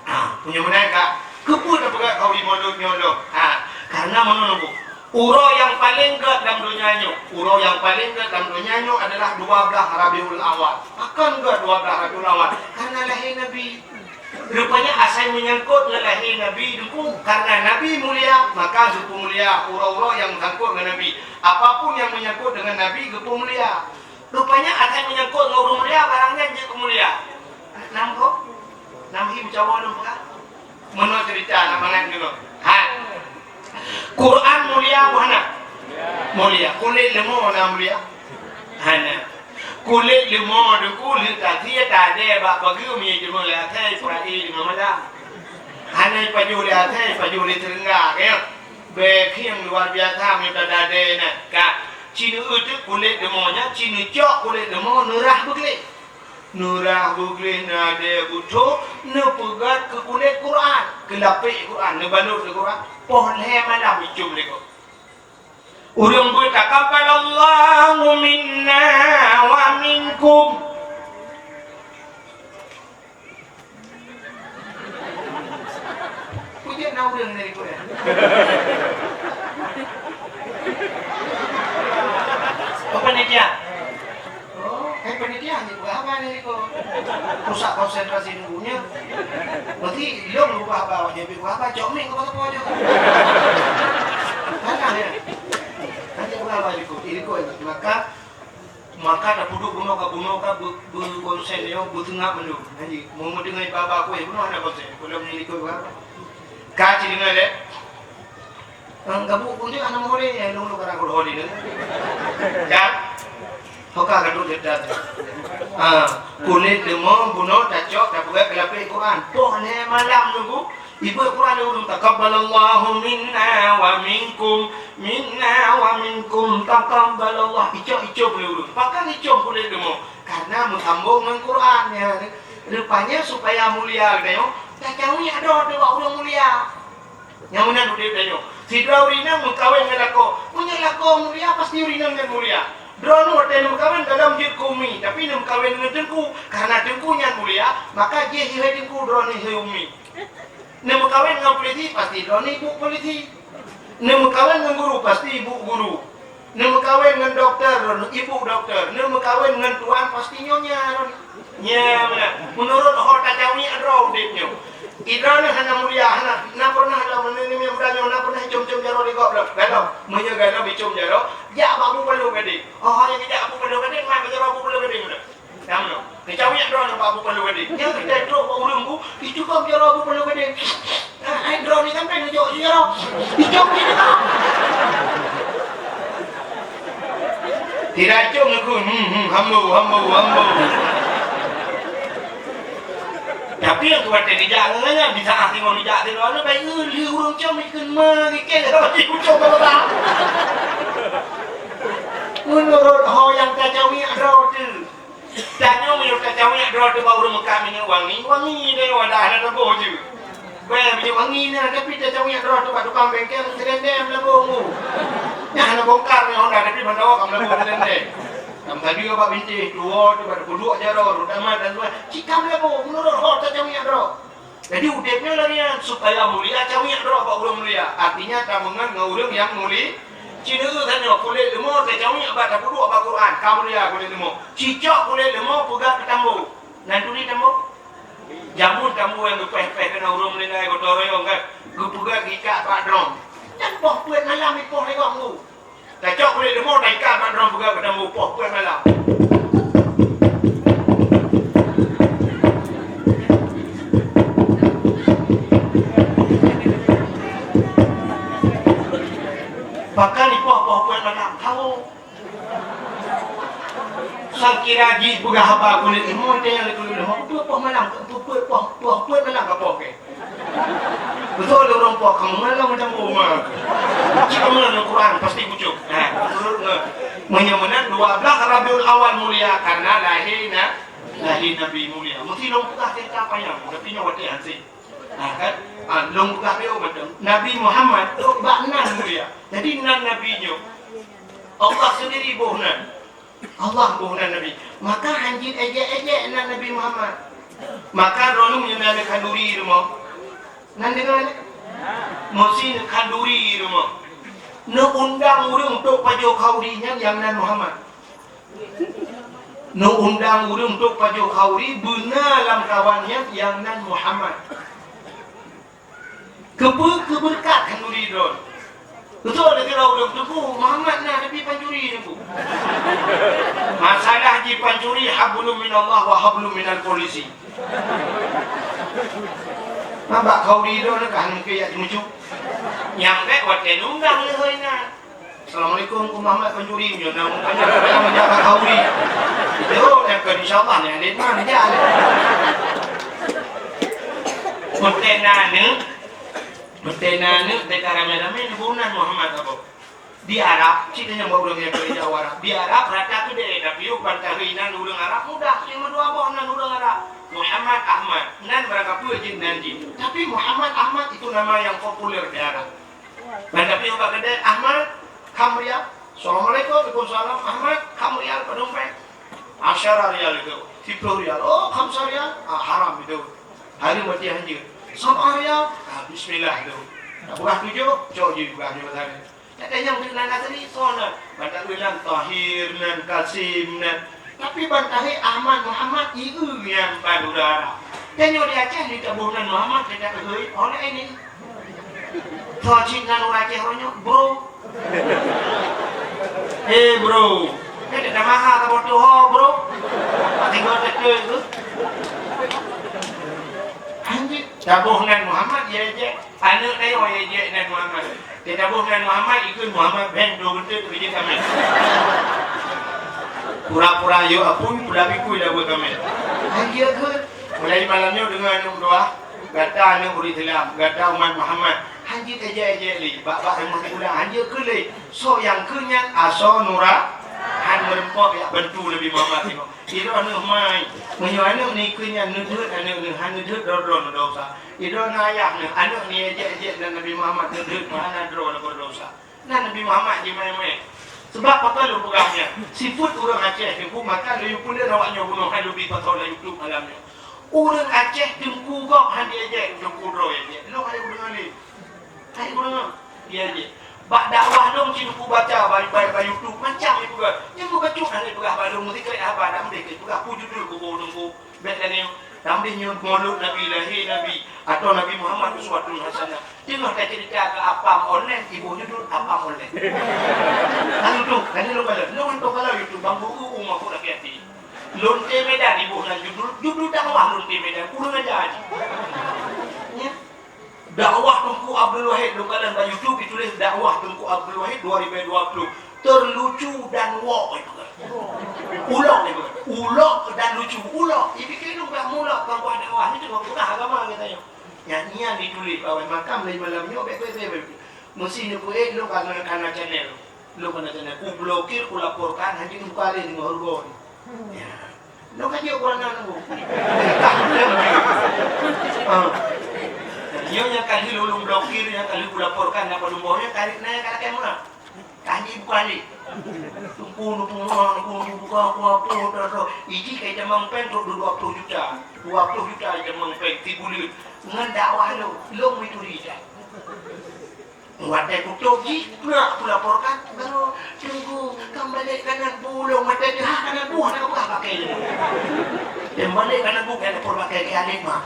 Ha, punya meunan ka? Keupeue tapeugah khauri maulud nyoe lom? Ha, karena meunoe nunggu. Uroe nyang paleng gèt lam donya nyoe, uroe nyang paleng gèt lam donya nyoe adalah dua blah Rabiul Awal. Pakon gèt dua blah Rabiul Awal? Karena lahé Nabi. Rupanya asai meunyangkot ngon lahé Nabi Teungku, karena Nabi mulia, maka geupeumulia uroe-uroe nyang meusangkot ngon Nabi. Apapun nyang meunyangkot deungon Nabi geupeumulia. Rupanya asai meunyangkot ngon ureueng mulia, barang nyan jeuet keu mulia. Nam kok? Nam hi meucawa lôn peugah. Meunoe cerita na mangat dulu. Ha. Quran mulia buh hana? Mulia. Kulét leumo na mulia? Hana. Kulét leumo Teungku lheueh tasie tadè bak pageue meunyoe jeumeulakèe Israel limong malam. Hana ipajoh lé asèe, ipajoh lé seureuengga, ka nyan. Bèk khieng luar biasa meunyoe tadadè na. Ka, ci neueu teuk kulét leumo nyan, ci neucok kulét leumo, neurah beugleh. Neurah beugleh, neudè beuthô, neupeugöt keu kulét Quran, keu lapék Quran, neubalot lé Quran. Poh lhèe malam icôm lé gob. Ureueng beuet, "Taqabbalallahu minna wa minkum." Peue jeuet na ureueng dari Quran? Oh, panitia. Oh, hai panitia, ni bukan apa ni, Ko? Rusak konsentrasi nunggunya. Berarti lôn lupa apa, awak jadi lupa apa, cok mik, apa, apa aja. Salah, ya? Nanti bukan apa, Ko? Ini, Ko, ini. Maka, maka dah puduk bunoe ka, bunoe ka, be-, be-, konsen dia, bertengah menu. Nanti, mau mendengar apa-apa, Ko, ya, bunoe ada konsen. Kalau ni, Ko, apa? Ka, ci dengar, ya? Nyang gabuk pun jeuet hana meuhôi, eh, lôn-lôn kadang meuhôi lé. Ka? Ho ka geuduek jeuet that. Ah, kulét leumo bunoe tacok tapeugöt keu lapék Quran. Poh lhèe malam nunggu, ibeuet Quran lé ureueng, "Taqabbalallahu minna wa minkum, minna wa minkum, taqabbalallah." Icok-icom lé ureueng. Pakon icom kulét leumo? Karena meusambông ngon Quran, ya. Rupanya supaya mulia geutanyoe, tacaweuek droe bak ureueng mulia. Nyang meunan udép tanyoe. Sidroe ureueng inong meukawen ngon lakoe. Meunyoe lakoe mulia, pasti ureueng inong nyan mulia. Droeneuh watèe neumeukawen, gohlom jeuet keu umi, tapi neumeukawen ngon teungku. Karena teungku nyan mulia, maka jih hai teungku, droeneuh hai umi. Neumeukawen ngon polisi, pasti droeneuh ibu polisi. Neumeukawen ngon guru, pasti ibu guru. Neumeukawen ngon dokto, ibu dokto. Neumeukawen ngon tuan, pasti nyonya. Nya, meunan. Meunurot ho tacaweuek droe udép nyoe. Idroeneuh hana mulia, hana. Na pernah lom, meunyoe muda nyoe, na pernah icom-com jaroe di gob lom. Galom. Meunyoe galom icom jaroe, jak bak Abu Palo Gadeng. Oh, nyang jak Abu Palo Gadeng, mat bak jaroe Abu Palo Gadeng meunan. Nyang meunan. Tacaweuek droeneuh bak Abu Palo Gadeng. Nyang teuka trok bak ureueng bu, icukôm jaroe Abu Palo Gadeng. Ah, ai droeneuh sampai neujok jaroe. Icom jih. Tidak icom neukheun, hmm, hmm, hambo, hambo, hambo. Tapi nyang keu watèe jijak ngon nyan, di saat singoh jijak sidroe, na bai eu lheueh ureueng com ikheun ma gikée lagèe ucok bak babah. Meunurot ho nyang tacawiek droe teuh. Tanyoe meunyoe tacawiek droe teuh bak ureueng meukat minyeuk wangi, wangi deh wadah na teuboh jeuet. Bèk minyeuk wangi na, tapi tacawiek droe teuh bak tukang bengkel, seulendeng meulaboh mu. Nyan hana bongkar nyoe Honda, tapi ban tawoe ka meulaboh seulendeng. Ka meusadeue bak bintéh, tuwoe teuh bak peuduek jaroe, rot amat dan sebagainya. Cit ka meulaboh, meunurot ho tacawiek droe. Jadi udép nyoe lagèe nyan, supaya mulia cawiek droe bak ureueng mulia. Artinya tameungon ngon ureueng nyang mulia. Ci neueu tanyoe kulét leumo tacawiek bak tapeuduek bak Quran, ka mulia kulét leumo. Cicok kulét leumo peugah keu tambo. Nan turi tambo? Jameun tambo nyang geupéh-péh keunan ureueng meuninggai gotong royong kan, geupeugah geuikat bak drom. Nyan poh peuet malam ipoh lé gobnyan. Tacok kulét leumo, taikat bak droe peugah bak tambo poh peuet malam. Pakon ipoh poh peuet malam, tawö. Sang kira jipeugah haba kulét leumo, tanyong lé kulét leumo, peue poh malam, peue, peue, poh, poh peuet malam ka poh kèe. Beutôi lé ureueng po, kamoe ngon lôn macam boh ma. Cit kamoe ngon Quran, pasti kucok. Nah, menurut nge-, meunyoe meunan dua belas Rabiul Awal mulia karena lahé na-, lahé Nabi mulia. Meusti lôn peugah cerita panyang, tapi nyoe watèe han sép. Nah, kan? Ah, lôn peugah lé mantong. Nabi Muhammad trok bak nan mulia. Jadi nan Nabi nyoe, Allah sendiri boh nan. Allah boh nan Nabi. Maka han jeuet éjek-éjek nan Nabi Muhammad. Maka droeneuh meunyoe na neukhanduri rumoh. Nan deungoe? Meusi neukhanduri rumoh. Neuundang ureueng untuk pajoh khanduri nyan nyang nan Muhammad. Neuundang ureueng untuk pajoh khanduri beuna lam kawan nyan nyang nan Muhammad. Keupeue? Keu beureukat khanduri droe. Beutôi lagèe ureueng Teungku, Muhammad na tapi pancuri Teungku. Masalah jih pancuri hablum minallah wa hablum minal polisi. Nah, bak khanduri droe ka han mungken jak teumucuk. Nyang bèk watèe neundang lé hôi na. Assalamualaikum, Teungku Muhammad pancuri. Nyoe na mungken jak bak khanduri. Itu, eh, insya Allah ni, ada mana ni, jak. Meuteuna neuk, meuteuna neuk, teuka ramé-ramé neuboh nan Muhammad saboh. Di Arab, cit nyang bak ureueng nyang keureuja u Arab. Di Arab rata keudéh, tapi yôh ban tahé nan ureueng Arab mudah, cit meudua boh nan ureueng Arab. Muhammad Ahmad, nan barangkapeue jeuet nan jih. Tapi Muhammad Ahmad itu nama yang populer di Arab. Ban tapi yôh bak keudéh, Ahmad, kam rial. Assalamualaikum, waalaikumsalam. Ahmad, kam rial, padum péng. Asyara rial itu, siplôh rial. Oh, khamsa rial? Ah, haram itu. Hari mati hanjeuet. Sab'ah rial? Ah, bismillah itu. Nak peugah tujoh, cok jih peugah nyoe tadi. Nyang keunan asli, soe nan? Ban tahé nan Tahir, nan Kasim, nan. Tapi ban tahé Ahmad, Muhammad, ieu nyan ban ureueng Arab. Dan nyoe di Aceh, di taboh nan Muhammad, kita keuhôi, oleh ini. Soe cit nan ureueng Aceh roh nyoe, bro. Eh, bro. Eh, dak maha ka botoh ho, bro. Tinggal teke tu. Anjing, taboh nan Muhammad, ya je. Aneuk nyoe, ya je nan Muhammad. Dia taboh nan Muhammad, ikut Muhammad beng dua betul tu kerja kami. Pura-pura yo apui, pula bikui dah buat kami. Anjing ke? Mulai malam nyoe dengan aneuk doa. Gata aneuk ureueng Islam, gata umat Muhammad, hanjeuet ejek-ejek lé, bak-bak rumoh sikula, hanjeuet keu lé. Soe nyang keu nyan asoe nura, han meureumpok jak bantu Nabi Muhammad nyoe. Sidroe aneuk mai, meunyoe aneuk nyoe keu nyan neudeuet aneuk nyoe, han neudeuet droe-droe nyoe desya. Sidroe aneuk ayah nyoe, aneuk nyoe ejek-ejek dan Nabi Muhammad neudeuet, meuhana droe nyoe desya. Nan Nabi Muhammad jimai-mai. Sebab pakon lôn peugah nyan, sifeuet ureueng Aceh teungku, maka lôn yue peuleueh awak nyoe bunoe hai lôn bi pasoe lam YouTube malam nyoe. Ureueng Aceh teungku gob han diejek, teungku droe ejek. Lôn hai ureueng alim. Hai ureueng diejek. Bak dakwah lôn ci teungku baca bak, bak, bak YouTube macam ipeugah. Nyan meubacut han ipeugah bak lôn meusikrek haba dak meudeungoe ipeugah peue judul buku teungku. Bèk lagèe nyoe, tambah nyoe Maulud Nabi, lahé Nabi, atau Nabi Muhammad uswatun hasanah. Teungoh taceurita keu apam online, iboh judul apam online. Lalu tu, tadi lu kala, lu hantom kala YouTube, bang guru umu aku lagi hati. Lonte Medan iboh nan judul, judul dakwah Lonte Medan, kurang ajar. Ya. Dakwah Teungku Abdul Wahid, lôn kalon bak YouTube ditulis dakwah Teungku Abdul Wahid dua ribu dua puluh. Terlucu dan wok itu kan. Ulok itu kan. Ulok dan lucu. Ulok. Ipike lôn Mulok keu buah dakwah ni cuma peugah agama geutanyoe. Nyan, nyan dituléh bak awai makam lé malam nyoe, bèk, bèk, bèk, bèk. Meusi neupeuék lôn ka na, ka na channel. Lôn ka na channel. Kublokir, kulaporkan, hana jimuka lé deungon rugoe. Ya. Lôn ka jeuet keu aneuk nunggu. Ah. Nyoe nyang kali lôn, lôn blokir, nyang kali kulaporkan, nyan padum boh nyoe, tarék na nyang ka lakèe meuah. Tadi buka ni. Tungku, tungku, tungku, tungku, buka, buka, buka, buka, buka. Iji kai jamang pèng trok dua ploh juta. Dua ploh juta jamang pèng, tiga buleuen. Ngon dakwah lôn, lôn itu rijal. Watèe kutok jih, nak kulaporkan. Baru, tunggu, kam balek kanan bulong, mata jih, ha, kanan buah, nak buah pakai je. Dan balek kanan buah, nak pur pakai ke alim, mah.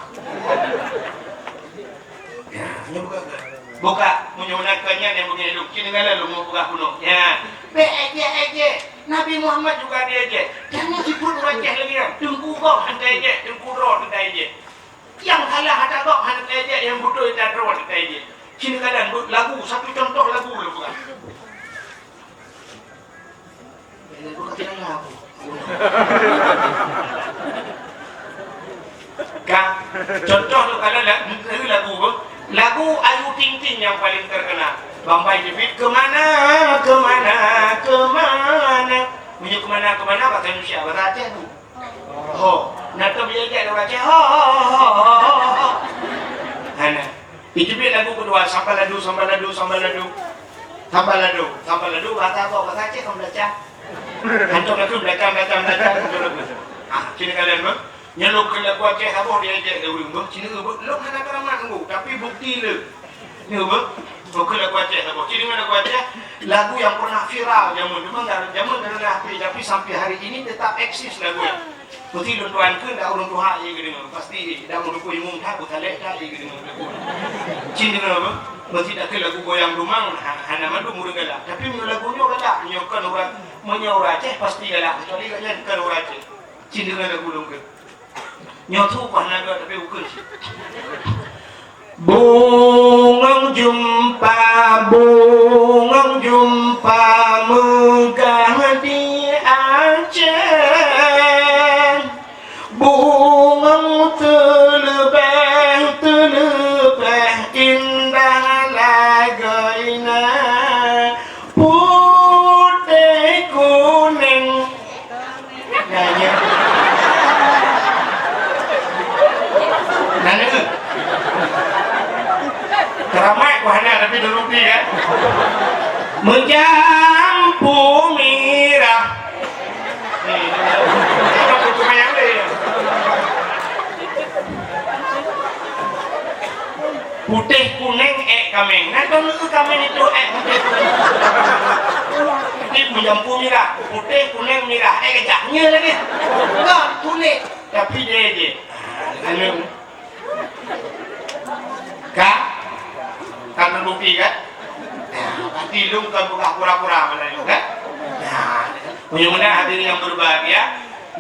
Ya, nyoe buka, buka. Buka, meunyoe na keu nyan nyang beungèh lôn, keuneuk lôn meu peugah bunoe. Ya. Bèk èk-èk, èk-èk. Nabi Muhammad juga diejek. Jangan sebut ureueng Aceh lagi, ya. Teungku gob hana taejek, teungku droe hana taejek. Nyang salah ata gob hana taejek, nyang beutôi ata droe hana taejek. Keuneuk bu-, lagu, satu contoh lagu lôn peugah. Ka, contoh tu kalau la-, lagu apa? Lagu Ayu Ting Ting yang paling terkenal. Bang Pai Jepit, "Kemana, kemana, kemana?" Meunyoe "kemana, kemana" bahasa Indonesia, bahasa Aceh tu. Ho, na teubiet jak lôn Aceh. Ho, ho, ho. Hana. Itu pih lagu kedua, Sambaladu, Sambaladu, Sambaladu. Sambaladu, Sambaladu, bahasa apa? Bahasa Aceh kan belacan. Hantom lagu belacan, belacan, belacan, hantom lagu. Ah, sini kalian, bang. Nyan lôn kheun lagu Aceh saboh diejek lé ureueng, bang. Sini, bang. Lôn hana keuramat nunggu, tapi bukti le. Nyoe beuh, bukon lagu Aceh, lagu Aceh. Deungoe lagu Aceh, lagu yang pernah viral jameun. Memang dari jameun dari H P, tapi sampai hari ini tetap eksis lagu nyan. Pasti lôn tuan kheun dak ureueng tuha ié geudeungoe. Pasti dak meurukui umum that, beutalek that ié geudeungoe lagu. Cit deungoe beuh, meusti dak kheun lagu goyang dumang, ha-, hana mandum ureueng galak. Tapi meunyoe lagu nyoe galak, meunyoe kon ureueng, meunyoe ureueng Aceh pasti galak, kecuali gobnyan kon ureueng Aceh. Cit deungoe lagu lôn kheun. Nyoe tumpah naga tapi bukon. Bungong jumpa, bungong jumpa meugah di Aceh. Bungong teuleubeh, teuleubeh indah lagoina. Putéh kuneng. Nyan, nyan. Nyan, nyan. Keramat ku hana, tapi dulu pi, kan? Meujampu mirah. Ni, ni, ni. Apa tu semayang ni? Putéh kuneng ék kaméng. Nah, kon lheueh kaméng itu ék putéh kuneng. Tapi meujampu mirah, putéh kuneng mirah, ék gajah nyoe lagèe. Kon kulét, tapi jijak. Ah, anu. Ka? Ka teubukti kan? Nah, berarti lôn kon bukan pura-pura mana lôn kan? Nah, mudah-mudahan hadirin yang berbahagia,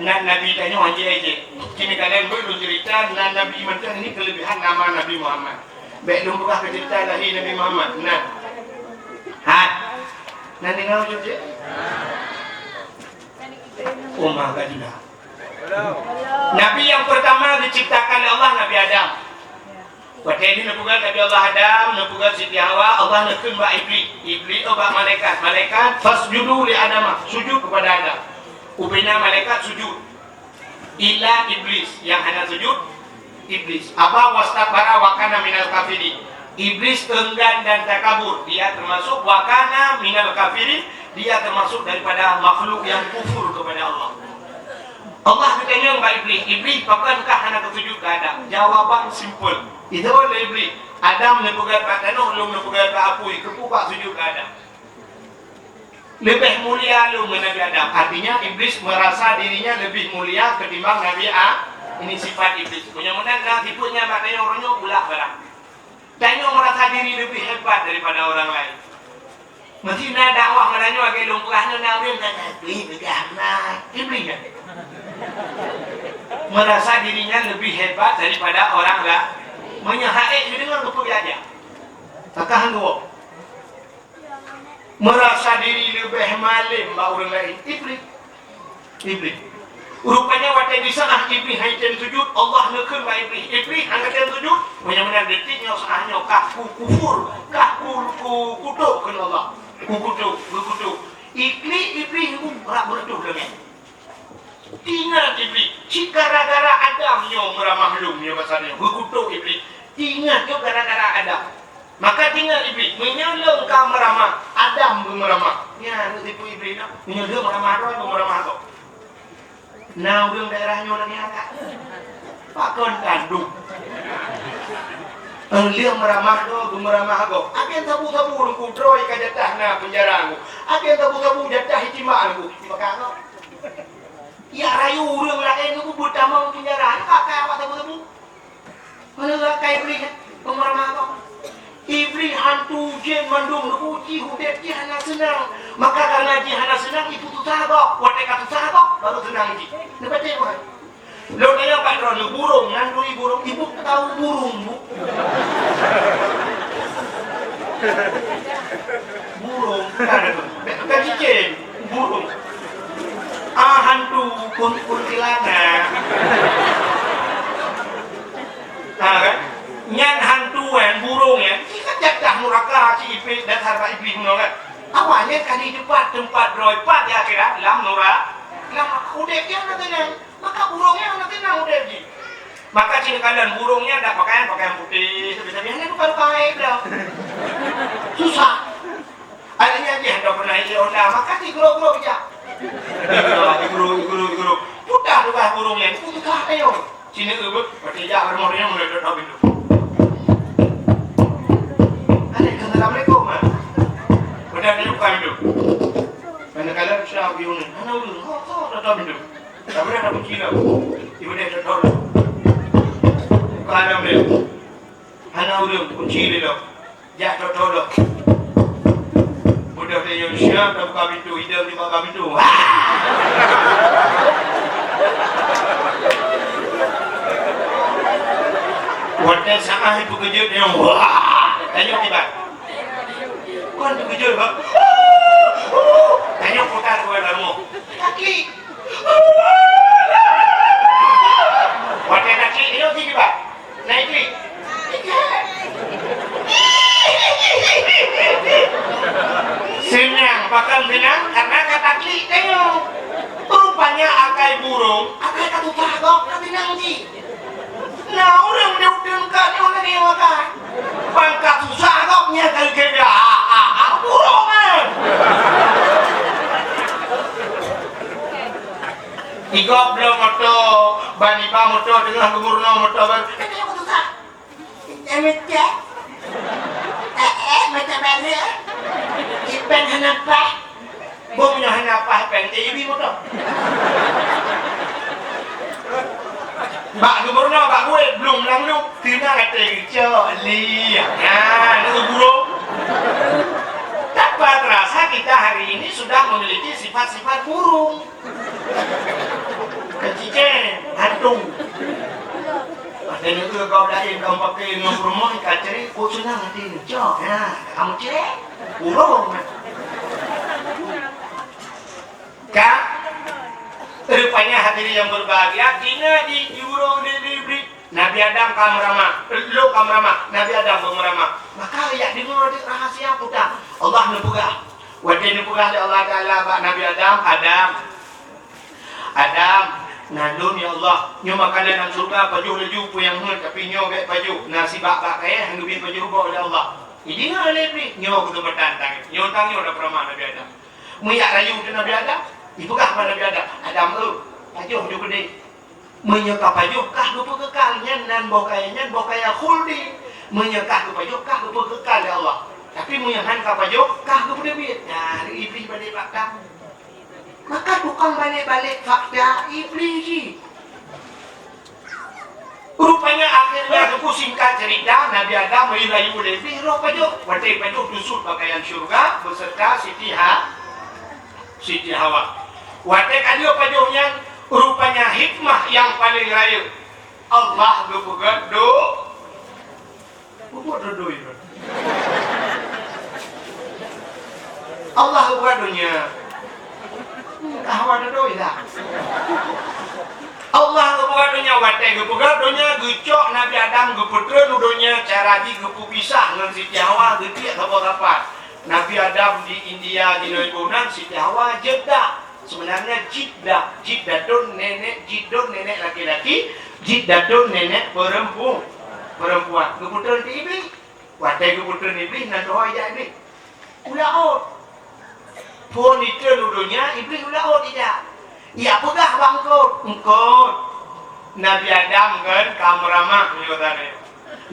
nan Nabi tanyoe hana jijak. Kini kalian boleh cerita, nan Nabi mantong ini kelebihan nama Nabi Muhammad. Bèk lôn peugah keu ceurita lahé Nabi Muhammad. Nah. Hai. Nah, deungö jeuet. Umma Khadijah. Nabi yang pertama diciptakan oleh Allah, Nabi Adam. Watèe neupeugöt Nabi Allah Adam, neupeugöt Siti Hawa, Allah neukheun bak Iblih. Iblih, oh, bak malaikat. Malaikat, "Fasjudu li Adama." Sujud kepada Adam. Ubena malaikat sujud. Illa Iblis, nyang hana sujud, Iblis. Aba wastakbara wa kana minal kafirin. Iblis enggan dan takabur, dia termasuk wa kana minal kafirin, dia termasuk daripada makhluk yang kufur kepada Allah. Allah geutanyong bak Iblis, "Iblis, pakon kah hana sujud keu Adam?" Jawaban simple. Idhon lé Iblis, "Adam neupeugöt bak tanoh, lôn neupeugöt bak apui, keupeue bak sujud keu Adam?" Leubeh mulia lôn ngon Nabi Adam. Artinya, Iblis merasa dirinya lebih mulia ketimbang Nabi A-, ini sifat Iblis. Meunyoe meunan na sifat nyan bak tanyoe uroe nyoe, bulak barang. Tanyoe merasa diri lebih hebat daripada orang lain. Meusti na dakwah meunanyoe lagèe lôn peugah nyoe, na ureueng kata, "Wih, peugah na." Iblis kan? Merasa dirinya lebih hebat daripada orang lain. Meunyoe hak ék geudeungoe, geupeubiasa. Takah hang geuwoe. Merasa diri leubeh malem bak ureueng laén. Iblis. Iblis. Rupanya watée di saát Iblih hana tem sujud, Allah neukheun bak Iblih, "Iblih, hana tem sujud?" Meunyoe meunan detik nyoe saát nyoe kah ku kufur, kah ku, ku kutok keu Allah. Ku kutok, ku kutok. Iblih, Iblih ku rab beureutoh deungon. Ingat Iblih, cit gara-gara Adam nyoe meuramah lom nyoe pasal nyoe. Geukutok Iblih. Ingat nyoe gara-gara Adam. Maka ingat Iblih, meunyoe lôn ka meuramah, Adam beumeuramah. Nyan tipu Iblih nyoe. Meunyoe lôn meuramah droe, beumeuramah gob. Na ureuëng daerah nyoe lagée nyan ka? Pakon kandung. Lheueh meuramah droe, beumeuramah gob. Agen sabu-sabu ureuëng kudroe ka jatah na peunjara nyoe. Agen sabu-sabu jatah ijtimak nyoe. Pakon gob. Ya rayu ureuëng laén nyoe beutamong peunjara, pakon awak sabu-sabu. Mana rakai Iblih, eh? Peumeuramah gob. Iblih hantu jén mandum neuuji udeb jih hana seunang. Maka karena jih hana seunang, ipeususah gob. Watée ka susah gob, baru seunang jih. Neupatéh bukan? Lôn tanyong bak droeneuh, burông nyan turi burông, ibu tahu burung, Bu? Burung, bukan, bukan cicing, burung. Ah, hantu, kun-, kuntilanak. Ha, kan? Nyan hantu, kan, burung, kan? Kan jatah nuraka, si Iblih, dasar bak Iblih bunoe, kan? Awaknyan ka di teumpat, teumpat droe pat di akhirat, lam nura-, lam udeb nyan na keunong. Maka burung nyan na keunong udeb jih. Maka cit neukalon burung nyan dak pakaian, pakaian putéh, sabe-sabe hana luka-luka aib dah. Susah. Akhirnya jih dak pernah iya onda, maka si guru-guru bijak. Guru, guru, guru. Putar tugaih burung nyan, itu susah ayo. Sini ureuëng, watée jak rumoh nyan mulai dot-dot pintoe. Assalamualaikum, Mak. Udah dibuka pintoe. Mana kalau susah bingung ni. Mana ureuëng? Oh, tu dot-dot pintoe. Ka beudôh na kunci lom. Ibeudôh thô-thô lom. Buka lom lé. Hana ureuëng, kunci lé lom. Jak thô-thô lom. Beudôh lé nyoe siap tabuka pintoe, idong di bak pintoe. Wah! Watée saát ipeukeujot nyoe, wah! Tanyoe kiban. Kon teukeujot, bah. Tanyoe putar keluar dalam rumoh. Kaki. Watée taklik, nyoe kiban. Naik klik. Seunang, pakon seunang, karena ka taklik tanyoe. Rupanya akai burung, akai ka susah gob, ka seunang jih. Na ureuëng di udeueng ka nyoe lagée nyoe ka. Ban ka susah gob nyan ka geubri, ah, ah, ah, burung, eh. Igob bloe moto, ban iba moto teungoh geumeurunoe moto baru. Eh, meucah. Eh, eh, meucah balik. Iban hana paih. Bông nyoe hana paih péng T V moto. Bak gubernur, bak buet, belum lalu, tina kata cok li. Nah, itu burung. Tanpa terasa kita hari ini sudah memiliki sifat-sifat burung. Kecicing, hantu. Ada juga kau lain, kau pakai dengan rumah, kaceri, kau senang hati ni. Cok, ya, kamu cek, burung. Ka? Rupanya hadirin yang berbahagia, tina di jurong di, di, di Nabi Adam ka meuramah, lôn ka meuramah, Nabi Adam pun meuramah. Maka yak deungoe di rahasia puta. Allah neupeugah. Watée neupeugah lé Allah Taala bak Nabi Adam, "Adam, Adam, na lôn ya Allah, nyoe makanan lam syurga pajoh laju peue nyang heuet, tapi nyoe bék pajoh, na sibak bak kayée hana geubri pajoh boh lé Allah." Idingoe lé Iblih, nyoe keuseumpatan tanyoe. Nyoe tanyoe na peuramah Nabi Adam. Meujak rayu teuh Nabi Adam, jipeugah bak Nabi Adam, "Adam, eu, pajoh ju keudeh. Meunyoe ka pajoh, kah geupeukeukal nyan nan boh kayée nyan, boh kayée khuldi. Meunyoe kah geupajoh, kah geupeukeukal lé Allah. Tapi meunyoe han ka pajoh, kah geupeuteubiet." Nah, Iblih balek bak kah. Maka tukang balek-balek fakta, Iblih jih. Rupanya akhirnya, teungku, singkat cerita, Nabi Adam meurayu lé Iblih roh pajoh. Watée pajoh, teusut pakaian syurga beserta Siti Ha-, Siti Hawa. Watée ka lheueh pajoh nyan, rupanya hikmah nyang paleng rayeuk, Allah geupeugét do-, Peubuet dodoi. Allah ubah dunia. Kahwa dodoi dah. Watèe geupeugah donya, geucok Nabi Adam, geupeutreun u donya, cara jih geupeupisah ngon Siti Hawa, geutiek saboh sapat. Nabi Adam di India jinoe iboh nan, Siti Hawa Jeddah. Sebenarnya Jiddah, Jiddatun nenek, Jiddun nenek laki-laki, Jiddatun nenek perempu-, perempuan. Geupeutreun di Iblih. Watèe geupeutreun Iblih, na teuhôi jak Iblih. U laôt. Phôn jitreun u donya, Iblih u laôt jijak. Ijak peugah bak eungkôt, "Eungkôt, Nabi Adam kan ka meuramah meunyoe tanyoe.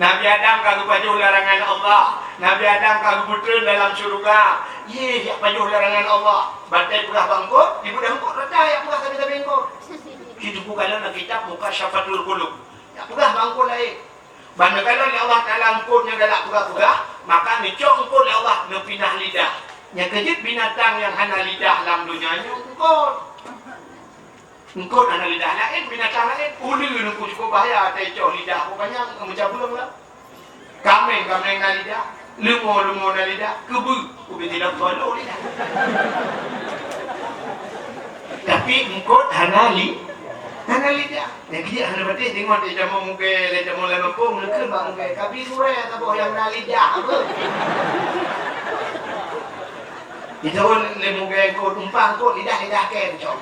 Nabi Adam ka geupajoh larangan Allah. Nabi Adam ka geupeutreun dalam syeuruga. Yeh, jak pajoh larangan Allah." Watèe peugah bak eungkôt, dibeudôh eungkôt rata jak peugah sabe-sabe eungkôt. Situ bukan lam kitab Mukasyafatul Qulub. Jak peugah bak eungkôt laén. Ban neukalon lé Allah Taala eungkôt nyang galak peugah-peugah, maka neucok eungkôt lé Allah neupinah lidah. Nyang keujeuet binatang nyang hana lidah lam donya nyoe eungkôt. Eungkôt hana lidah laén, binatang laén. Uleue nungku cukup bahaya, teucok lidah panyang meucabeueng lah. Kaméng, kaméng na lidah. Leumô, leumô na lidah. Keubeue, ubé tidak tuan lo lidah. Tapi eungkôt hana li-, hana lidah. Nyang keujiek hana patéh deungon lé jameun mugée, lé jameun lam gampông, neukheun bak mugée, "Kabi gurée saboh nyang na lidah apa?" Itu pun lé mugée eungkôt, umpang eungkôt lidah, lidah kén, cok.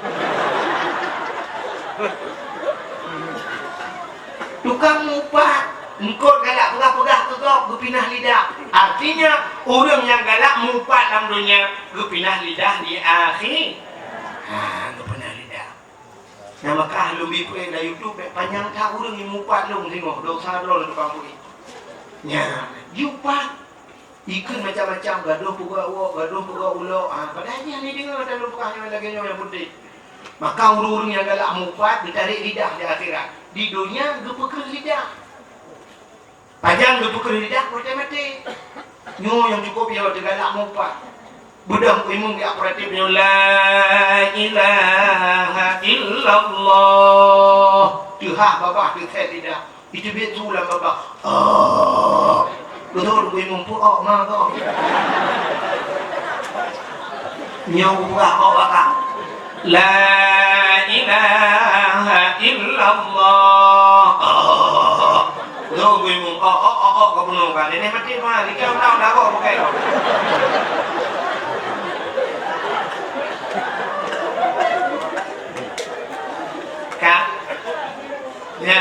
Tukang mupat, eungkôt galak peugah-peugah keu gob, geupinah lidah. Artinya, ureuëng nyang galak mupat lam donya, geupinah lidah di akhi-, ha, geupinah lidah. Nyang maka lôn bi peuék lam YouTube, bèk panyang that ureuëng nyang mupat lôn singoh, dosa droe lôn tukang peuék. Nya, jiupat. Ikheun macam-macam, gadôh peugah uok, gadôh peugah ulok. Ha, padahai nyan hana jideungoe ata lôn peugah nyoe lagèe nyoe nyang peunteng. Maka ureuëng-ureuëng nyang galak mupat, geutarek lidah di akhirat. Di donya, geupeukreueh lidah. Pajan geupeukreueh lidah, watèe maté. Nyoe nyang cukôp, ya, watèe galak mupat. Beudôh imum di aparatif nyoe, "La ilaha illallah." Teuhah babah, teuthèe lidah. Iteubiet su lam babah. Oh. Beutôi, Teungku Imum, peue oh ma kah? Nyoe geupeugah oh bak kah. La ilaha illallah. Oh. Beutôi, Teungku Imum. Oh, oh, oh, oh, ka bunoe ka. Nenek maté ma, lika ulang dah kah bukai kah. Ka? Ya.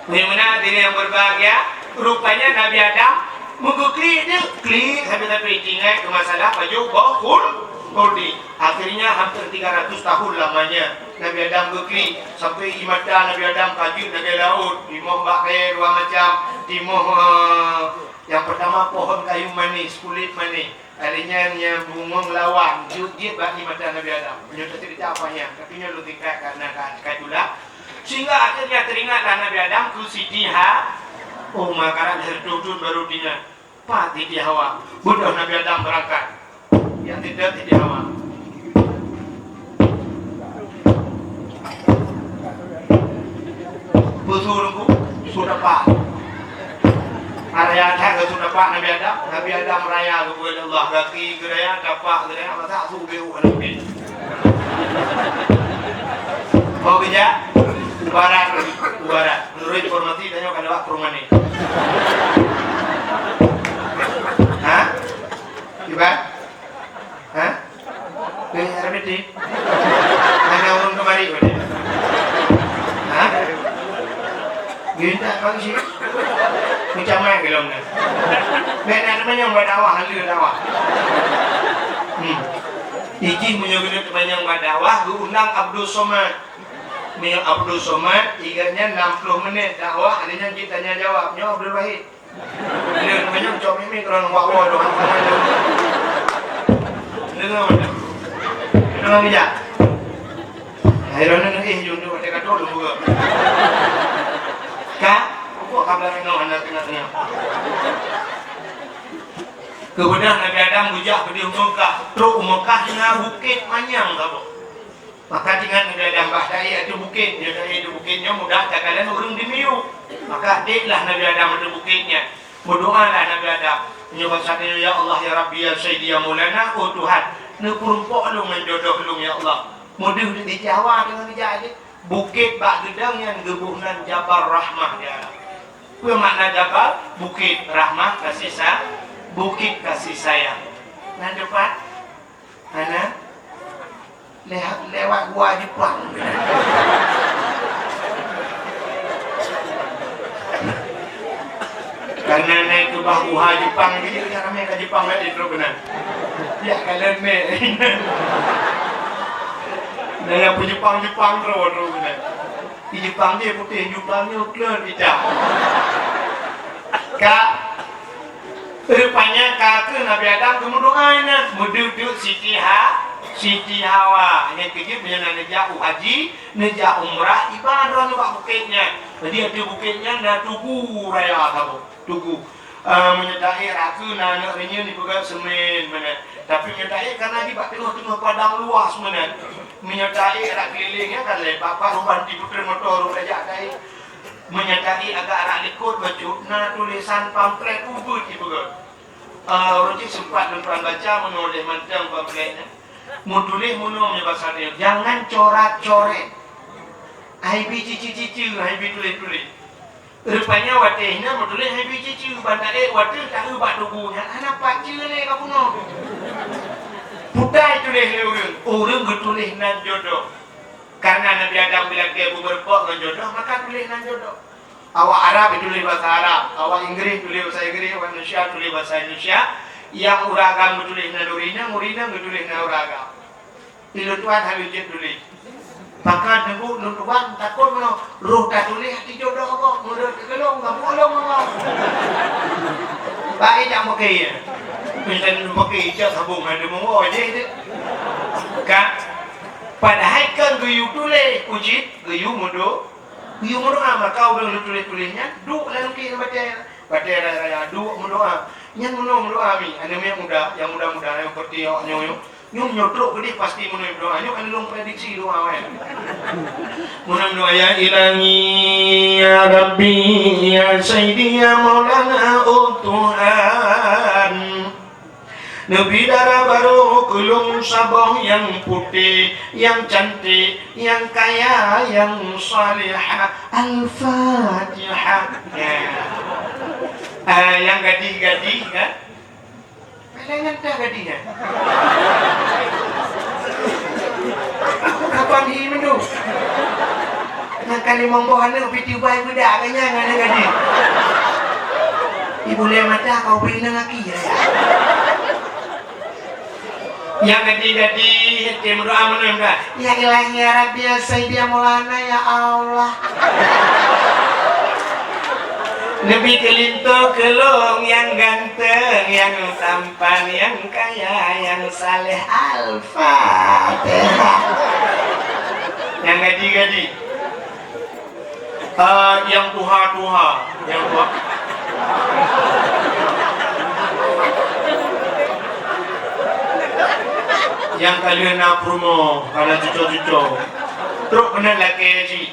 Meunyoe meunan, hadirin yang berbahagia, rupanya Nabi Adam meugeuklik deuh, klik sampai-sampai ingat ke masalah pajoh boh khul-, khuldi. Akhirnya hampir tiga ratus tahun lamanya Nabi Adam geuklik, sampai ie mata Nabi Adam ka jeuet lagèe laôt, timoh bak kayèe dua macam, timoh, eh, nyang pertama pohon kayu manis, kulit manis. Lheueh nyan, nyan bungong lawan, jeuet jeuet bak ie mata Nabi Adam. Meunyoe teuceurita apa nyan, tapi nyoe lôn singkat karena ka, ka jula. Sehingga akhirnya teringatlah Nabi Adam keu Siti Ha-, oh, makanan seratus thon baru teuingat. Pat Siti Hawa. Beudôh Nabi Adam beurangkat. Nyang teudeuk Siti Hawa. Peue su Teungku? Su tapak. Raya that keu su tapak Nabi Adam. Nabi Adam raya geubri lé Allah gaki geuraya, tapak geuraya, masak su beu aneuk muda. Ho geujak? U barat, u barat. Meunurot informasi tanyoe ka lewat Purmane. Ha? Kiban? Ha? Keu R B T? Hana ureueng keumari bak dia? Ha? Geuyue tak bang sih? Macam mana gelom dah? Bèk nak teumanyong bak dakwah, lalu dakwah. Hmm. Ijin meunyoe geuyue teumanyong bak dakwah, geuundang Abdul Somad. Meunyoe Abdul Somad, igat nyan enam puluh menit dakwah, ada nyan jeuet tanya jawab. Nyoe Abdul Wahid. Lé manyang cok mimi keurang wak woe doh. Deungoe mantap. Deungoe bijak. Hai, lôn neu éh jeuet watèe ka trok lôn peugah. Ka, pokok ka blang inoe hana teungoh-teungoh. Keubeudôh Nabi Adam geujak keudéh u Meukah. Trok u Meukah na bukét manyang saboh. Maka teuingat Nabi Adam bah taék ateueh bukét, nyoe taék ateueh bukét nyoe mudah takalon ureueng dimiyueb. Maka ék lah Nabi Adam ateueh bukét nyan. Meudoalah Nabi Adam. Nyoe bak saat nyoe, "Ya Allah, ya Rabbi, ya Sayyidi, ya Maulana, oh Tuhan, neupeurumpok lôn ngon jodoh lôn, ya Allah." Meudeuh di Siti Hawa deungon ija jih. Bukét bak geudong nyan geuboh nan Jabal Rahmah, ya. Peue makna jabal? Bukét, rahmah, kasih sa-, bukét kasih sayang. Na teupat? Hana? Lewat, lewat gua Jepang. Karena naik ke bah guha Jepang ni, dia ramai ke Jepang naik di truk kena. Ya, kalau naik. Dan yang Jepang-Jepang terus, terus kena. Di Jepang dia putih, Jepang ni ukeun picah. Ka, rupanya ka keu Nabi Adam geumeudoa nyan, meudeuk-deuk Siti Ha-, Siti Hawa. Nyang keujeuet meunyoe na neujak u haji, neujak umrah, iba droeneuh bak bukét nyan. Jadi ateueh bukét nyan na tugu raya saboh, tugu. Ah, meunyoe taék rot keu na aneuk reunyeun ipeugah seumén meunan. Tapi meunyoe taék kana jih bak teungoh-teungoh padang luas meunan. Meunyoe taék rot keulileng nyan kan lé, bak ruban tipeutrön moto rot tajak taék. Meunyoe taék agak rot likot bacut na tulésan pamflet ubeut ipeugah. Ah, ureueng jih seumpat lôn tuan baca meunoe lé mantong pamflet nyan. Meutuléh meunoe meunyoe basa Aceh, jangan corat-coret. Hai bi cici-cici, hai bi tuléh-tuléh. Rupanya watèe nyan meutuléh hai bi cici, ban taék watèe taeu bak tugu nyan hana pat ceue lé ka bunoe. Peue teuma tuléh lé ureueng, ureueng geutuléh nan jodoh. Karena Nabi Adam geulakèe beumeureumpok ngon jodoh, maka tuléh nan jodoh. Awak Arab tuléh basa Arab, awak Inggréh tuléh basa Inggréh, awak Indonesia tuléh basa Indonesia. Nyang ureueng agam geutuléh nan ureueng inong, ureueng inong geutuléh nan ureueng agam. Ilôn tuan hana jeuet tuléh. Maka teungku lôn tuan takot meunoe roh tatuléh hati jodoh gob, meureuet keu lôn, gampông lôn mama. Baik jak meuke ya. Minta meuke ijak sabong ada mau aja itu. Kan? Padahai kan geuyue tuléh uji, geuyue meudo-, geuyue meudoa, maka ureueng tuléh-tuléh nyan duek lam lungkée batèe. Batèe raya-raya duek meudoa. Nyan meunoe meudoa mi, aneuk miet muda, nyang muda-muda, nyang seperti awak nyoe, nyoe, nyoe, nyoe trok keudeh pasti meunoe meudoa. Nyoe kan lôn prediksi doa, eh. Meunoe meudoa, "Ya Ilahi, ya Rabbi, ya Sayyidi, ya Maulana, oh Tuhan. Neubi dara barô keu lôn saboh nyang putéh, nyang cantik, nyang kaya, nyang salihah." Al-Fatihah. Ya. Ah, nyang gadih-gadih, kan? Paléng nyan teuh gadih, kan? Kapan hi meudu? Nyang ka limong boh aneuk pih tibai beudak, kan nyan aneuk gadih. Ibu lé mata kau beri nang aki, ya. Nyang gadih-gadih, hati meudoa meunan dah. Ya Ilahi, ya Rabbi, ya Sayyidi, ya Maulana, ya Allah. Neubi keu linto keu lôn nyang ganteng, nyang tampan, nyang kaya, nyang saleh. Al-Fatihah. Nyang gadih-gadih. Ah, nyang tuha-tuha, nyang tuha. Nyang ka lheueh na peurumoh, ka na cuco-cuco. Trok keunan lakèe cit.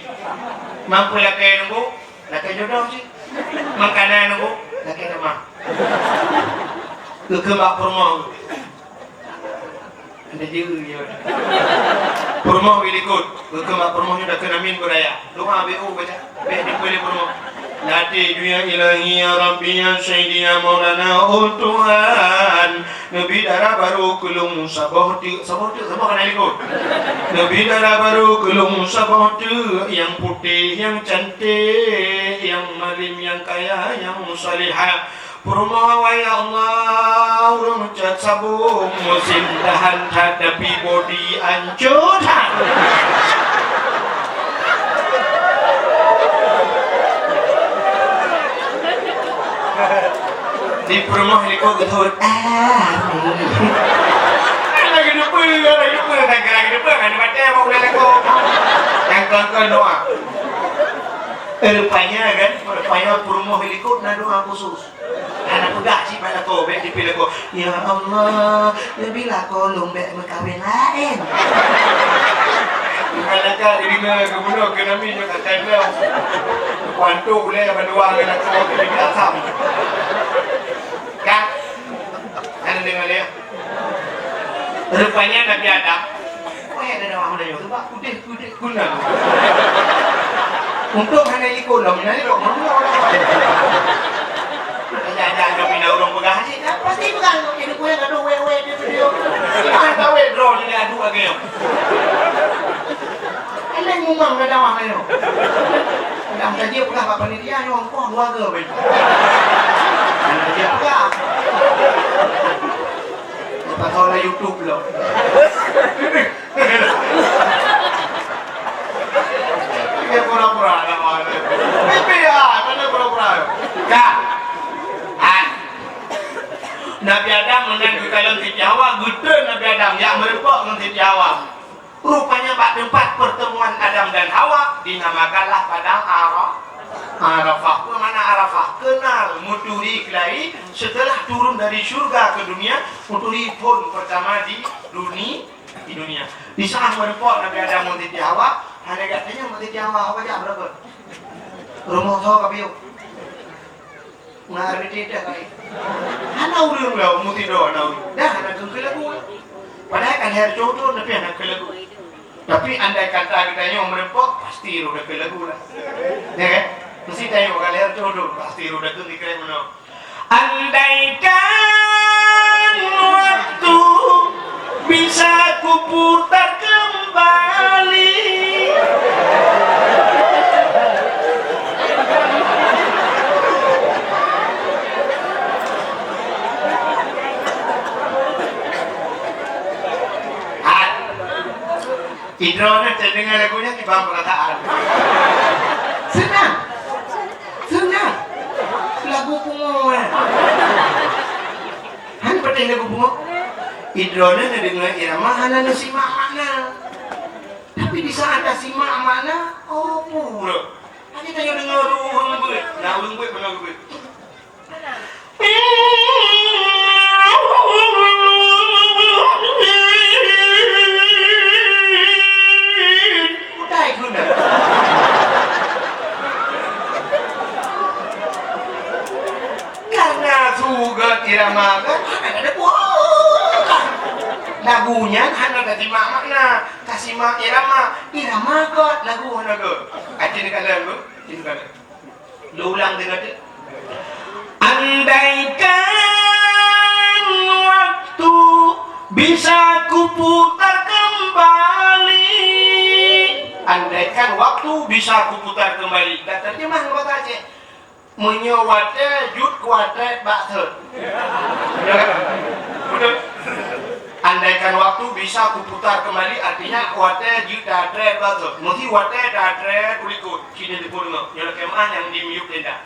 Mampu lakèe nunggu, lakèe jodoh cit. Makanan nunggu, lakèe tamah. Geukheun bak peurumoh. Anda jeuet nyoe. Peurumoh wili likot, geukheun bak peurumoh nyoe dakeuh amin beuraya. Doa B O baca, bèk dipeulé peurumoh. Latèe dunia Ilahi ya Rabbi ya Sayyidi ya Maulana, oh Tuhan. Neubi dara barô keu lôn saboh teuk, saboh teuk, saboh hana likot. Neubi dara barô keu lôn saboh teuk, nyang putéh, nyang cantik, nyang malem, nyang kaya, nyang salihah. Peurumoh awai ya Allah, ureueng cat sabong, musim tahan that, tapi bodi ancô that. Di peurumoh likot geuthôt, ah. Lagi dupeue, lagi dupeue, lagi dupeue, lagi batèe, mau udah lekor. Nyang kon-kon doa. Eh, rupanya kan, rupanya peurumoh likot na doa khusus. Hana peugah cit bak lakoe, bèk dipilako, "Ya Allah, neubi lakoe lôn bèk meukawen laén." Malaikat dideungoe geubunoe keu Nabi nyoe ka kandang. Kuantok ulèe bandua ngon lakoe keu Nabi Adam. Kan? Kan deungoe lé? Rupanya Nabi Adam, wah, ada dakwah Melayu tu, Pak, udeh, udeh, guna. Untông hana likot lom, hana likot. Ajak-ajak lom pindah ureueng peugah haji, kan pasti peugah lom, jadi kue gadoh wéh-wéh di video. Iman ka wéh droe jadi adu lagèe nyoe. Eleng mumang ka dakwah nyoe. Lam tajak peugah bak panitia nyoe, ongkoh dua go bae. Hana tajak peugah. Lepas tu na YouTube lom. Dia pura-pura nak malu. Mimpi ah, mana pura-pura. Ka. Ah. Nabi Adam meunan geukalon Siti Hawa, geutreun Nabi Adam, jak meureumpok ngon Siti Hawa. Rupanya bak teumpat pertemuan Adam dan Hawa dinamakanlah Padang Ara-, Arafah. Peue makna Arafah? Keunal, meuturi keulayi setelah turun dari syurga ke dunia, meuturi phon pertama di duni-, di dunia. Di saat meureumpok Nabi Adam ngon Siti Hawa, hana geutanyong Siti Hawa, "Hawa jak beureukat? Rumoh soe ka piôh?" Ngon R B T dah kali. Hana ureueng lah, meusidroe hana ureueng. Dah, hana keu lagu. Padahai ka lhèe reutôh thôn, tapi hana keu lagu. Tapi andai kata geutanyoe meureumpok, pasti roh dakeu lagu lah. Ya kan? Meusti tanyoe ka lhèe reutôh thôn, pasti roh dakeu dikrek meunoe. Andaikan waktu bisa kuputar kembali. Hai. Idroe nyoe teudeungoe lagu nyan kiban peurataan. Seunang. Seunang. Lagu pungo, eh. Han peuteh lagu pungo. Idroe nyoe neudeungoe irama hana neusimak makna. Tapi di saat tasimak makna, oh, pura. Hana tanyoe deungoe ureueng beuet. Nah, ureueng beuet beuna beuet. Utai guna. Karena su göt irama göt, hana ada buah. Lagu nyan hana tasimak makna, tasimak irama, irama göt, lagu hana göt. Aci ni kata lagu, aci ni kata. Lôn ulang deungoe teuh. Andaikan waktu bisa kuputar kembali. Andaikan waktu bisa kuputar kembali. Dak terjemah ngon bahasa Aceh. Meunyoe watèe jeuet keu watèe bak thôn. Ya kan? Betul. Andaikan waktu bisa kuputar kembali, artinya watèe jeuet tatrét bak thôn. Meusti watèe tatrét u likot. Cit ni dipeue deungoe. Nyoe lakèe meu'ah nyang di miyueb tenda.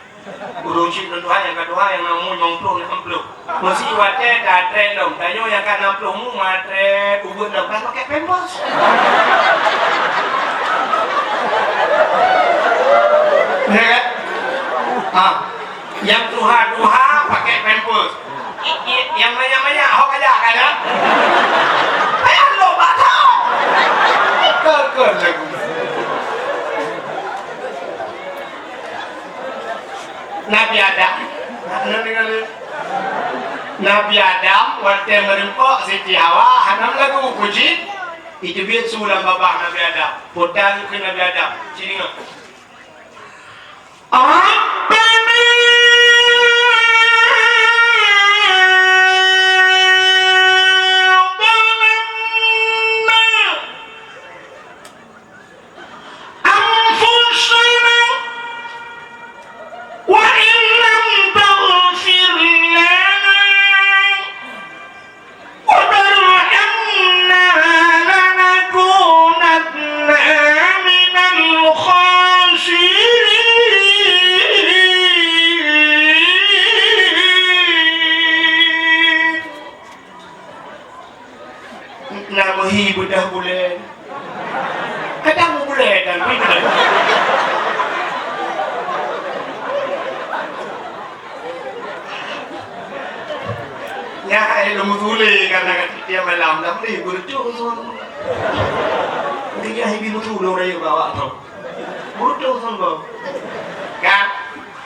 Ureueng cit lôn tuha nyang ka tuha nyang na umur limong ploh, nam ploh. Meusti watèe tatrét lom. Tanyoe nyang ka nam ploh mu matrét ubeut lom. Kan pakè pampers. Ya kan? Ha. Nyang tuha-tuha pakè pampers. I-, i-, nyang manyak-manyak hok aja kan, ya? Payah lo bak thôn. Keu-keu lagu. Nabi Adam. Nabi Adam watèe meureumpok Siti Hawa hana meulagu puji. Iteubiet su lam babah Nabi Adam. Peutang keu Nabi Adam. Ci deungoe. ربنا ظلمنا أنفسنا وإن لم تغفر لنا وترحمنا لنكونن من الخاسرين. Na meuhi beudah bulèe. Kadang meubulèe dan beudah. Nyan hai lôn meutuléh, karena tiep malam lam lé beureucok son. Mungkin nyan hai bi meutuléh ureueng bak awak tu. Beureucok son, Bang. Kan?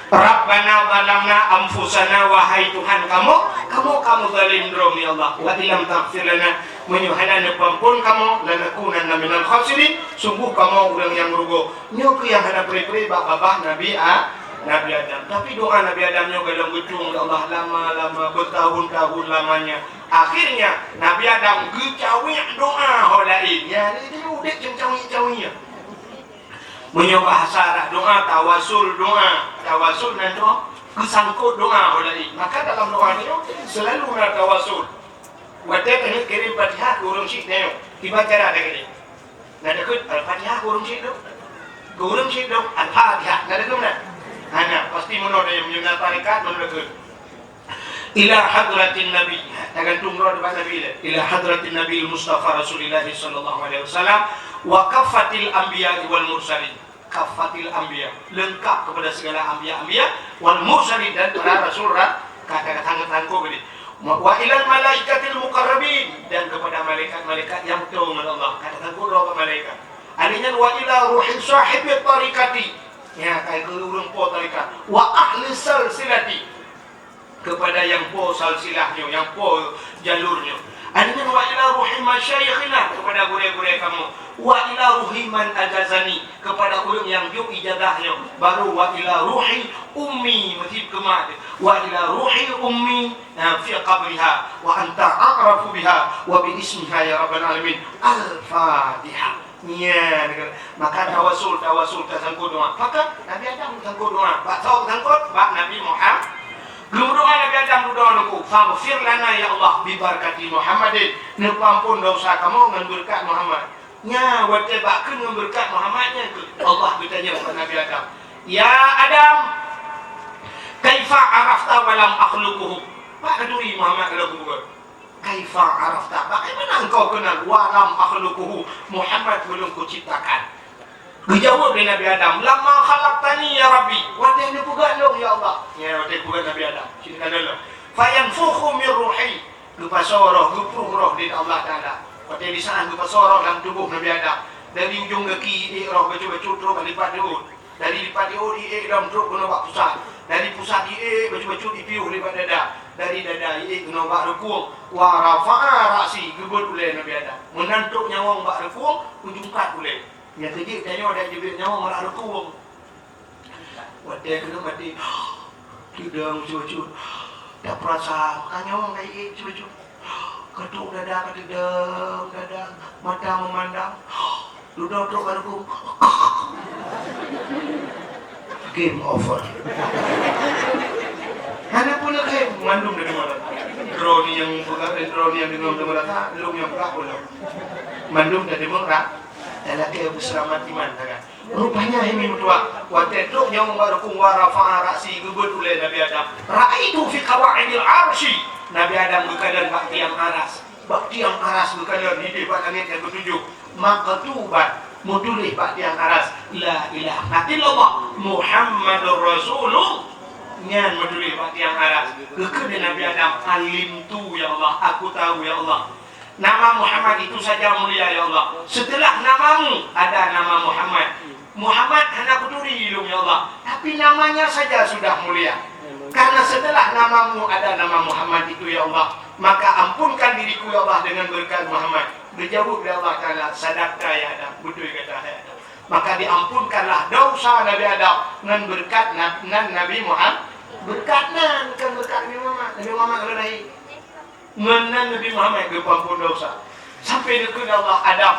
Rabbana zalamna anfusana, wahai Tuhan kamoe, kamoe ka meuzalim droe, ya Allah. Wa illam taghfir lana, Meunyoe hana neupeuamphon kamoe, lanakunanna minal khasirin, sungguh kamoe ureuëng nyang meurugoe. Nyoe keuh nyang hana pre-pre bak babah Nabi A-, Nabi Adam. Tapi doa Nabi Adam nyoe gohlom geutueng lé Allah lama-lama, bertahun-tahun lamanya. Akhirnya, Nabi Adam geucaweuek doa ho laén. Ya, dia udeb caweuek-caweuek. Meunyoe bahasa Arab doa, tawasul doa. Tawasul nan doa, geusangkot doa ho laén. Maka dalam doa nyoe selalu na tawasul. Watée tanyoe kirém Fatihah keu ureuëng syik tanyoe, kiban cara takirém? Na takheun Al-Fatihah keu ureuëng syik tu. Keu ureuëng syik tu Al-Fatihah. Na takheun na? Hana, pasti meunoe tanyoe meunyoe na tarekat meunoe takheun. Ila hadratin Nabi, tagantung droe bak Nabi lé. Ila hadratin Nabi Mustafa Rasulillah sallallahu alaihi wasallam wa kaffatil anbiya wal mursalin. Kaffatil anbiya, lengkap kepada segala anbiya-anbiya, wal mursalin, dan para rasul ra-, ka, ka, ka, tangkok tadi. Wa ilal malaikatil muqarrabin, dan kepada malaikat-malaikat yang betul dengan Allah. Ka tangkok droe malaikat. Akhirnya wa ila ruhi sahibit tariqati. Ya, kai ke ureuëng po tarikat. Wa ahli salsilati. Kepada nyang po salsilah nyoe, nyang po jalur nyoe. Akhirnya wa ila ruhi masyayikhina, kepada gurée-gurée kamoe. Wa ila ruhi man ajazani, kepada ureuëng nyang jok ijazah nyoe. Baru wa ila ruhi ummi, meusi keumat. Wa ila ruhi ummi, eh, fi qabriha, wa anta a'rafu biha, wa bi ismiha ya rabbal alamin. Al-Fatihah. Nyan, maka tawasul, tawasul tasangkot doa. Maka Nabi Adam tasangkot doa. Bak soe tasangkot? Bak Nabi Muhammad. Geumeudoa Nabi Adam, doa nungku, "Faghfir lana ya Allah bi barakati Muhammadin." Neupeuamphon dosa kamoe ngon beureukat Muhammad. Nya, watée bak kheun ngon beureukat Muhammad nyan keuh Allah geutanyong bak Nabi Adam, "Ya Adam, kaifa arafta wa lam akhluquhu?" Bak ka turi Muhammad ka lheueh geupeugah. "Kaifa arafta?" Bagaimana engkau kenal? "Wa lam akhluquhu." Muhammad belum kuciptakan. Geujaweueb lé Nabi Adam, "Lamma khalaqtani ya Rabbi." Watée neupeugah lôn, ya Allah. Ya, watée neupeugah Nabi Adam. Sini kan dalam. "Fayanfukhu min ruhi." Geupasoe roh, geupruh roh lé Allah Taala. Watée di saat geupasoe roh lam tuboh Nabi Adam. Dari ujong gaki, eh, roh bacut-bacut, terus lipat daun. Dari lipat ié iék lom trok keunoe bak pusat. Dari pusat ié bacut-bacut ipiôh lé bak dada. Dari dada ié keunoe bak reukueng. Wa rafa'a ra'si, geubeuet ulée Nabi Adam. Meunan trok nyawöng bak reukueng, ujong kat ulée. Nyang keujeuet tanyoe dan jeuet nyawöng bak reukueng. Watée keunoe maté, teudong bacut-bacut. Tak perasa, ka nyawöng ka ié bacut-bacut. Ka trok dada, ka teudong dada, mata meumandang. Dudoe trok ka reukueng. Game over. Hana pun game, mandum dari mana? Droe ni nyang peugah, eh, droe ni nyang deungoe dari mana? Lôn nyang peugah pun lôn. Mandum dari mana? Dah lagée Abu Selamat Iman, kan? Rupanya hai mi meutuah, watée trok nyawöng bak reukueng, wa rafa'a ra'si, geubeuet ulée Nabi Adam. Ra'aitu fi qawa'idil arsy. Nabi Adam geukalon bak tiang aras. Bak tiang aras geukalon, idéh bak langét nyang keutujoh. Maktuban, meutuléh bak tiang aras, "La ilaha illallah Muhammadur Rasulullah." Nyan meutuléh bak tiang aras. Geukheun lé Nabi Adam, "Alimtu ya Allah, aku tahu ya Allah. Nama Muhammad itu saja mulia ya Allah. Setelah namamu ada nama Muhammad." Muhammad hana kuturi lôn, ya Allah, tapi namanya saja sudah mulia. Karena setelah namamu ada nama Muhammad itu, ya Allah, maka ampunkan diriku, ya Allah, dengan berkat Muhammad. Geujaweueb lé Allah Taala, "Sadaqta ya Adam, beutôi gata hai Adam." Maka diampunkanlah dosa Nabi Adam ngon berkat na-, nan Nabi Muhammad. Berkat nan, bukan berkat Nabi Muhammad. Nabi Muhammad ka lheueh lahé. Ngon nan Nabi Muhammad geupeuamphon dosa. Sampai geukheun Allah, "Adam,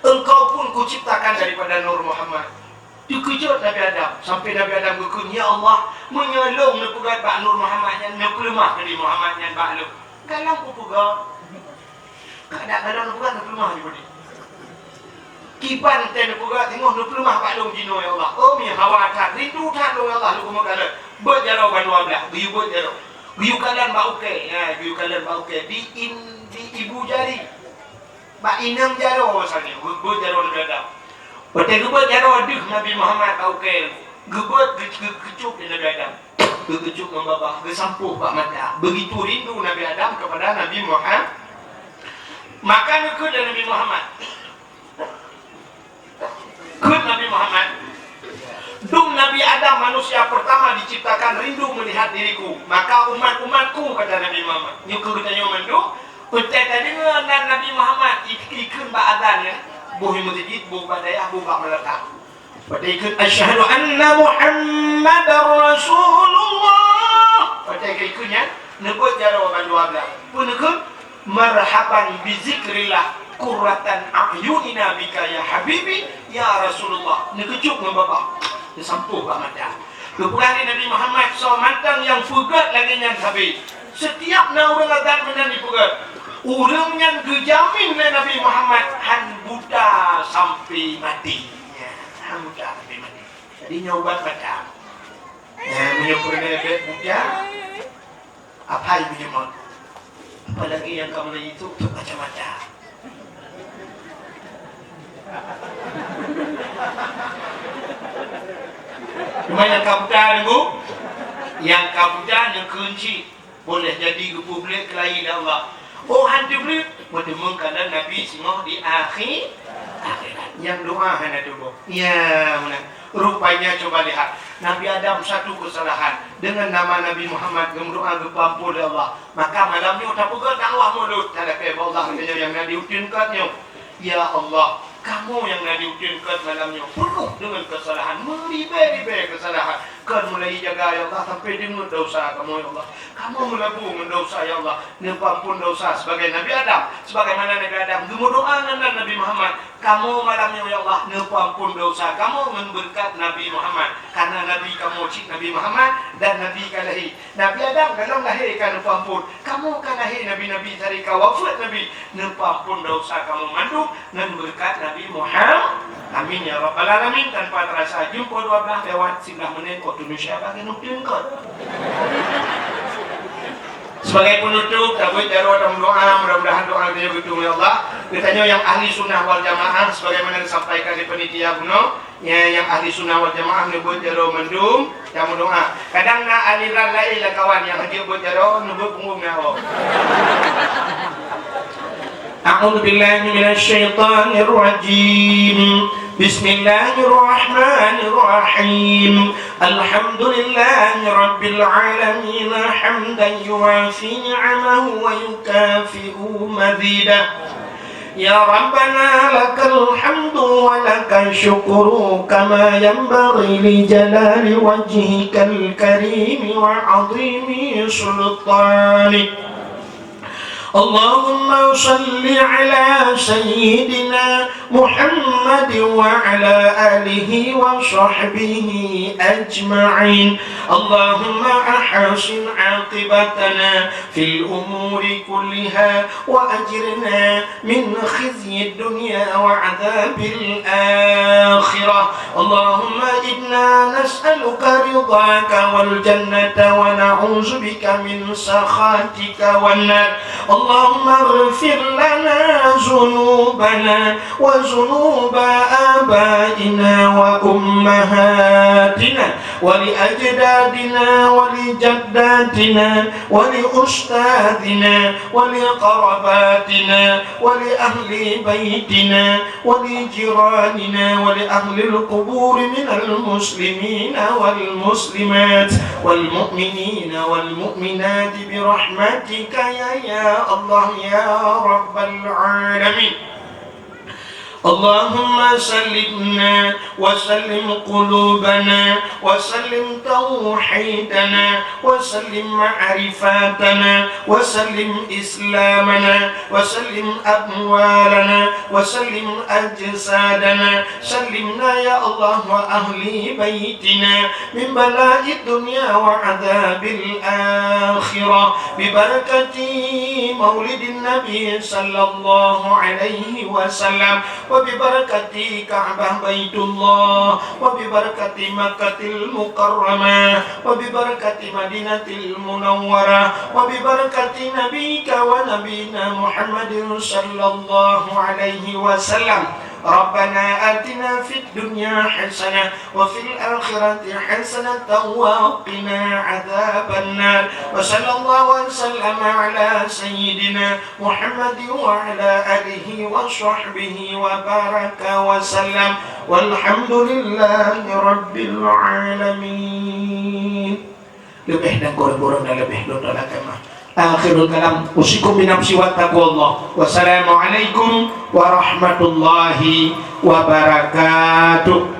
engkau pun kuciptakan daripada nur Muhammad." Teukeujot Nabi Adam, sampai Nabi Adam geukheun, "Ya Allah, meunyoe lôn neupeugah bak nur Muhammad nyan, neupeuleumah Nabi Muhammad nyan bak lôn." Galak kupeugah. Kadang-kadang neupeugah neupeuleumah juga. Kiban teuh neupeugah teungoh neupeuleumah bak lôn jinoe, ya Allah. Oh, mi hawa that, rindu that lôn, ya Allah, lôn keumeung kalon. Beuet jaroe bandua blaih, geuyue beuet jaroe. Geuyue kalon bak ukée, ya, geuyue kalon bak ukée. Di in-, di ibu jari. Bak inong jaroe misalnya, beuet jaroe Nabi Adam. Watée geubeuet jaroe deuh Nabi Muhammad bak ukée, geubeuet geu-, geu-, geucok di Nabi Adam. Geukeucok ngon babah, geusampôh bak mata. Begitu rindu Nabi Adam kepada Nabi Muhammad. Maka neukheun lé Nabi Muhammad. Kheun Nabi Muhammad, "Dum Nabi Adam manusia pertama diciptakan rindu melihat diriku, maka umat-umatku," kata Nabi Muhammad. Nyoe keu geutanyoe mandum, Peue tadeungoe nan Nabi Muhammad i-, ikheun bak azan nyan, boh i meuseujid, boh bak dayah, boh bak meulakang. Watée ikheun, "Asyhadu anna Muhammadar Rasulullah." Watée ikheun nyan, neubeuet jaroe bandua blaih. Peue neukheun? "Marhaban bi zikrillah, qurratan a'yunina bika ya habibi, ya Rasulullah." Neukeucok ngon babah. Neusampôh bak mata. Geupeugah lé Nabi Muhammad, "Soe mantong nyang peugét lagée nyan sabe, setiap na ureuëng azan meunan jipeugét, ureuëng nyan geujamin lé Nabi Muhammad hán buta sampai maté." Ya, hán buta sampai maté. Jadi, nyoe ubat mata. Ya, meunyoe peureulée bék buta, apai meunyoe mot. Apalagi nyang ka mulai itu, itu kacamata. Cuma nyang ka buta nunggu, nyang ka buta nunggu kunci. Boleh jadi geupeublék keulayi lé Allah. Oh, hán teublék, meuteumeung kala Nabi singoh di akhi-, akhirat. Nyang doa hana tuboh. Ya, meunan. Rupanya coba lihat, Nabi Adam satu kesalahan. Dengan nama Nabi Muhammad geumeudoa geupeuamphon lé Allah. Maka malam nyoe tapeugah dakwah mulod, talakée bak Allah, meunyoe nyang na di uteuen keu nyoe. Ya Allah, kamoe nyang na di uteuen keu malam nyoe peunoh deungon keusalahan, meuribée-ribée keusalahan. Kon mulai jaga, ya Allah, sampai deungon desya kamoe, ya Allah. Kamoe meulabu ngon desya, ya Allah. Neupeuamphon desya sibagai Nabi Adam, sebagaimana Nabi Adam geumeudoa ngon Nabi Muhammad. Kamoe malam nyoe, ya Allah, neupeuamphon desya kamoe ngon beureukat Nabi Muhammad. Karena Nabi kamoe cit Nabi Muhammad dan Nabi ka lahé. Nabi Adam ka lom lahé ka neupeuamphon. Kamoe ka lahé nabi-nabi, sari ka wafeuet nabi. Neupeuamphon desya kamoe mandum ngon beureukat Nabi Muhammad. Amin ya rabbal alamin. Tanpa terasa, jeuem poh dua blaih lewat siblaih menit waktu Indonesia Bagian uteuen kon. Sebagai penutup, tabeuet jaroe dan doa, mudah-mudahan doa geutanyoe geutueng lé Allah. Geutanyoe nyang ahli sunnah wal jamaah, sebagaimana disampaikan di panitia bunoe, ya, nyang ahli sunnah wal jamaah neubeuet jaroe mandum, dan meudoa. Kadang na aliran laén lam kawan nyang hana beuet jaroe, neubeuet punggong nyan. A'udzubillahi minasyaitonirrajim. Bismillahirrahmanirrahim. Alhamdulillahi rabbil alamin, hamdan yuwafi ni'amahu wa yukafi'u mazidah. Ya Rabbana, lakal hamdu wa lakasy syukru, kama yanbaghi li jalali wajhikal karimi wa 'azimi sultanik. Allahumma shalli ala sayyidina Muhammadin wa ala alihi wa sahbihi ajma'in. Allahumma ahsin aqibatana fil umuri kulliha wa ajirna min khizyid dunya wa adzabil akhirah. Allahumma inna nas'aluka ridhaka wal jannata wa na'udzubika min sakhatika wan nar. Allahumma ighfir lana dzunubana wa dzunuba abaina wa ummahatina wa li ajdadina wa li jaddatina wa li ustadzina wa li qarabatina wa li ahli baitina wa li jiranina wa li ahlil quburi minal muslimina wal muslimat wal mu'minina wal mu'minati bi rahmatika ya, ya Allah, ya Rabbal alamin. Allahumma sallimna wa sallim qulubana wa sallim tauhidana wa sallim ma'rifatana wa sallim islamana wa sallim amwalana wa sallim ajsadana. Sallimna ya Allah wa ahli baitina min bala'id dunya wa adzabil akhirah. Bi barakati maulidin Nabi sallallahu alaihi wasallam, wa bi barakati Ka'bah Baitullah, wa bi barakati Makkatil Mukarramah, wa bi barakati Madinatil Munawwarah, wa bi barakati nabika wa nabina Muhammadin sallallahu alaihi wasallam. Rabbana atina fid dunya hasanah wa fil akhirati hasanatan wa qina adzabannar. Wa sallallahu wa sallama ala sayyidina Muhammadin wa ala alihi wa sahbihi wa baraka wa sallam. Walhamdulillahi rabbil alamin. Leubeh dan kurang-kurang dan leubeh lôn doakan mah. Akhirul kalam, usikum binafsi wa taqwallah. Wassalamualaikum warahmatullahi wabarakatuh.